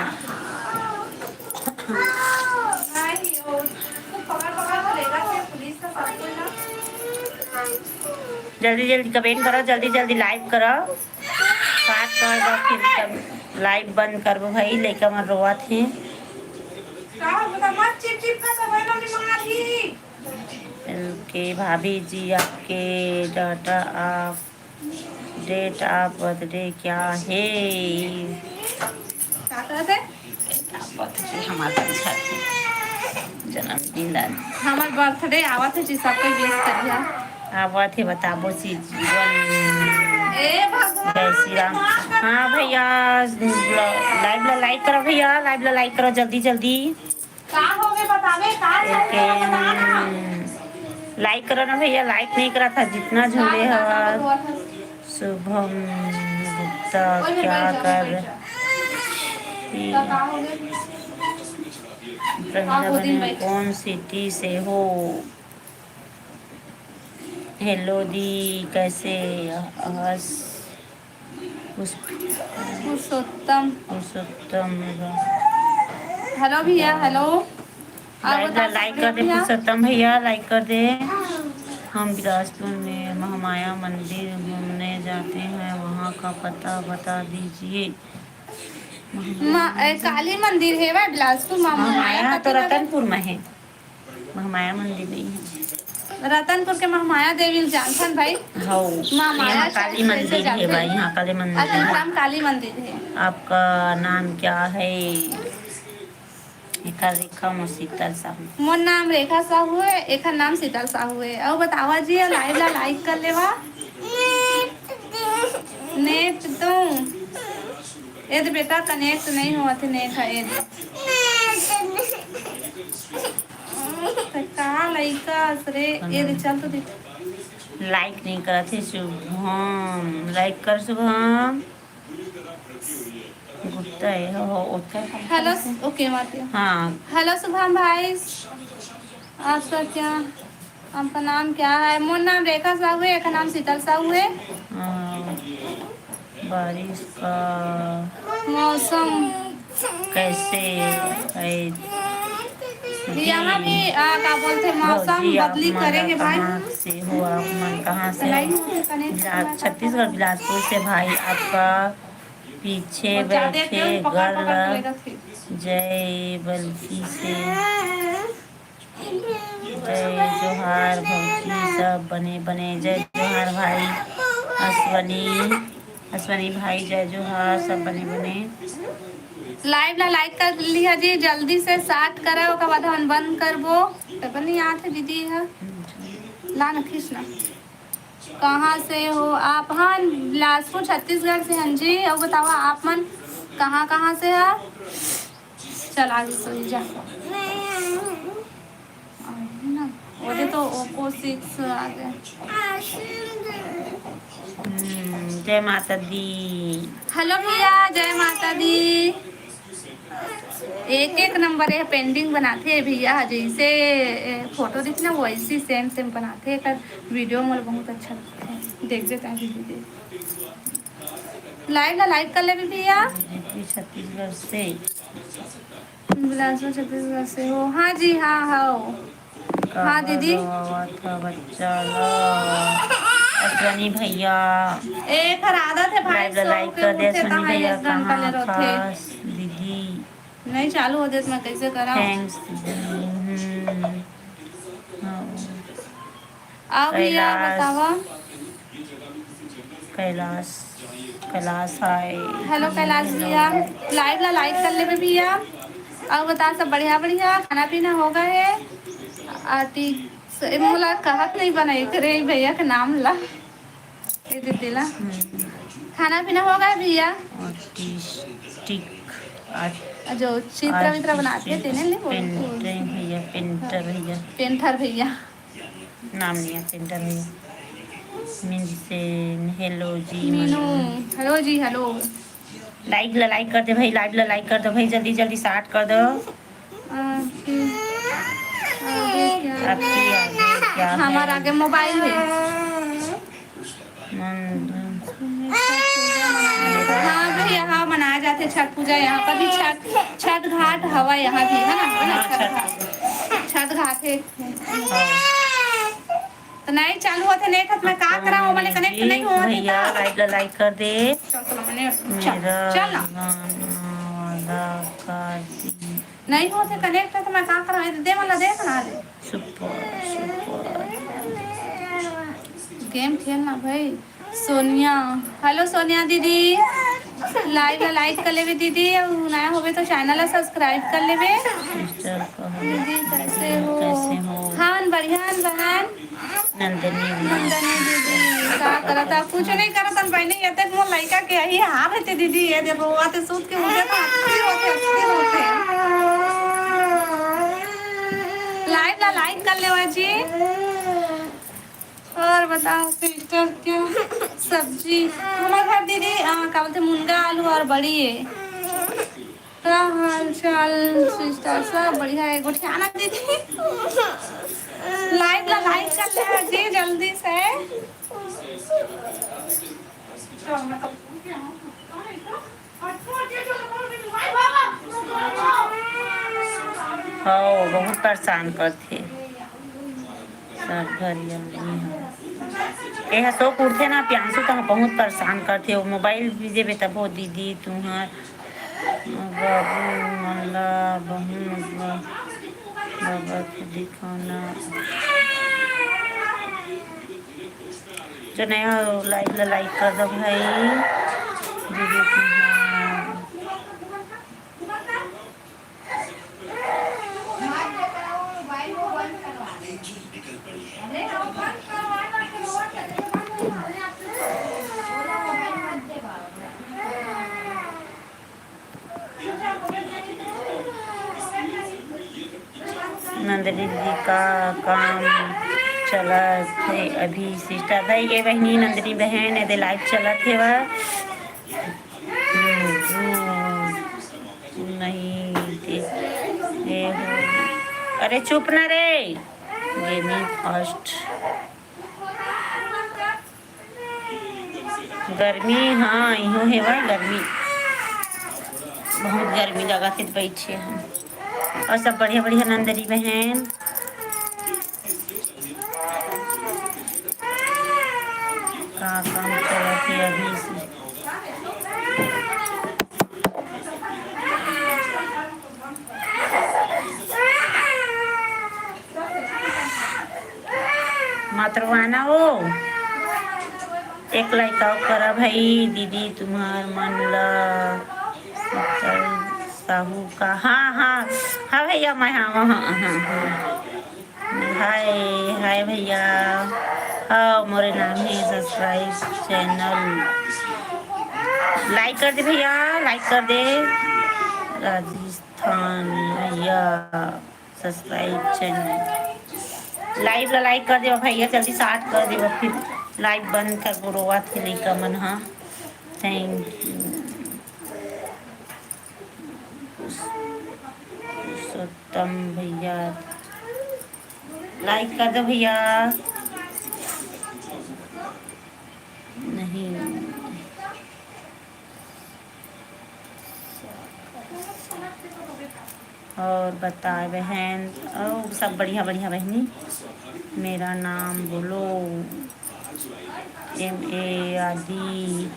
जल्दी जल्दी comment करो, जल्दी जल्दी live करो। बात कर दो, फिर तब live बंद करबो भाई, लइका मन रोवत हे। का होता? मत चिप चिप कर, सब मम्मी मंगा दी। एल के भाभी जी, आपके data of, date of birthday क्या है? का कहत हे? Date of birthday हमार जन्मदिन ला। हमार birthday आवत हे जी, सबके wish करिहा। आवत हे बताबो सीजन। ए भगवान, जय श्री राम। हाँ भैया, live ला like करो भैया, live ला like करो जल्दी जल्दी। का होगे बताबे, का एक लाइक करो ना भैया, लाइक नहीं करा था जितना झूले हवा। शुभम गुप्ता क्या कर रही है? कौन सिटी से हो? हेलो दी, कैसे हस? पुरुषोत्तम। पुरुषोत्तम। हेलो भैया, हेलो। लाइक ला, लाइक कर दे भैया। पुरुषोत्तम भैया, लाइक कर दे। हम बिलासपुर में महामाया मंदिर घूमने जाते हैं, वहाँ का पता बता दीजिए। मा-, ए, काली मंदिर है भाई बिलासपुर, महामाया महामाया तो रतनपुर में है। महामाया मंदिर नहीं है। रतनपुर के महामाया देवी ल जानथन भाई। हौ, महामाया यहाँ काली मंदिर है भाई, यहाँ काली मंदिर है। राम काली मंदिर है। आपका नाम क्या है? एकर रेखा, मोर शीतल साहू। मोर नाम रेखा साहू है, एकर नाम शीतल साहू है। अउ बतावा जी, लाइव ला लाइक कर लेवा। नेट तो ए दे बेटा, कनेक्ट नहीं होवत हे, नेट है ए दे। त का लइका अस रे, ए दे चल तो देख। लाइक नहीं करत हे शुभम, लाइक कर शुभम। गुप्ता है, हो, हो, ओके। हेलो, ओके, मारती हूँ। हाँ। हेलो शुभम भाई, आपका क्या, आपका नाम क्या है? मोर नाम रेखा साहू है, एकर नाम शीतल साहू है। हाँ, बारिश का मौसम कैसे है? यहाँ भी, आ, का बोलते, मौसम भौजी, आप बदली मन करेंगे भाई। कहाँ से हो? आप मन कहाँ से हो? बिला-, छत्तीसगढ़ बिलासपुर से भाई, आपका पीछे बैठे गर्ल। जय बल्कि से। जय जोहार भौजी, सब बने बने। जय जोहार भाई अश्वनी, अश्वनी भाई, जय जोहार, सब बने बने। लाइव ला लाइक कर लिहा जी, जल्दी से स्टार्ट करा, ओकर बाद हम बंद करबो। तब नहीं आत है दीदी, है ला न खींच ना। कहाँ से हो आप? हाँ, बिलासपुर, छत्तीसगढ़ से हन जी। अउ बतावा, आप मन कहाँ, कहाँ से है? चल आगे सोई जा। ना, ओदे तो Oppo six आ गया। हम्म, जय माता दी। हेलो भैया, जय माता दी। एक एक नंबर ये पेंडिंग बनाथे भैया, जैसे, ए, फोटो दिखना वैसी सेम सेम बनाथे। एकर वीडियो मोला बहुत अच्छा लगथे, देख जे ताकि दीदी। लाइव ला लाइक कर लेबे भैया। छत्तीसगढ़ से। बिलासपुर छत्तीसगढ़ से हो? हाँ जी, हाँ, हाँ। हाँ दीदी। बच्चा ला। अश्वनी भैया। एक हर आदत है भाई, लाइव ला लाइक कर दे, अश्वनी भैया। कहाँ खास दीदी? नहीं चालू हो देत, मैं कैसे करा? थैंक्स दीदी। हम्म। हाँ। अउ भैया कैलाश। बतावा। कैलाश, कैलाश हाय। हेलो कैलाश भैया, लाइव ला लाइक कर लेबे भैया। अउ बता, सब बढ़िया बढ़िया, खाना पीना हो गए है? आर्टिस्ट मोला कहत नहीं बनाई करे भैया के नाम ला। ए दीदी ला। हम्म। खाना पीना हो गए भैया? आर्टिस्टिक, आर्ट-, जो चित्र वित्र बनाते थे ना, नहीं बोलते। पेंटर भैया, पेंटर भैया। पेंटर भैया। नाम नहीं है, पेंटर भैया। मीनू से, हेलो जी, मीनू। हेलो जी, हेलो। लाइव ला लाइक कर दे भाई, लाइव ला लाइक कर दो भाई, जल्दी जल्दी स्टार्ट कर दो। आपके, आगे क्या? आपकी आगे क्या है? हमारा आगे मोबाइल है। हाँ भैया, हाँ, मनाया जाथे छठ पूजा। यहाँ पर भी छठ, छठ घाट हवा यहाँ भी, है ना? है ना? हाँ, छठ घाट। छठ घाट है। हाँ। तो नहीं चालू होथे नेट, मैं का करा, वो मैंने कनेक्ट नहीं होवत भैया, था। लाइव ला लाइक कर दे। चल, चल, मैंने, चल, मेरा चल ना। गाना वाला कर दी। नहीं होथे कनेक्ट, तो मैं का करा, दे वाला देख ना रे। Super, super. गेम खेलना भाई। सोनिया, हेलो सोनिया दीदी, लाइव ला लाइक कर लेबे दीदी, अउ नया होबे तो चैनल ला सब्सक्राइब कर लेबे। सिस्टर कहो, दीदी कैसे हो? कैसे हो? हाँ बढ़िया हन बहन। नंदनी दीदी। नंदनी दीदी का करत है? कुछ नहीं करत हन बहनी, ये तक मोर लइका के यही हाल रहते दीदी, ये देखो आते सूत के उठे तो अस्थिर होते, अस्थिर होते। लाइव ला लाइक कर लेवा जी। और बताओ सिस्टर, क्या सब्जी? हमारे घर दीदी, आ, का बोलते, मुनगा आलू और बड़ी है। का हाल चाल सिस्टर? सब बढ़िया है। गोठियाना दीदी, लाइव ला लाइक कर लेवा जी जल्दी से। हाँ, बहुत परेशान करथे। सर घर ये नहीं है। एहा सो के उठथे ना, प्रियांशु तो बहुत परेशान करथे। वो मोबाइल भी देबे तभो दीदी तुंहर बाबू मन ला बहुत बाबा के दिखाना। जो नया हो, लाइव ला लाइक कर दो भाई। दीदी तुंहर नंदनी दीदी का काम चलत हे अभी सिस्टर भाई। ए बहिनी नंदनी बहन, एदे लाइव चलत हे वा। हम्म, हम्म, नहीं दे, ए हो। अरे चुप ना रे। Gaming first. गर्मी, हाँ, इहो हेवय गर्मी, बहुत गर्मी लगत हे, बइठे हन। और सब बढ़िया बढ़िया नंदनी बहन, का काम चलत हे अभी से? मतरवाना हो, एक लाइक अउ करा भाई दीदी, तुम्हार मन ला शीतल साहू का। हाँ, हाँ, हाँ भैया, मैं, हाँ, हाँ, हाँ, हाँ। हाय, हाय भैया, हाँ, मोरे नाम हे सब्सक्राइब चैनल, लाइक कर दे भैया, लाइक कर दे। राजेश थान भैया सब्सक्राइब चैनल। लाइव ला लाइक कर देवा भैया, जल्दी स्टार्ट कर देवा, फिर लाइव बंद कर बोलवा थे लइका मन हा। थैंक यू पुरुषोत्तम भैया, लाइक कर दो भैया। नहीं। और बताए बहन, और सब बढ़िया बढ़िया बहनी। मेरा नाम बोलो, एम ए आदि।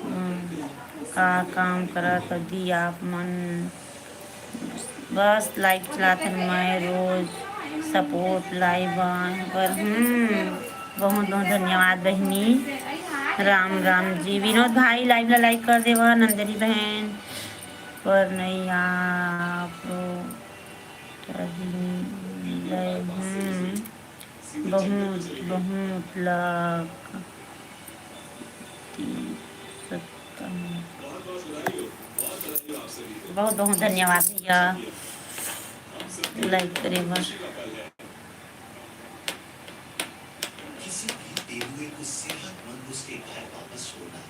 हम्म, का काम करत हो दी आप मन? बस लाइव चलाथन मैं रोज, सपोर्ट लाइव आए बर। हम्म, बहुत बहुत धन्यवाद बहिनी। राम राम जी। विनोद भाई लाइव ला लाइक कर देवा। नंदनी बहन पर नहीं आप हम्म, बहुत बहुत लाख बहुत बहुत धन्यवाद भैया लाइक करे बर। किसी भीगते हुए को सेहतमंद उसके घर वापस छोड़ना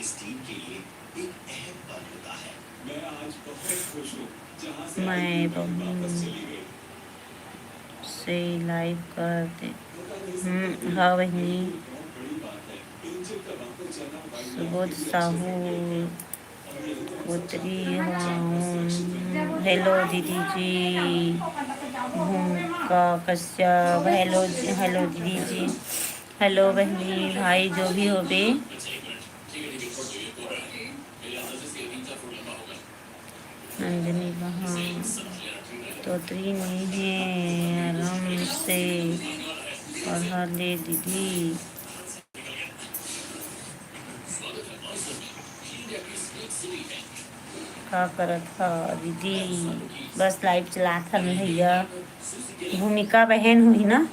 इस टीम के लिए एक अहम पल होता है। मैं आज बहुत खुश हूँ, जहाँ से आई मैं थी, वहीं वापस बहुत चली गई। से लाइव कर दे। हम्म, हाँ बहिनी। सुबोध साहू, पुत्री हूँ। हेलो दीदी जी, भूमिका कश्यप, हेलो जी, हेलो दीदी जी, हेलो बहिनी, भाई, जो भी होबे। नंदिनी बहन, तोतरी नइ हे, आराम से पढ़ा ले दीदी। का करत ह दीदी? बस लाइव चलात हन भैया। भूमिका बहन होही ना?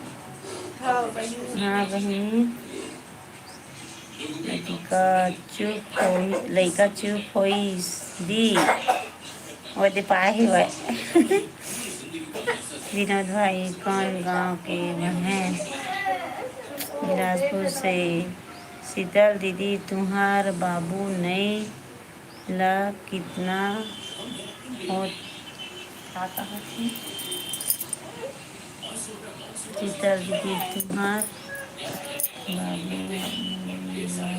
हाँ, बहिनी। हाँ, बहिनी। लइका चुप होई, लइका चुप होईस दी। ओदे पाए हे वय। विनोद भाई, कौन गांव के बहन? बिलासपुर से। शीतल दीदी, तुहार बाबू नई ला कितना होत? का कहत हे? शीतल दीदी, तुहार बाबू ला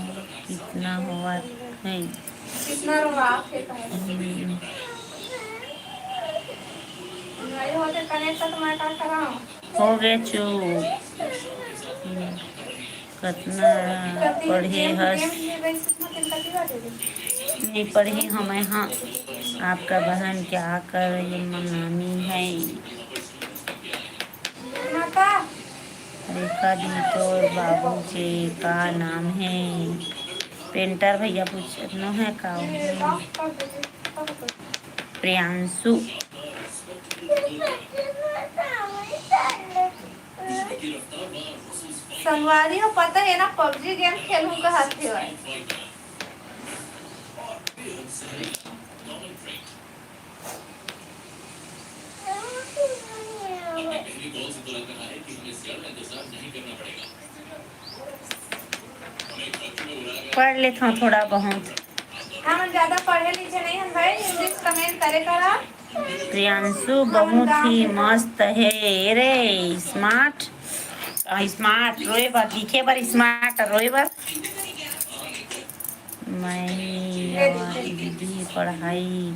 कितना होवत हे? कितना रुआ आपके कहे? हम्म। नहीं होते कनेक्ट तो मैं का कराऊं? हो गए चुप। कतना पढ़े हस? नहीं पढ़े हूँ मैं, हाँ। आपका बहन क्या कर रही है? मनामी है। रेखा दी, तोर बाबू के का नाम है? पेंटर भैया पूछत नो है का? प्रियांशु। संगवारी हो, पता है ना, पबजी गेम खेलूं का हाथ के भाई। पढ़ लेत हूँ थोड़ा बहुत। हम ज्यादा पढ़े लिखे नहीं हम भाई, इंग्लिश कमेंट करे करा। प्रियांशु, बहुत ही मस्त है रे, स्मार्ट, स्मार्ट रोए बर, लिखे बर स्मार्ट, रोए बर। मैं दीदी पढ़ाई।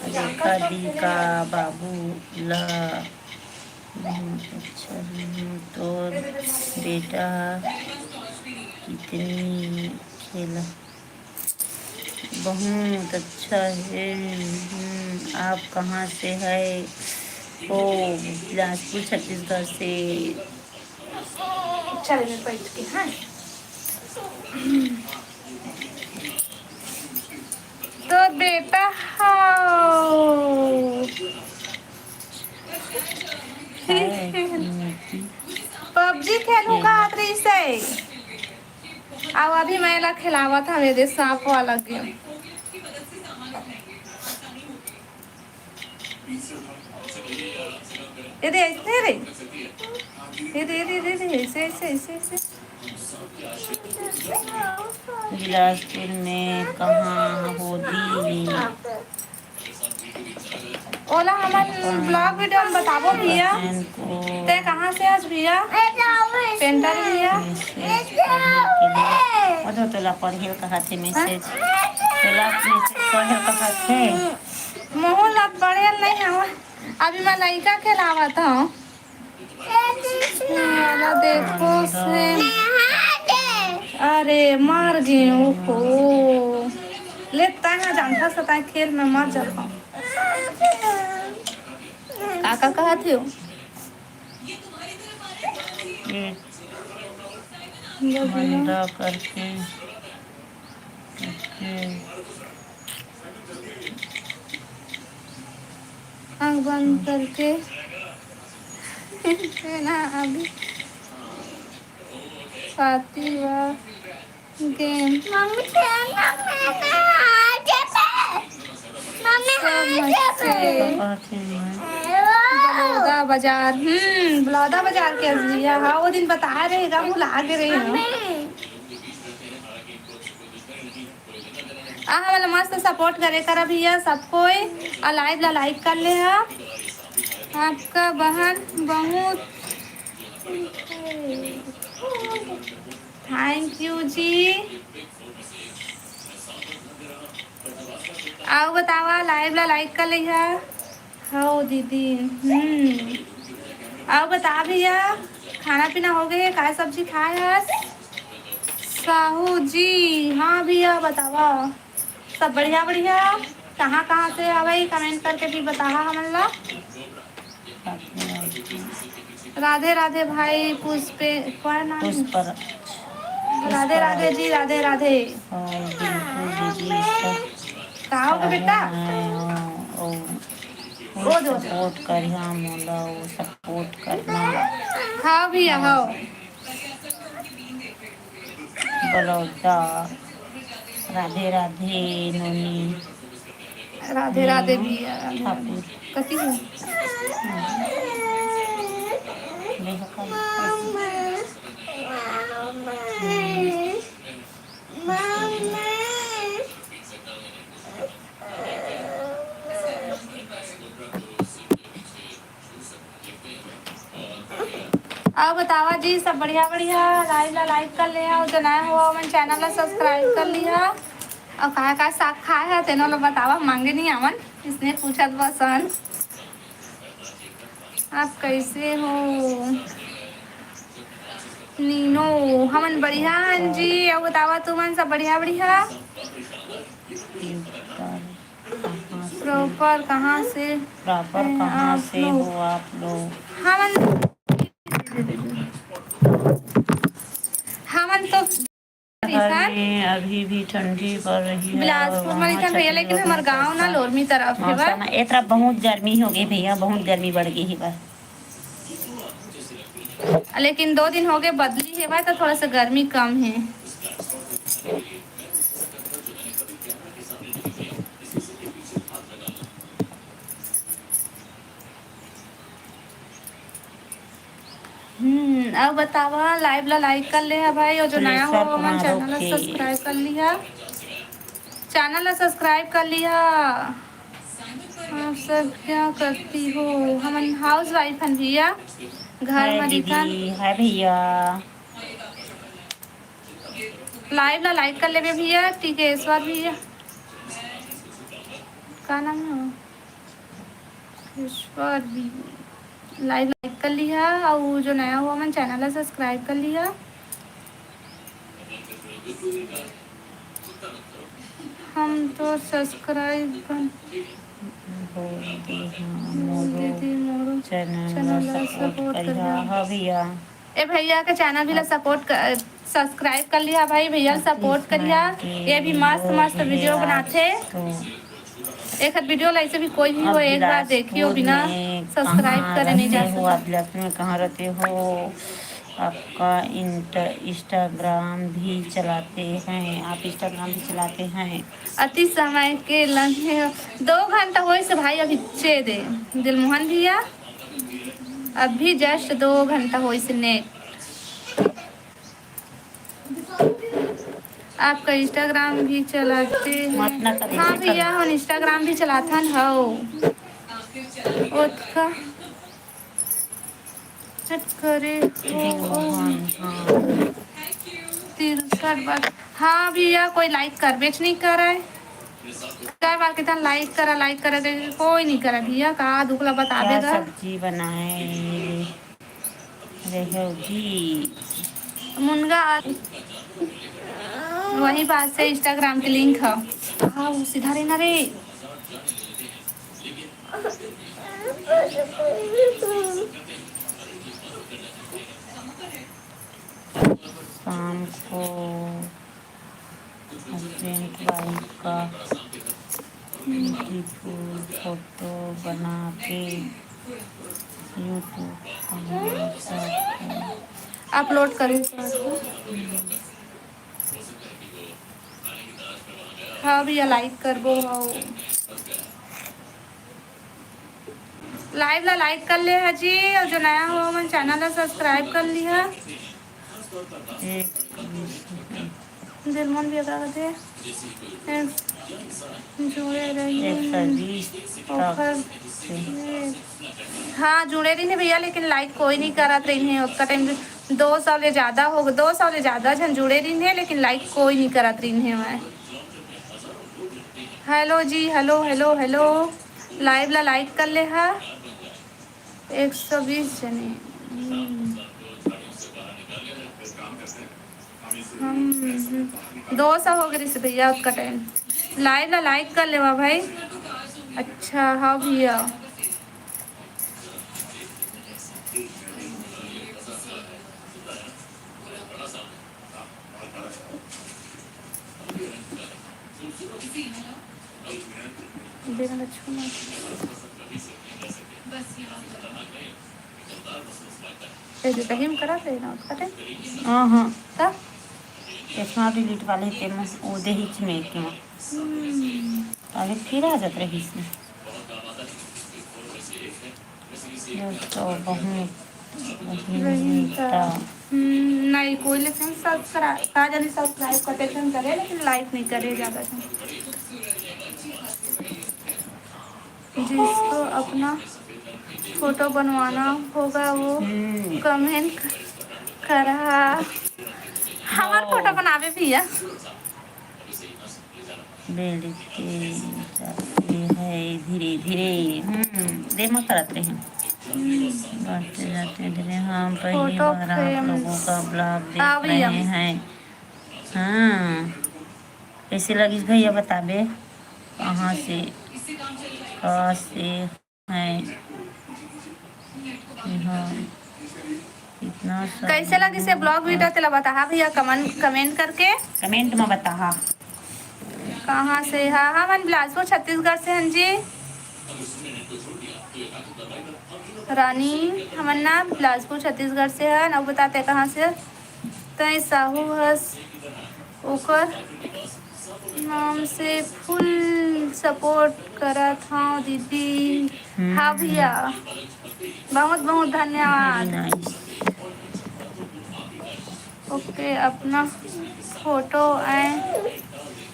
रेखा दी का बाबू ला। हम्म, अच्छा, हम्म, तोर बेटा कितनी खेला? बहुत अच्छा है। हम्म, आप कहाँ से है? ओ, बिलासपुर, छत्तीसगढ़ से। चल, मैं बैठ के, हाँ। तो बेटा हो। पबजी खेलू का आतरी से। अब अभी मैं ला खिलावत हवे दे सांप वाला गेम। ये दे, ऐसे रे। ये दे, ये दे, ये दे, ऐसे, ऐसे, ऐसे, ऐसे। बिलासपुर में कहाँ हो दी? ओला हमन ब्लॉग वीडियो में बताबो भैया। बहन को ते कहाँ से आज भैया? पेंटर भैया। मैसेज करने के लिए। वो तो तोला पढ़े ल कहा थे मैसेज। तोला मैसेज पढ़े ल कहा थे। मोहन अब पढ़े ल नहीं हवा। अभी मैं लइका खेलावत हूँ। वाला देखो से। अरे, मर गए, ओहो। ले, तैं हा जानता सताए खेल में मर जाता। का, का कहत हो? ये बंदा करके, करके। आँख बंद करके। है ना, अभी पाती वा गेम। मम्मी, खेलना, मैं आ जाता। मम्मी, सब आ जाता। बलौदा बाजार, हम्म, बलौदा बाजार के अजलिया, हाँ, वो दिन बता रहे, भुला गे रहे हो। मम्मी। आ हमला मस्त सपोर्ट करे करा भैया सब कोई, और लाइव ला लाइक कर ले हा। आपका बहन बहुत थैंक यू जी। आओ बतावा, लाइव ला लाइक कर ले हा। हव दीदी। हम्म। अउ बता भैया, खाना पीना हो गए? काय सब्जी खाए हस? साहू जी, हाँ भैया, बतावा। सब बढ़िया, बढ़िया। कहाँ, कहाँ से आवे, कमेंट करके भी बताहा हमन ला। राधे राधे भाई पुष्पे, कौन नाम है? पुष्पराज। राधे राधे जी, राधे राधे। और बिल्कुल दीदी, सब का हो गया बेटा? हैं, ओ, ओ, सपोर्ट करिहा मोला, वो सपोर्ट करना। हाँ भैया, हाँ। बलौदा। राधे राधे नोनी। राधे राधे भैया, राधे राधे। ठाकुर। कथी हो? अउ बतावा जी, सब बढ़िया बढ़िया? लाइव ला लाइक कर ले, अउ जो नया हुआ मन चैनल ला सब्सक्राइब कर लिहा। अउ का का साग खाए हा तेनो ला बतावा, मांगे नहीं आवन, इसने पूछत बसन। आप कैसे हो नीनो? हमन बढ़िया हन जी, अउ बतावा तुमन सब बढ़िया बढ़िया? प्रॉपर कहाँ से? प्रॉपर कहाँ से हो आप लोग? हमन, हमन तो अभी भी ठंडी पड़ रही है। बिलासपुर में रहिथन भैया, लेकिन हमर गाँव ना लोरमी तरफ है बा। एतरा बहुत गर्मी हो गई भैया, बहुत गर्मी बढ़ गई है बा। लेकिन दो दिन हो गए बदली है बा, तो थोड़ा सा गर्मी कम है। हम्म, अब बतावा, लाइव ला लाइक कर ले हा भाई, और जो नया हो मन चैनल ला सब्सक्राइब कर लिहा। चैनल ला सब्सक्राइब कर लिहा। आप सब क्या करती हो? हमन हाउस वाइफ हन भैया, घर में दिखन। हाय भैया। लाइव ला लाइक कर लेबे भैया, टिकेश्वर भैया, का नाम है वो? ईश्वर भी। लाइव लाइक कर लिहा, अउ जो नया हुआ मन चैनल ला सब्सक्राइब कर लिहा। हम तो सब्सक्राइब कर बोल दे हाँ, बोल मोरो दीदी, मोरो चैनल ला सपोर्ट करिहा। हाँ भैया। ए भैया के चैनल भी ला सपोर्ट कर, सब्सक्राइब कर लिहा भाई, भैया ला सपोर्ट करिहा। ये भी मस्त मस्त वीडियो बनाथे। एक आध वीडियो ला ऐसे भी कोई भी हो, एक बार देखियो, बिना सब्सक्राइब करे नहीं जा सकता। आप बिलासपुर में कहाँ रहते हो? आपका इंस्टाग्राम भी चलाते हैं, आप इंस्टाग्राम भी चलाते हैं? अति समय के लम्हे दो घंटा होइस भाई, अभी चे दे दिलमोहन भैया, अभी जस्ट दो घंटा होइस नेट। आपका इंस्टाग्राम भी चलाते हैं? हाँ भैया, हम इंस्टाग्राम भी चलाथन। हव ओतका करे हो। तिरसठ बार। हाँ भैया, कोई लाइक करबेच नहीं करे। चार बार कितना लाइक करा, लाइक करा, कोई नहीं करा भैया। का दुख ला बताबे गा। सब्जी बनाए रहे हो जी? मुनगा। वही बात से इंस्टाग्राम के लिंक है। हाँ, वो सीधा रहना रे। शाम को हस्बैंड वाइफ का ब्यूटीफुल फोटो बना के यूट्यूब पर अपलोड करूँ। हाँ भैया, लाइक करबो। हाँ, लाइव ला लाइक कर ले हा जी, और जो नया हो मन चैनल ला सब्सक्राइब कर लिहा। दिलमन भी अगर दे जुड़े रहिए। हाँ, जुड़े रहिने भैया, लेकिन लाइक कोई नहीं करत रहिने। ओतका टाइम दो सौ ले ज्यादा हो, दो सौ ले ज्यादा झन जुड़े रहिने, लेकिन लाइक कोई नहीं करत रहिने। मैं हेलो जी, हेलो, हेलो, हेलो। लाइव ला लाइक कर ले हा। एक सौ बीस जने। हम्म। हम, हम्म, दो सौ हो गए भैया, ओतका टाइम। लाइव ला लाइक कर लेवा भाई। अच्छा, हाँ भैया। बेरा ला छू मत। ए, जो कहीं में करा थे ना, कटे। हाँ, हाँ। तब? चश्मा डिलीट वाले ते में, वो देही च में के में। हम्म। पहले फिर आ जात रही इसमें। दोस्तों, बहुत, बहुत वही तो। मिलता। हम्म, नहीं, कोई लेकिन subscribe, का जानी subscribe करते थे, करे, लेकिन like नहीं करे ज़्यादा से। जिसको अपना फोटो बनवाना होगा, वो हम्म। Comment करा। हमार हाँ। फोटो बनावे भैया। बेड़ी के जाते है धीरे धीरे। हम्म, दे मत करत रहे। हम्म। बढ़ते जाते धीरे। हम पहली फोटो बार आप फ्रेम। लोगों का vlog देख हाँ भैया। रहे हैं। हाँ, कैसे लगिस भैया बताबे? कहाँ से, कहाँ से है? हाँ, इतना सब कैसे लगिस ये vlog video, तेला बताहा भैया, comment, comment करके। Comment में बताहा। कहाँ से? हाँ, हमन बिलासपुर, छत्तीसगढ़ से हन जी। रानी, हमन ना बिलासपुर, छत्तीसगढ़ से हन। अउ बता, तैं कहाँ से? तैं साहू हस, ओकर नाम से full support करत हौं दीदी। हम्म। हाँ भैया, बहुत बहुत धन्यवाद। Very nice। OK, अपना फोटो ऐ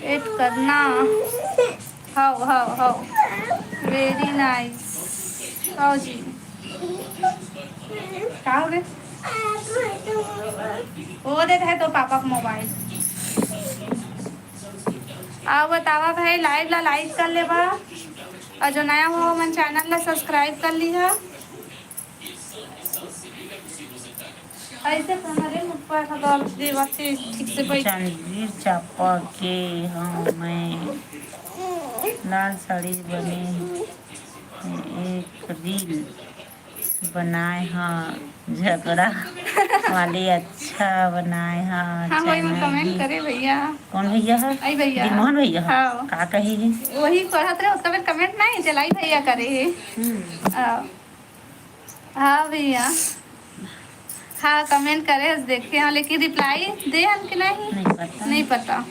add करना। हव, हव, हव। Very nice। हव जी। का हो गे? वो देत हे तो पापा का mobile। अउ बतावा भाई, live ला like कर लेवा, अउ जो नया हो, हमन channel ला subscribe कर लिहा। ऐसे कमरे में पैर लगा देवा के ठीक से बैठ। चंदीर चापा के हूँ मैं, लाल साड़ी बने एक reel बनाए हा, झगड़ा वाली अच्छा बनाए हा। हाँ, वही में channel comment भी। करे भैया। कौन भैया है? आई भैया। दिलमोहन भैया है? हाँ। का कही है? वही पढ़त रहे, ओतका बेर comment नहीं, चलाई भैया करे है। हम्म। हाँ। हाँ भैया। हाँ, comment करे हस, देखे हाँ, लेकिन reply दे हन कि नहीं? नहीं पता। नहीं पता।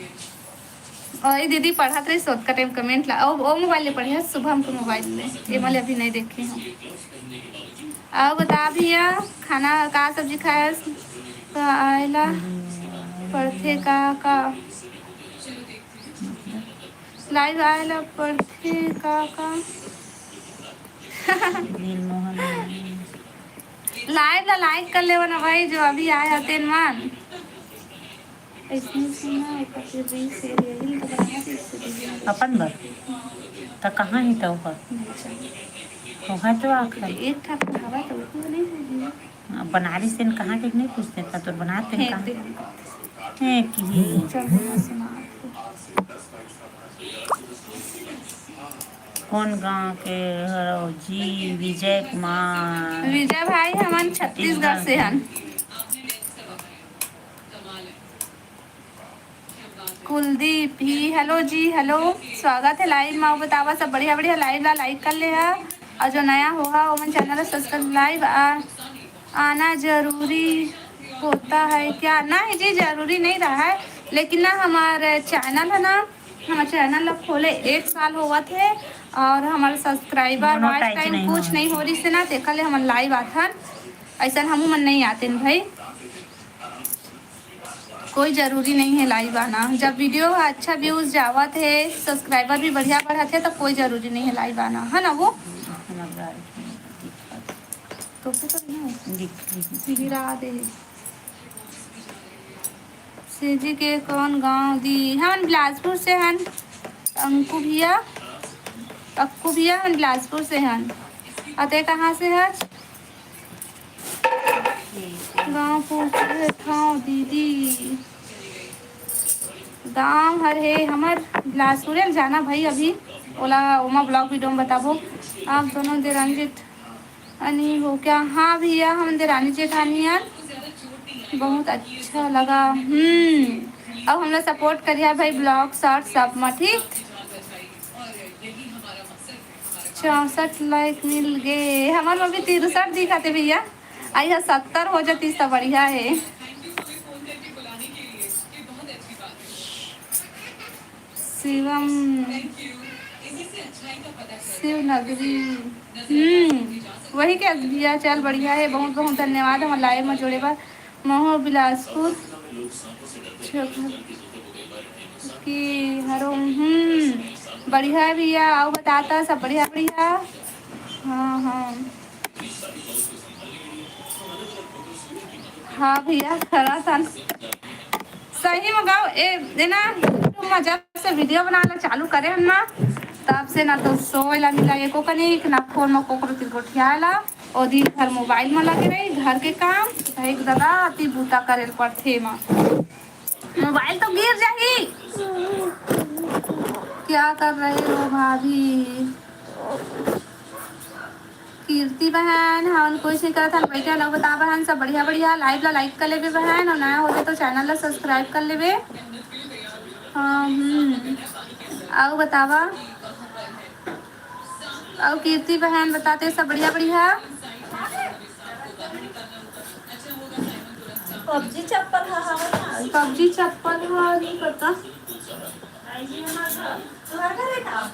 अउ ये दीदी पढ़त रहिस ओतका time comment ला, ओ, ओ mobile ले पढ़े हस, शुभम के mobile ले, ये वाले अभी नहीं देखे हूँ। अउ बता भैया, खाना का सब्जी खाए हस? का आए ला पड़थे का, का? Live आए ला पड़थे का, का? दिलमोहन। Live ला like कर लेवा ना भाई, जो अभी आए हतेन मन। अइसने सुना, ओकर फिर reel share, ये reel तो बना दे, इससे video। अपन बर? त कहाँ ही त ओकर? नहीं, चल। ओकर तो आखिर। एक ठाक तो हवा तो ओकर नहीं है। अब बना रही से कहाँ के नहीं पूछते, त तोर बनाते हैं फेंक कहाँ? दे हम करते। फेंक ही। चल, बना सुना। कौन गांव के हरो जी? विजय कुमार। विजय भाई, हमन छत्तीसगढ़ से हन। कुलदीप ही, hello जी, hello, स्वागत है live में। अउ बतावा सब बढ़िया, बढ़िया live ला like कर ले हा, अउ जो नया हो हा, ओमन channel ला subscribe। Live आ, आना जरूरी होता है क्या? नहीं जी, जरूरी नहीं रहा है, लेकिन ना हमार channel है ना, हमार channel ला खोले एक साल होवत है, अउ हमार subscriber watch time कुछ नहीं हो रही से ना, तेकर ले हमन live आथन, ऐसा हमू मन नहीं आते न भाई। कोई जरूरी नहीं है live आना। जब video ह अच्छा views जावत है, subscriber भी बढ़िया बढ़त है, तो कोई जरूरी नहीं है live आना, है ना वो? तो फिर तो नहीं है। गिरा दे। सीजी के कौन गांव दी? हमन बिलासपुर से हन। अंकु भैया, अक्कू भैया, हमन बिलासपुर से हन। अते कहाँ से हच? गाँव पूछे ठाव दीदी, गाँव हर हे हमर बिलासपुरे ल जाना भाई। अभी ओला ओमा vlog video में बताबो। आप दोनों देरानी जेठानी हो क्या? हाँ भैया, हम देरानी जेठानी हन। बहुत अच्छा लगा। हम्म, अब हमला support करिहा भाई, vlog short सब में, ठीक। चौसठ like मिल गे, हमर में भी तिरसठ दिखाते भैया। आई ह सत्तर हो जातीस त बढ़िया हे। शिवम, शिव नगरी। हम्म, वही के भैया, चल बढ़िया हे, बहुत बहुत धन्यवाद हमर live में जुड़े बर। महू बिलासपुर छपरा की हरो, हम्म, बढ़िया भैया, अउ बता त सब बढ़िया बढ़िया। हाँ, हाँ। हाँ भैया, खड़ा था। सही में गाँव, ए, ए ना, YouTube में जब से video बनाना चालू करे हन ना, तब से ना तो सोए ला मिला एको कनिक, ना phone में कोकरो तिर गोठियाए ला, ओ दिन भर mobile में लगे रही, घर के काम, एक दादा अति बूता करे ल पड़थे मा। Mobile तो गिर जाही। क्या कर रहे हो भाभी? कीर्ति बहन, हमन कुछ नहीं करत हन, बैठे हन। अउ बता बहन, सब बढ़िया बढ़िया? Live ला like कर लेबे बहन, अउ नया होबे तो channel ला subscribe कर लेबे। हाँ, हम्म। अउ बतावा, अउ कीर्ति बहन बताते सब बढ़िया बढ़िया? PUBG चप्पल ह, हवय ना? PUBG चप्पल ह, नहीं पता। तुहर घर है का?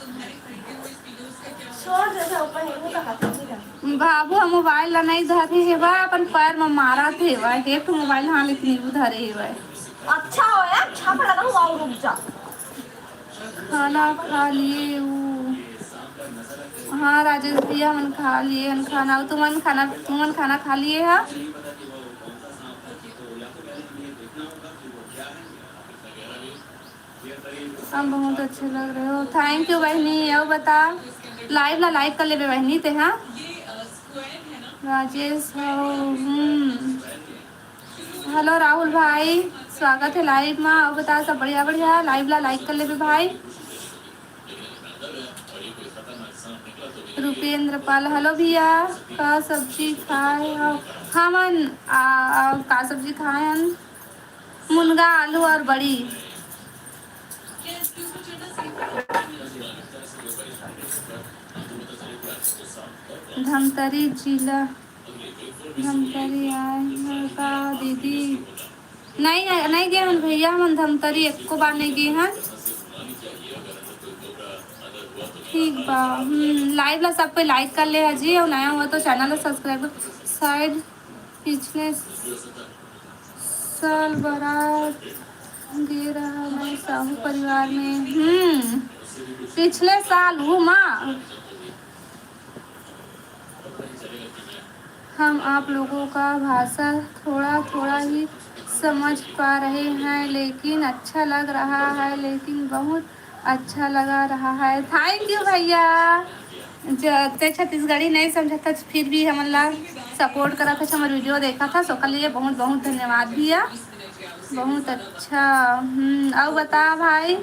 छोड़ दे, जाओ, पहले वो कहा था, नहीं करना। बाबू ह mobile ला नहीं धरे हेवा, अपन पैर में मारत हेवा। एक ठो mobile हाँ लेकिन वो धरे हेवा। अच्छा हो यार, छापड़ा ना हुआ, रुक जा। खाना खा लिए उ। हाँ राजेश भैया, हमन खा लिए हन खाना। अउ तुमन खाना, तुमन खाना खा लिए हा? हम बहुत अच्छे लग रहे हो। Thank you बहनी। अउ बता, live ला like कर लेबे बहनी ते, हाँ? राजेश हो, हम्म। Hello राहुल भाई, स्वागत है live मा। अउ बता, सब बढ़िया बढ़िया? Live ला like कर लेबे भाई। रुपेंद्र पाल, hello भैया, का सब्जी खाए हो? हमन आ, आ, का सब्जी खाए हन? मुनगा, आलू और बड़ी। धमतरी जिला, धमतरी आए हो का दीदी? नहीं, नहीं गे हन भैया, हमन धमतरी एको बार नहीं गे हन। ठीक बा, हम्म, live ला सब कोई like कर ले हा जी, अउ नया हुआ तो channel ला subscribe। शायद पिछले साल बारात गे रहा मैं साहू परिवार में, हम्म, पिछले साल हूँ माँ। हम आप लोगों का भाषा थोड़ा थोड़ा ही समझ पा रहे हैं, लेकिन अच्छा लग रहा है, लेकिन बहुत अच्छा लगा रहा है। Thank you भैया। ज-, ते छत्तीसगढ़ी नहीं समझत हस, फिर भी हमन ला support करत हस, हमर video देखत हस, ओकर लिए बहुत बहुत धन्यवाद भैया। बहुत अच्छा। हम्म, अउ बता भाई,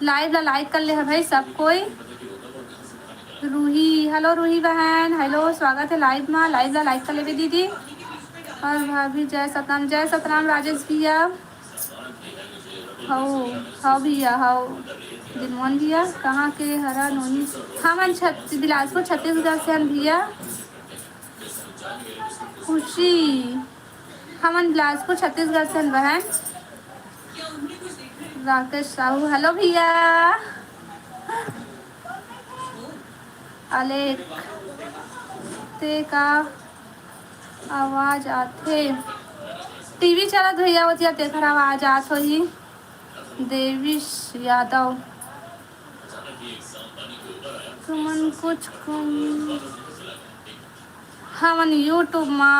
live ला like कर ले हा भाई सब कोई। रूही, hello रूही बहन, hello, स्वागत है live मा। Live ला like कर लेबे दीदी। और भाभी, जय सतनाम, जय सतनाम राजेश भैया। हव, हव भैया, हव। दिलमोहन भैया, कहाँ के हरा नोनी? हमन छत-, बिलासपुर, छत्तीसगढ़ से हन भैया। खुशी, हमन बिलासपुर, छत्तीसगढ़ से हन बहन। राकेश साहू, hello भैया। अलेख, ते का आवाज आथे? TV चलत भैया, ओतिया तेखर आवाज आत होही। देविश यादव, तुमन कुछ कम हमन YouTube मा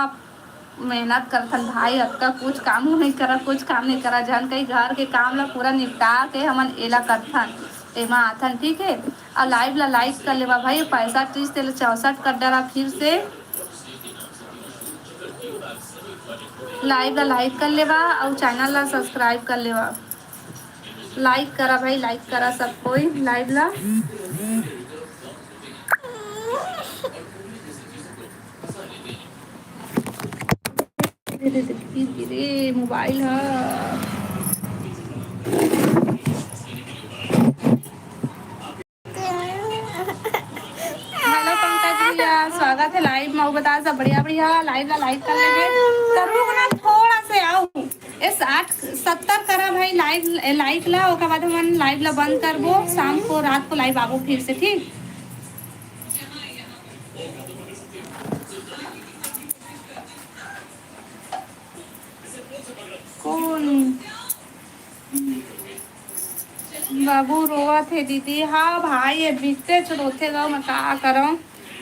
मेहनत करथन भाई, अतका कुछ काम नहीं करा, कुछ काम नहीं करा, जान कहीं घर के काम ला पूरा निपटा के हमन एला करथन, एमा आथन, ठीक है। और live ला like कर लेवा भाई, पैंसठ तीस तेला चौसठ कर डरा फिर से। Live ला like कर लेवा और channel ला subscribe कर लेवा। Like करा भाई, like करा सब कोई live ला। दे, दे, दे, गिर गिरे मोबाइल ह। Hello पंकज भैया, स्वागत थे लाइव में, बता सब बढ़िया बढ़िया लाइव ला लाइक कर लेबे। तो रुक ना, थोड़ा से आओ, ए साठ सत्तर करा भाई लाइव, लाइक ला, ओकर बाद हमन लाइव ला बंद करबो। शाम को, रात को लाइव आबो फिर से, ठीक? कौन बाबू रोवत हे दीदी? हाँ भाई, ये बीतेच रोथे गा, मैं का करंव।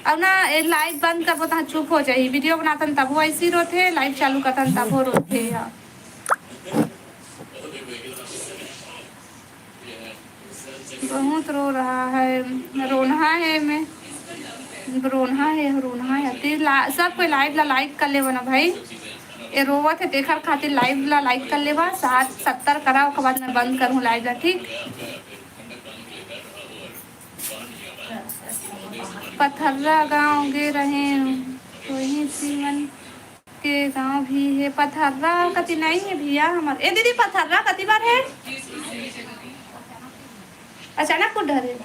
अब ना ये लाइव बंद करबो तहाँ चुप हो जाही। वीडियो बनातन तभो ऐसी रोथे, लाइव चालू करतन तभो रोथे। हाँ, बहुत रो रहा है, रोनहा है मैं, रोनहा है, रोनहा है। ती ला-, सब कोई लाइव ला लाइक कर लेबो ना भाई। ये रोवत है, तेखर खातिर लाइव ला लाइक कर लेबा। साठ सत्तर करा, ओकर बाद मैं बंद करहूँ लाइव ला, ठीक? पथर्रा गांव गे रहें, वही सीमन के गांव भी है। पथर्रा कति नहीं है भैया हमर। ए दीदी, पथर्रा कति बार है? अचानक कुछ डरे।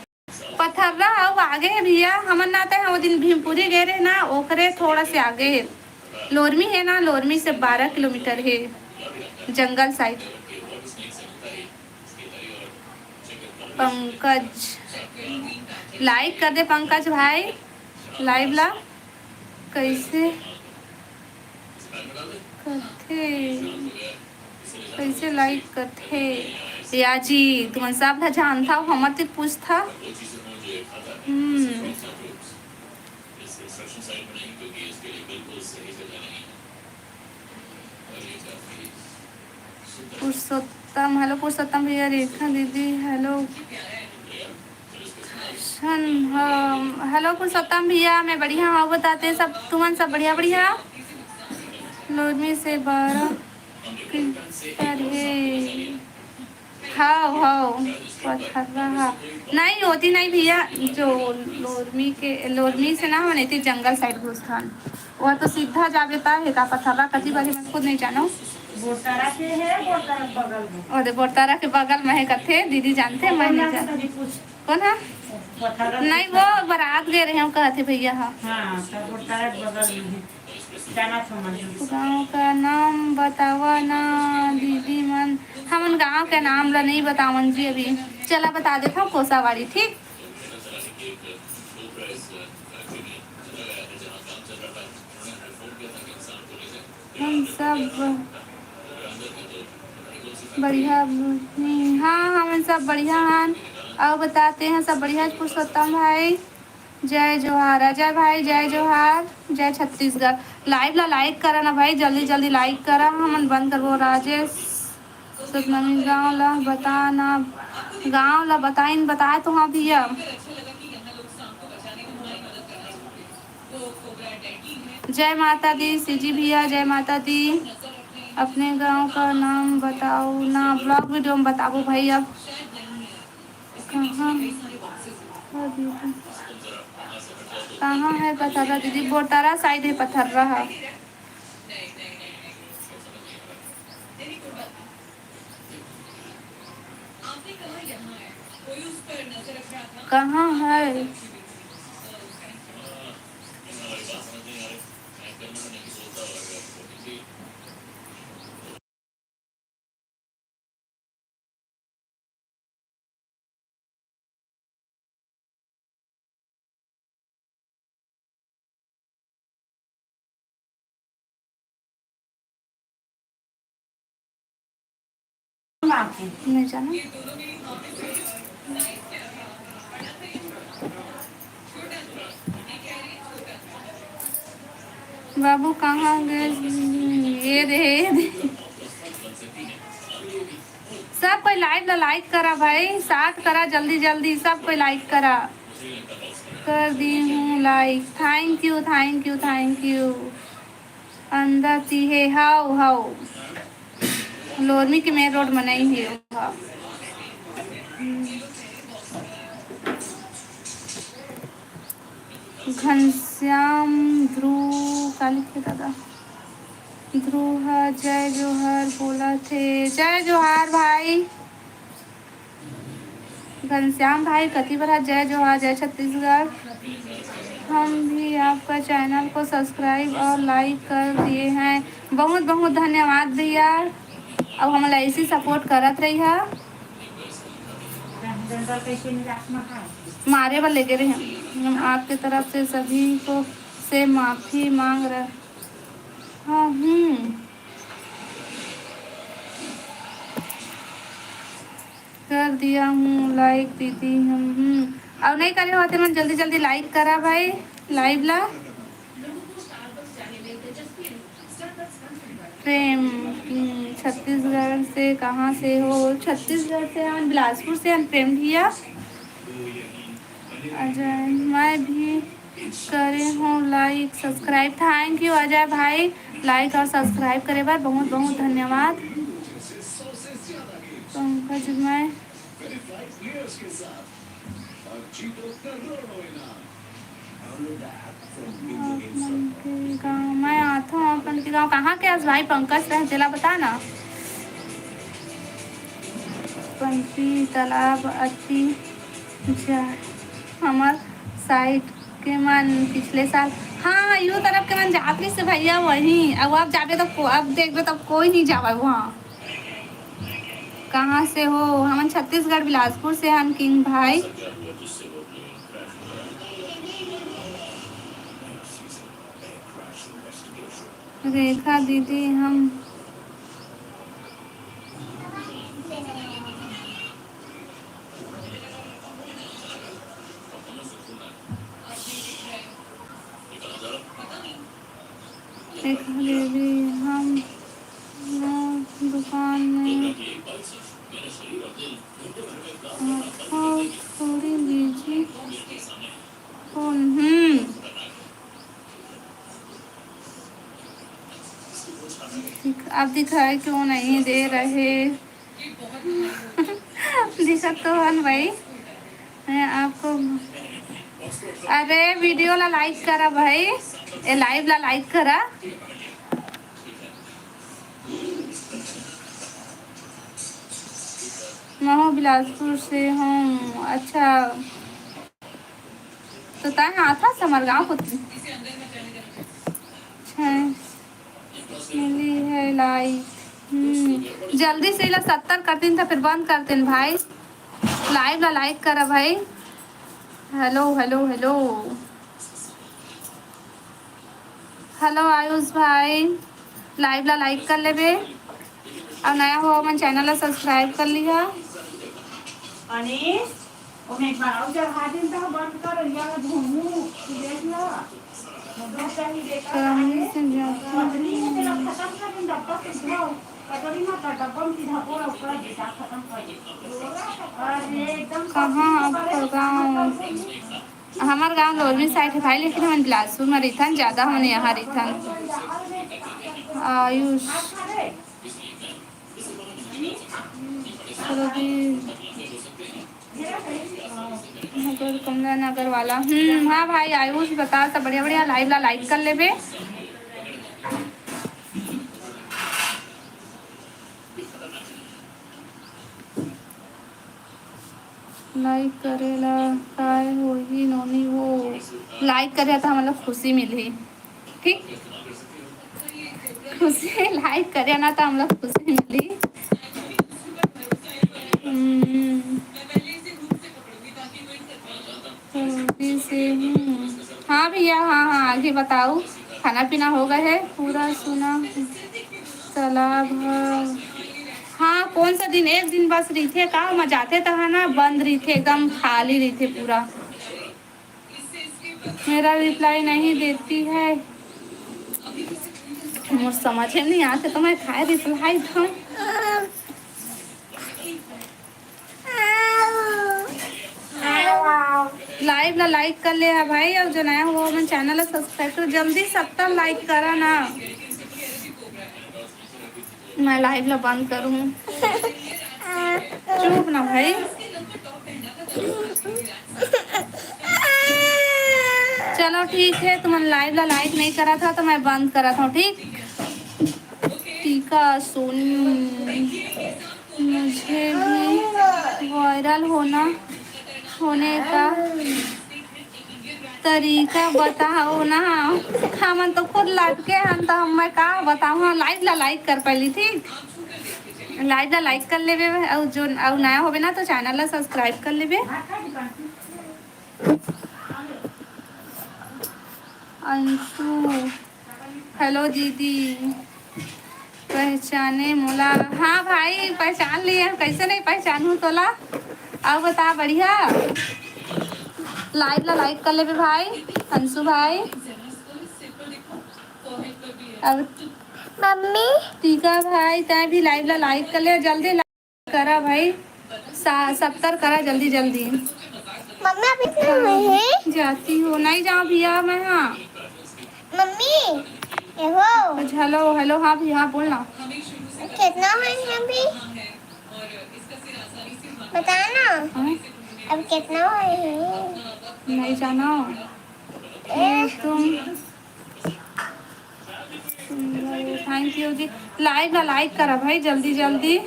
पथर्रा अउ आगे है भैया, हमन ना ते वो दिन भीमपुरी गए रहे ना, ओकरे थोड़ा से आगे है। लोरमी है ना, लोरमी से बारह किलोमीटर है, जंगल साइड। पंकज, लाइक कर दे पंकज भाई, लाइव ला कैसे करथे, कैसे लाइक करथे? या जी, तुमन सब ला जानथा, हमर ती पूछथा। हम्म। पुरुषोत्तम, हेलो पुरुषोत्तम भैया, रेखा दीदी, हेलो। सन, हाँ, हेलो पुरुषोत्तम भैया, मैं बढ़िया हूँ, बताते सब, तुमन सब बढ़िया, बढ़िया? लोरमी से बारह किलोमीटर है। हाँ, हाँ, पथर्रा, हाँ। नहीं, होती नहीं भैया, जो लोरमी के, लोरमी से ना, हमन एती जंगल साइड घुसथन। वो तो सीधा जाबे ता हे का पथर्रा, कति बारी मैं खुद नहीं जानो। बोरतारा के है, बोरतारा के बगल में। ओ दे, बोरतारा के बगल में है कथे, दीदी जानथे, मैं नहीं जानो। कौन है? पथर्रा नहीं, वो बारात गए रहे, हम कहथे भैया, हाँ। हाँ, तो बोरतारा के बगल में है। गाँव का नाम बतावा ना दीदी मन। हमन गाँव के नाम ला नहीं बतावन जी अभी। चला बता देथव कोसावाड़ी, ठीक? हम सब बढ़िया। हाँ, हमन सब बढ़िया हन। अउ बताते हैं सब बढ़िया, पुरुषोत्तम भाई। जय जोहार अजय भाई, जय जोहार, जय छत्तीसगढ़। लाइव ला लाइक करा ना भाई, जल्दी जल्दी लाइक करा, हमन बंद करबो। राजेश सतनामी, गाँव ला बता ना, गाँव ला बताइन, बताए तो हाँ भैया। जय माता दी सीजी भैया, जय माता दी। अपने गाँव का नाम बताओ ना, ब्लॉग वीडियो में बताबो भाई। अब कहाँ है दीदी? कहाँ है पथर्रा दीदी? बोरतारा साइड है पथर्रा है। कहाँ है? नहीं जाना। बाबू कहाँ गए? ये दे, ये दे। सब कोई लाइव ला लाइक करा भाई, साठ करा जल्दी जल्दी, सब कोई लाइक करा। कर दी हूँ लाइक, thank you, thank you, thank you। अंदर ती हे, हाव हाव। लोरमी के मेन रोड में नहीं हे। घनश्याम ध्रुव का लिखे दादा? ध्रुव ह जय जोहार बोलत हे। जय जोहार भाई। घनश्याम भाई कति बार ह जय जोहार, जय छत्तीसगढ़। हम भी आपका चैनल को सब्सक्राइब और लाइक कर दिए हैं। बहुत बहुत धन्यवाद भैया, अब हमला ऐसी सपोर्ट करत रहिहा। मारे बर लेगे रहे हम। हम आपके तरफ से सभी को से माफी मांग रहे। हाँ, हम्म। कर दिया हूँ लाइक दीदी हम। हम्म। और नहीं करे हो तेमन जल्दी जल्दी लाइक करा भाई, लाइव ला। प्रेम, हम्म, छत्तीसगढ़ से कहाँ से हो? छत्तीसगढ़ से हम, बिलासपुर से हम प्रेम भैया। अजय, मैं भी करे हूँ लाइक सब्सक्राइब। थैंक यू अजय भाई, लाइक और सब्सक्राइब करे बर बहुत बहुत धन्यवाद। पंकज, मैं आप मन के गाँव, मैं आथो अपन के गाँव। कहाँ के हस भाई पंकज, रहे तेला बता ना। पंती तालाब अति जा हमर साइड के मन पिछले साल, हाँ, यू तरफ के मन जात रहिस भैया वहीं। अब, अब जाबे तो को-, अब देखबे तब कोई नहीं जावे वहाँ। कहाँ से हो? हमन छत्तीसगढ़ बिलासपुर से हन किंग भाई। रेखा दीदी, हम रेखा दीदी, हम दुकान में, हाँ, थोड़ी बिजी फोन। हम्म। दिख-, अब दिखाई क्यों नहीं दे रहे? दिखत तो हन भाई, मैं आपको, अरे वीडियो ला लाइक करा भाई, ए लाइव ला लाइक करा। महू बिलासपुर से हूँ। अच्छा, तो तैं आथस हमर गाँव कोती। अच्छा, मिली है लाइक। हम्म, जल्दी से एला सत्तर कर दिन, त फिर बंद कर दिन भाई। लाइव ला लाइक करा भाई। Hello, hello, hello. Hello Ayush भाई, लाइव ला लाइक कर लेबे, और नया हो मन चैनल ला सब्सक्राइब कर लिहा। अनिश, ओमे एक बार और चढ़ा दिन तो बंद कर, या घूमू, देख ला। मुद्दा सही देखा कहानी है। से जाता पत्नी है, तेरा खत्म कर दिन, डब्बा से उठाओ। कटोरी मत कर, डब्बा में सीधा बोला, ऊपर बेटा खत्म कर दे। अरे, एकदम कहाँ आपका गाँव? हमर गाँव लोरमी साइड है भाई, लेकिन हमन बिलासपुर में रहिथन, ज्यादा हमन यहाँ रहिथन। आयुष, रवि नगर, कमला नगर वाला। हम्म, हाँ भाई, आयुष बता, सब बढ़िया बढ़िया। लाइव ला लाइक कर लेबे। लाइक करे ला काय होही नोनी वो? लाइक करे त हमन ला खुशी मिलही, ठीक? खुशी, लाइक करे ना त हमन ला खुशी मिलही। हम्म। जल्दी से हूँ। हाँ भैया, हाँ, हाँ, आगे बताओ, खाना पीना हो गए है? पूरा सुना तालाब है। हाँ, कौन सा दिन? एक दिन बस रहिथे का, ओमा जाथे त है ना, बंद रहिथे, एकदम खाली रहिथे पूरा। मेरा रिप्लाई नहीं देती है, मोर समझ में नहीं आते तो मैं खाए रिप्लाई दूँ। लाइव ला लाइक कर ले हा भाई, और जो नया हुआ मन चैनल ला सब्सक्राइब करो, जल्दी सत्तर लाइक करा ना। मैं लाइव ला बंद करूँ। चुप ना भाई। चलो ठीक है, तुमन लाइव ला लाइक नहीं करा था तो मैं बंद करा था, ठीक? टीका सोनी, मुझे भी वायरल होना, होने का तरीका बताओ ना, हमन तो खुद लटके हन, तो हम मैं का बताऊँ? हाँ, लाइव ला लाइक कर पहली, ठीक? लाइव ला लाइक कर लेबे, अउ जो, अउ नया होबे ना, तो चैनल ला सब्सक्राइब कर लेबे। अंशु, हेलो दीदी, पहचाने मोला? हाँ भाई, पहचान लिए। कैसे नहीं पहचानू तोला? अउ बता, बढ़िया? लाइव ला लाइक कर लेबे भाई, अंशु भाई। अब मम्मी। टीका भाई, तैं भी लाइव ला लाइक कर ले, जल्दी करा भाई, सा-, सत्तर करा जल्दी जल्दी। मम्मी, अभी तो नहीं है। जाती हो, नहीं जाओ भैया, मैं हाँ। मम्मी, ये हो। कुछ हेलो, हेलो, हाँ भैया, हाँ, बोल ना। कितना हुए हैं अभी? बता ना। हाँ? अब कितना हुए हैं? नहीं जाना। ए। ये तुम थैंक यू जी। लाइव ला लाइक करा भाई, जल्दी जल्दी।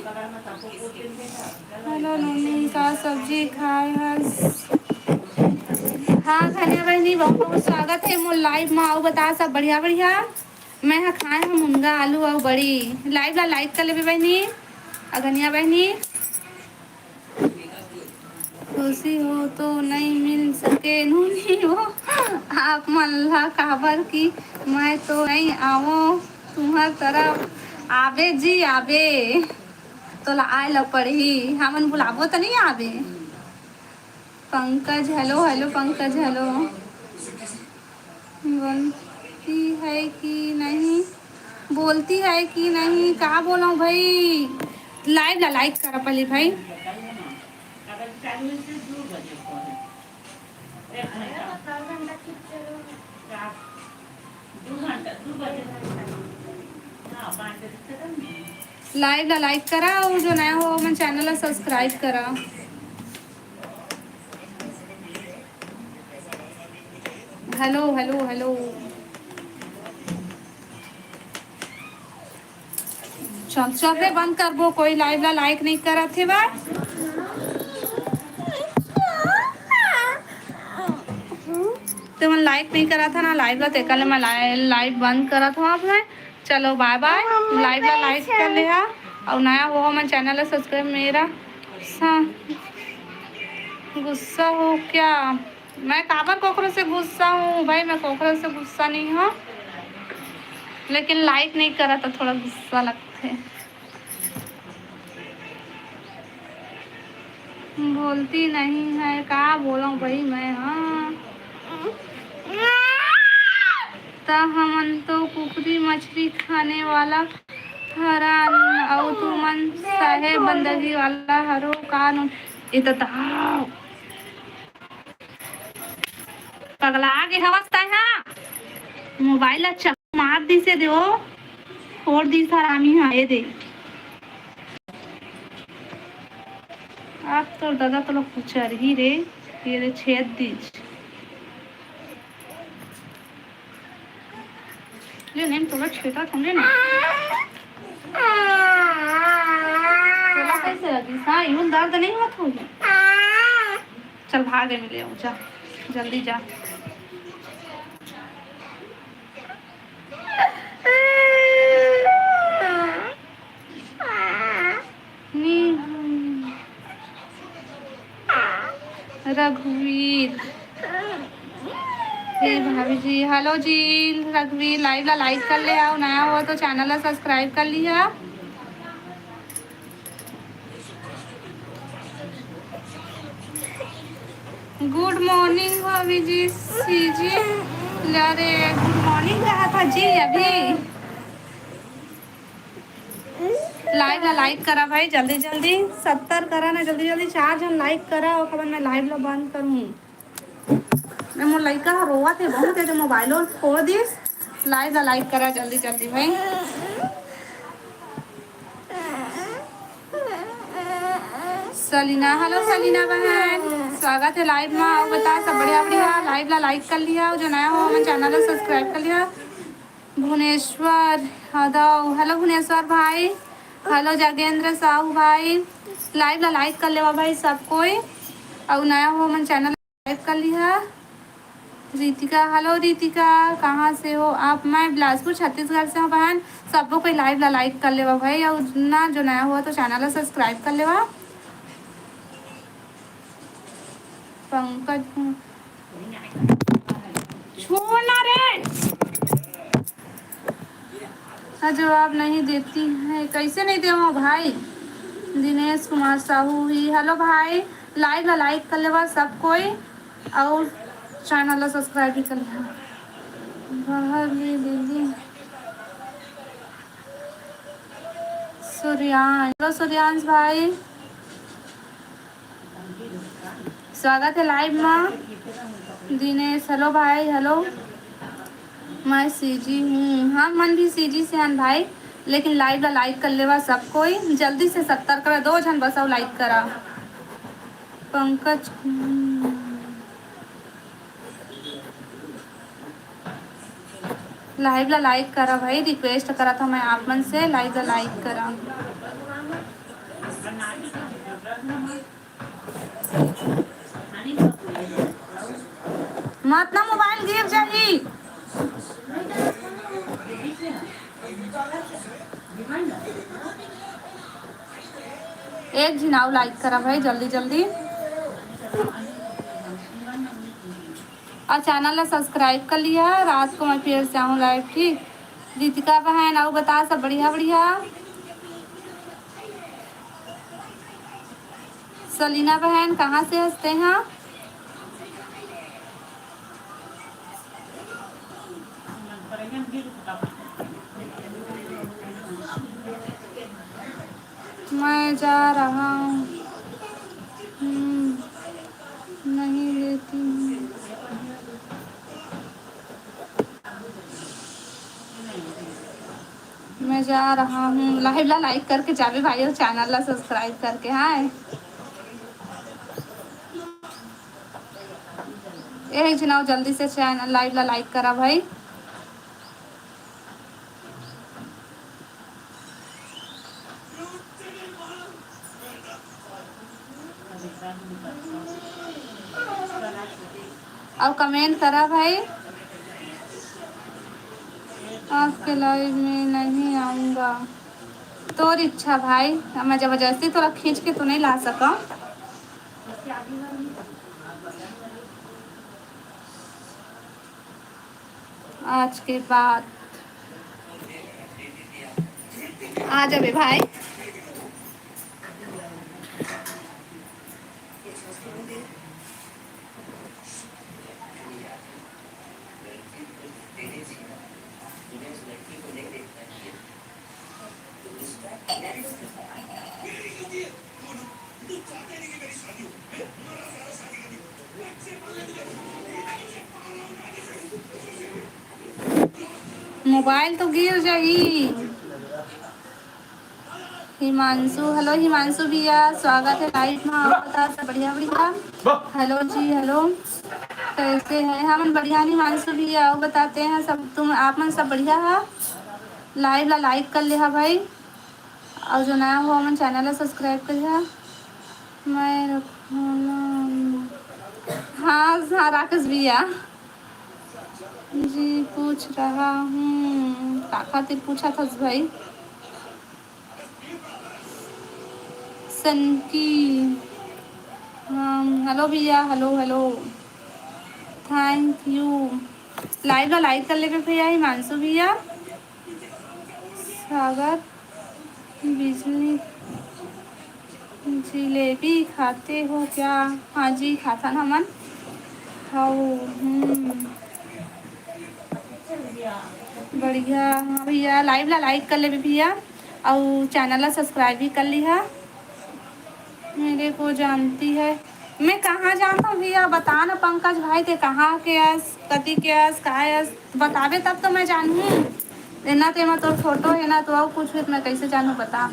हेलो नोनी, का सब्जी खाए हस? हाँ धनिया बहिनी, बहुत बहुत स्वागत है मोर लाइव में। अउ बता, सब बढ़िया बढ़िया? मैं हा खाए हूँ मुनगा, आलू अउ बड़ी। लाइव ला लाइक कर लेबे बहिनी, अगनिया बहिनी। खुशी हो तो नहीं मिल सके नोनी हो आप मन ला, काबर कि मैं तो नहीं आवो तुम्हर तरफ। आबे जी आबे, तोला आए ला पड़ही, हमन बुलाबो त नहीं आबे। पंकज हेलो, हेलो पंकज हेलो। बोलती है कि नहीं, बोलती है कि नहीं, का बोलूं भाई? लाइव ला लाइक करा पहले भाई। लाइव ला लाइक करा अउ जो नया हो, हमन चैनल ला सब्सक्राइब करा। Hello hello hello. चल चल रे, बंद करबो, कोई लाइव ला लाइक नहीं करत हे बा। ते मन लाइक नहीं करत हे ना लाइव ला, तेकर ले मैं लाइ-, लाइव बंद करत हूँ अब मैं। चलो बाय बाय। लाइव ला लाइक कर ले हा, अउ नया हो हमन चैनल ला सब्सक्राइब। मेरा सा गुस्सा हो क्या? मैं काबर कोकरो से गुस्सा हूँ भाई? मैं कोकरो से गुस्सा नहीं हूँ, लेकिन लाइक नहीं करा तो थोड़ा गुस्सा लगथे। बोलती नहीं है, का बोलूं भाई मैं, हाँ। त हमन तो कुकरी मछली खाने वाला हरन, अउ तुमन साहेब बंदगी वाला हरो का नु-, ए त दाव। पगला गे हवस तैं हा? मोबाइल ला चक मार दिसे दे ओ, फोड़ दिस हरामी हा, ए दे। अब तोर दादा तोला कुचरही रे, ये रे छेद दिस। ले नहीं, तोला छेदा थोड़े ना। तोला कैसे लगिस? हाँ, यूं दर्द नहीं होत होही? चल भाग, एमे ले आऊ, जा, जल्दी जा। नी, रघुवीर। हे भाभी जी, हेलो जी। रघुवीर, लाइव ला लाइक कर ले, अउ नया हो तो चैनल ला सब्सक्राइब कर लिहा। गुड मॉर्निंग भाभी जी, सीजी। अरे गुड मॉर्निंग कहा था जी अभी। लाइव ला लाइक करा भाई, जल्दी जल्दी सत्तर करा ना, जल्दी जल्दी चार झन लाइक करा, ओकर बाद मैं लाइव ला बंद करूँ। मैं मोर लइका ह रोवत हे बहुत, हे तो मोबाइलो फोड़ दिस। लाइव ला लाइक करा जल्दी जल्दी भाई। सलीना, हेलो सलीना बहन, स्वागत है लाइव में। अउ बता सब बढ़िया बढ़िया, लाइव ला लाइक कर लिहा, अउ जो नया हो हमन चैनल ला सब्सक्राइब कर लिहा। भुवनेश्वर यादव, हेलो भुवनेश्वर भाई, हेलो जागेंद्र साहू भाई, लाइव ला लाइक कर लेवा भाई सब कोई, अउ नया हो हमन चैनल सब्सक्राइब कर लिहा। रितिका, हेलो रितिका, कहाँ से हो आप? मैं बिलासपुर छत्तीसगढ़ से हूँ बहन। सबो कोई लाइव ला लाइक कर लेवा भाई, अउ ना जो नया हुआ तो चैनल ला सब्सक्राइब कर लेवा। पंकज, छोड़ ना रे। हाँ, जवाब नहीं देती है, कैसे नहीं देवो भाई? दिनेश कुमार साहू ही, हेलो भाई, लाइव ला लाइक कर लेवा सब कोई, अउ चैनल ला सब्सक्राइब भी कर लेवा। बाहर ले दीदी। सूर्यांश, हेलो सूर्यांश भाई, स्वागत है लाइव मा। दिनेश, हेलो भाई, हेलो। मैं सीजी हूँ, हम मन भी सीजी से हन भाई, लेकिन लाइव ला लाइक कर लेवा सब कोई, जल्दी से सत्तर करा, दो झन बस अउ लाइक करा। पंकज, हम्म। लाइव ला लाइक करा भाई, रिक्वेस्ट करत हँव मैं आप मन से, लाइव ला लाइक करा। मत ना, मोबाइल गिर जाही। एक झिन अउ लाइक करा भाई, जल्दी जल्दी। अउ चैनल ला सब्सक्राइब कर लिया। रात को मैं फिर से आऊँ लाइव, ठीक? रितिका बहन, अउ बता, सब बढ़िया, बढ़िया? सलीना बहन, कहाँ से हँसते हैं? मैं जा रहा हूँ। हम्म, नहीं लेती हूँ। मैं जा रहा हूँ। लाइव ला लाइक करके जाबे भाई, अउ चैनल ला सब्सक्राइब करके, हाँ। एक झन अउ जल्दी से चैनल लाइव ला लाइक करा भाई। अउ कमेंट करा भाई, आपके लाइव में नहीं आऊँगा। तोर इच्छा भाई, मैं जबरदस्ती तोला खींच के तो नहीं ला सकँव। आज के बाद आ जाबे भाई। मोबाइल तो गिर जाही। हिमांशु, हेलो हिमांशु भैया, स्वागत है लाइव में। आप बता, सब बढ़िया, बढ़िया? हेलो जी, हेलो, कैसे हैं? हमन बढ़िया, हिमांशु भैया, अउ बताते हैं सब, तुम, आप मन सब बढ़िया है? लाइव ला लाइक कर ले हा भाई, अउ जो नया हो, हमन चैनल ला सब्सक्राइब कर ले हा। मैं रखूँ ना। हाँ, हाँ, राकेश भैया जी, पूछ रहा हूँ, का खातिर पूछा था भाई? सनकी, हाँ, हेलो भैया, hello, hello, thank you। Live ला लाइक कर लेबे भैया, हिमांशु भैया। सागर बिजली जलेबी खाते हो क्या? हाँ जी, खाथन हमन। हऊ, हम्म। बढ़िया। हाँ भैया, लाइव ला लाइक कर लेबे भैया, अउ चैनल ला सब्सक्राइब भी कर लिहा। मेरे को जानती है? मैं कहाँ जानता हूँ भैया, बता ना पंकज भाई, ते कहाँ के अस, कति के अस, काय अस, बताबे तब तो मैं जानहूँ। एना ते मा तोर फोटो हे ना, तो अउ कुछ हे तो मैं कैसे जानहूँ, बता।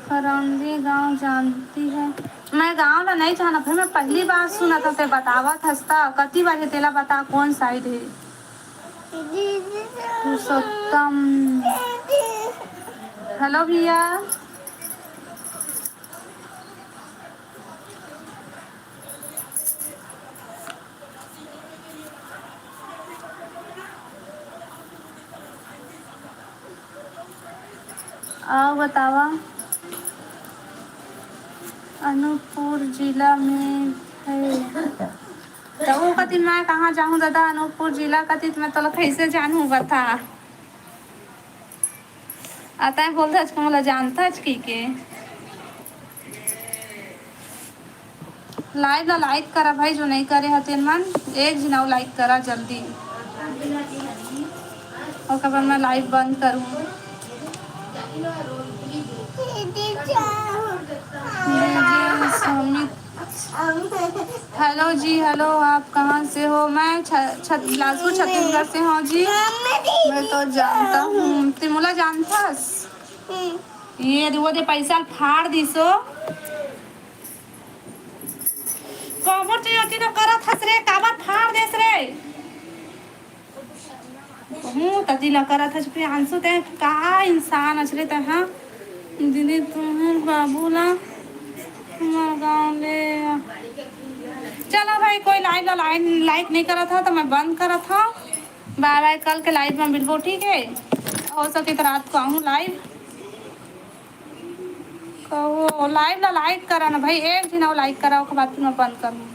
करौंदी गांव जानती है? मैं गांव ला नहीं जानत हूँ, मैं पहली बार सुनत हूँ, ते बतावत हस त। कति बार हे तेला बता, कौन साइड हे? पुरुषोत्तम। हेलो भैया। अउ बतावा, अनूपपुर जिला में हे। त ओ कति मैं कहाँ जाहूँ दादा, अनूपपुर जिला कति, त मैं तोला कइसे जानहूँ बता। आ तैं बोलथस कि मोला जानथस कहिके। Live ला like करा भाई, जो नइ करे हव तेन मन, एक झिन अउ like करा जल्दी। ओकर बाद मैं live बंद करूँ। हेलो जी, हेलो, आप कहाँ से हो? मैं छ-, छत-, बिलासपुर, छत्तीसगढ़ से हूँ जी। मैं तो जानता हूँ। तैं मोला जानथस? ये दे, वो दे, पैसा ल फाड़ दिसो। काबर चाहिए होती तो करत हस रे, काबर फाड़ देस रे? हूँ, तती ला करत हस, प्रियांशु, तैं का इंसान अस रे, तैं, हाँ? दीदी, तुम्हर बाबू ला हमर गाँव ले। चला भाई, कोई live ला line, like नइ करत हव, त मैं बंद करत हव। Bye bye, कल के live में मिलबो, ठीक है? हो सके तो रात को आहूँ live। कहो, live ला like करा ना भाई, एक झिन अउ like करा, ओकर बाद फिर मैं बंद करूँ।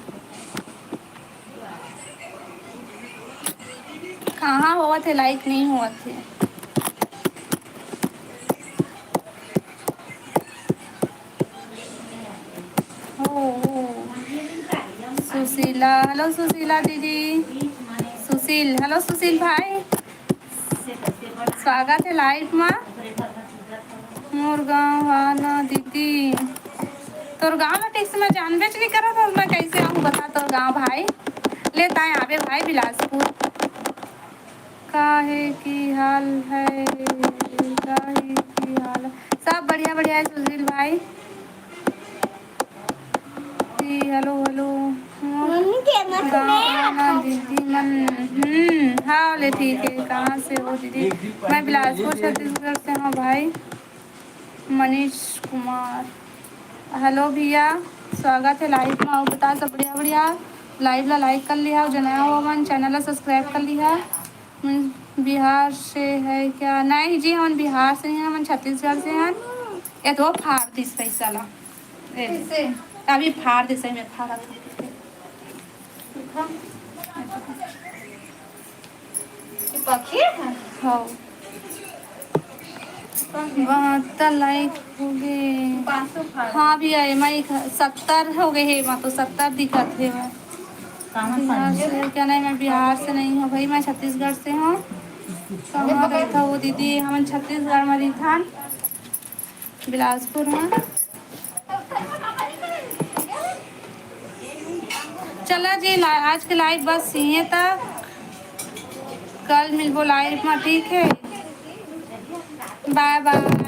कहाँ होवत हे, like नइ होवत हे। हो, हो। सुशीला, हेलो सुशीला दीदी। सुशील, हेलो सुशील भाई। स्वागत हे live मा। मोर गाँव हा ना दीदी, तोर गाँव ला ठीक से मैं जानबेच नइ करत हूँ, मैं कइसे आहूँ बता तोर गाँव भाई। ले तैं आबे भाई बिलासपुर। का हे, की हाल हे? का हे, की हाल हे? सब बढ़िया, बढ़िया हे सुशील भाई। जी, हेलो, हेलो। मम्मी के मत गाँव ले आना दीदी मन। हम्म, हाँ, ले ठीक है। कहाँ से हो दीदी? मैं बिलासपुर, छत्तीसगढ़ से हूँ भाई। मनीष कुमार, हेलो भैया, स्वागत है live में। अउ बता, सब बढ़िया, बढ़िया। Live ला like कर लिहा, जो नया हो मन channel ला subscribe कर लिहा। हम्म, बिहार से है क्या? नहीं जी, हमन बिहार से नहीं, हमन छत्तीसगढ़ से हैं। ये तो फाड़ दिस पैसा ला। ए, कैसे? अभी फाड़ दिस, मैं फाड़ा था। देखा? ये पखी है? हाँ। बहत्तर like हो गए। पाँच सौ फाड़। हाँ भैया, एमा एक सत्तर हो गए हे, एमा तो सत्तर दिखत हे। मैं कहाँ से? बिहार से, क्या नहीं, मैं बिहार से नहीं हूँ भाई, मैं छत्तीसगढ़ से हूँ। कहाँ रहिथव वो दीदी? हमन छत्तीसगढ़ में रहिथन, बिलासपुर में। चला जी, ला-, आज के live बस इहें तक। कल मिलबो live में, ठीक है? Bye bye।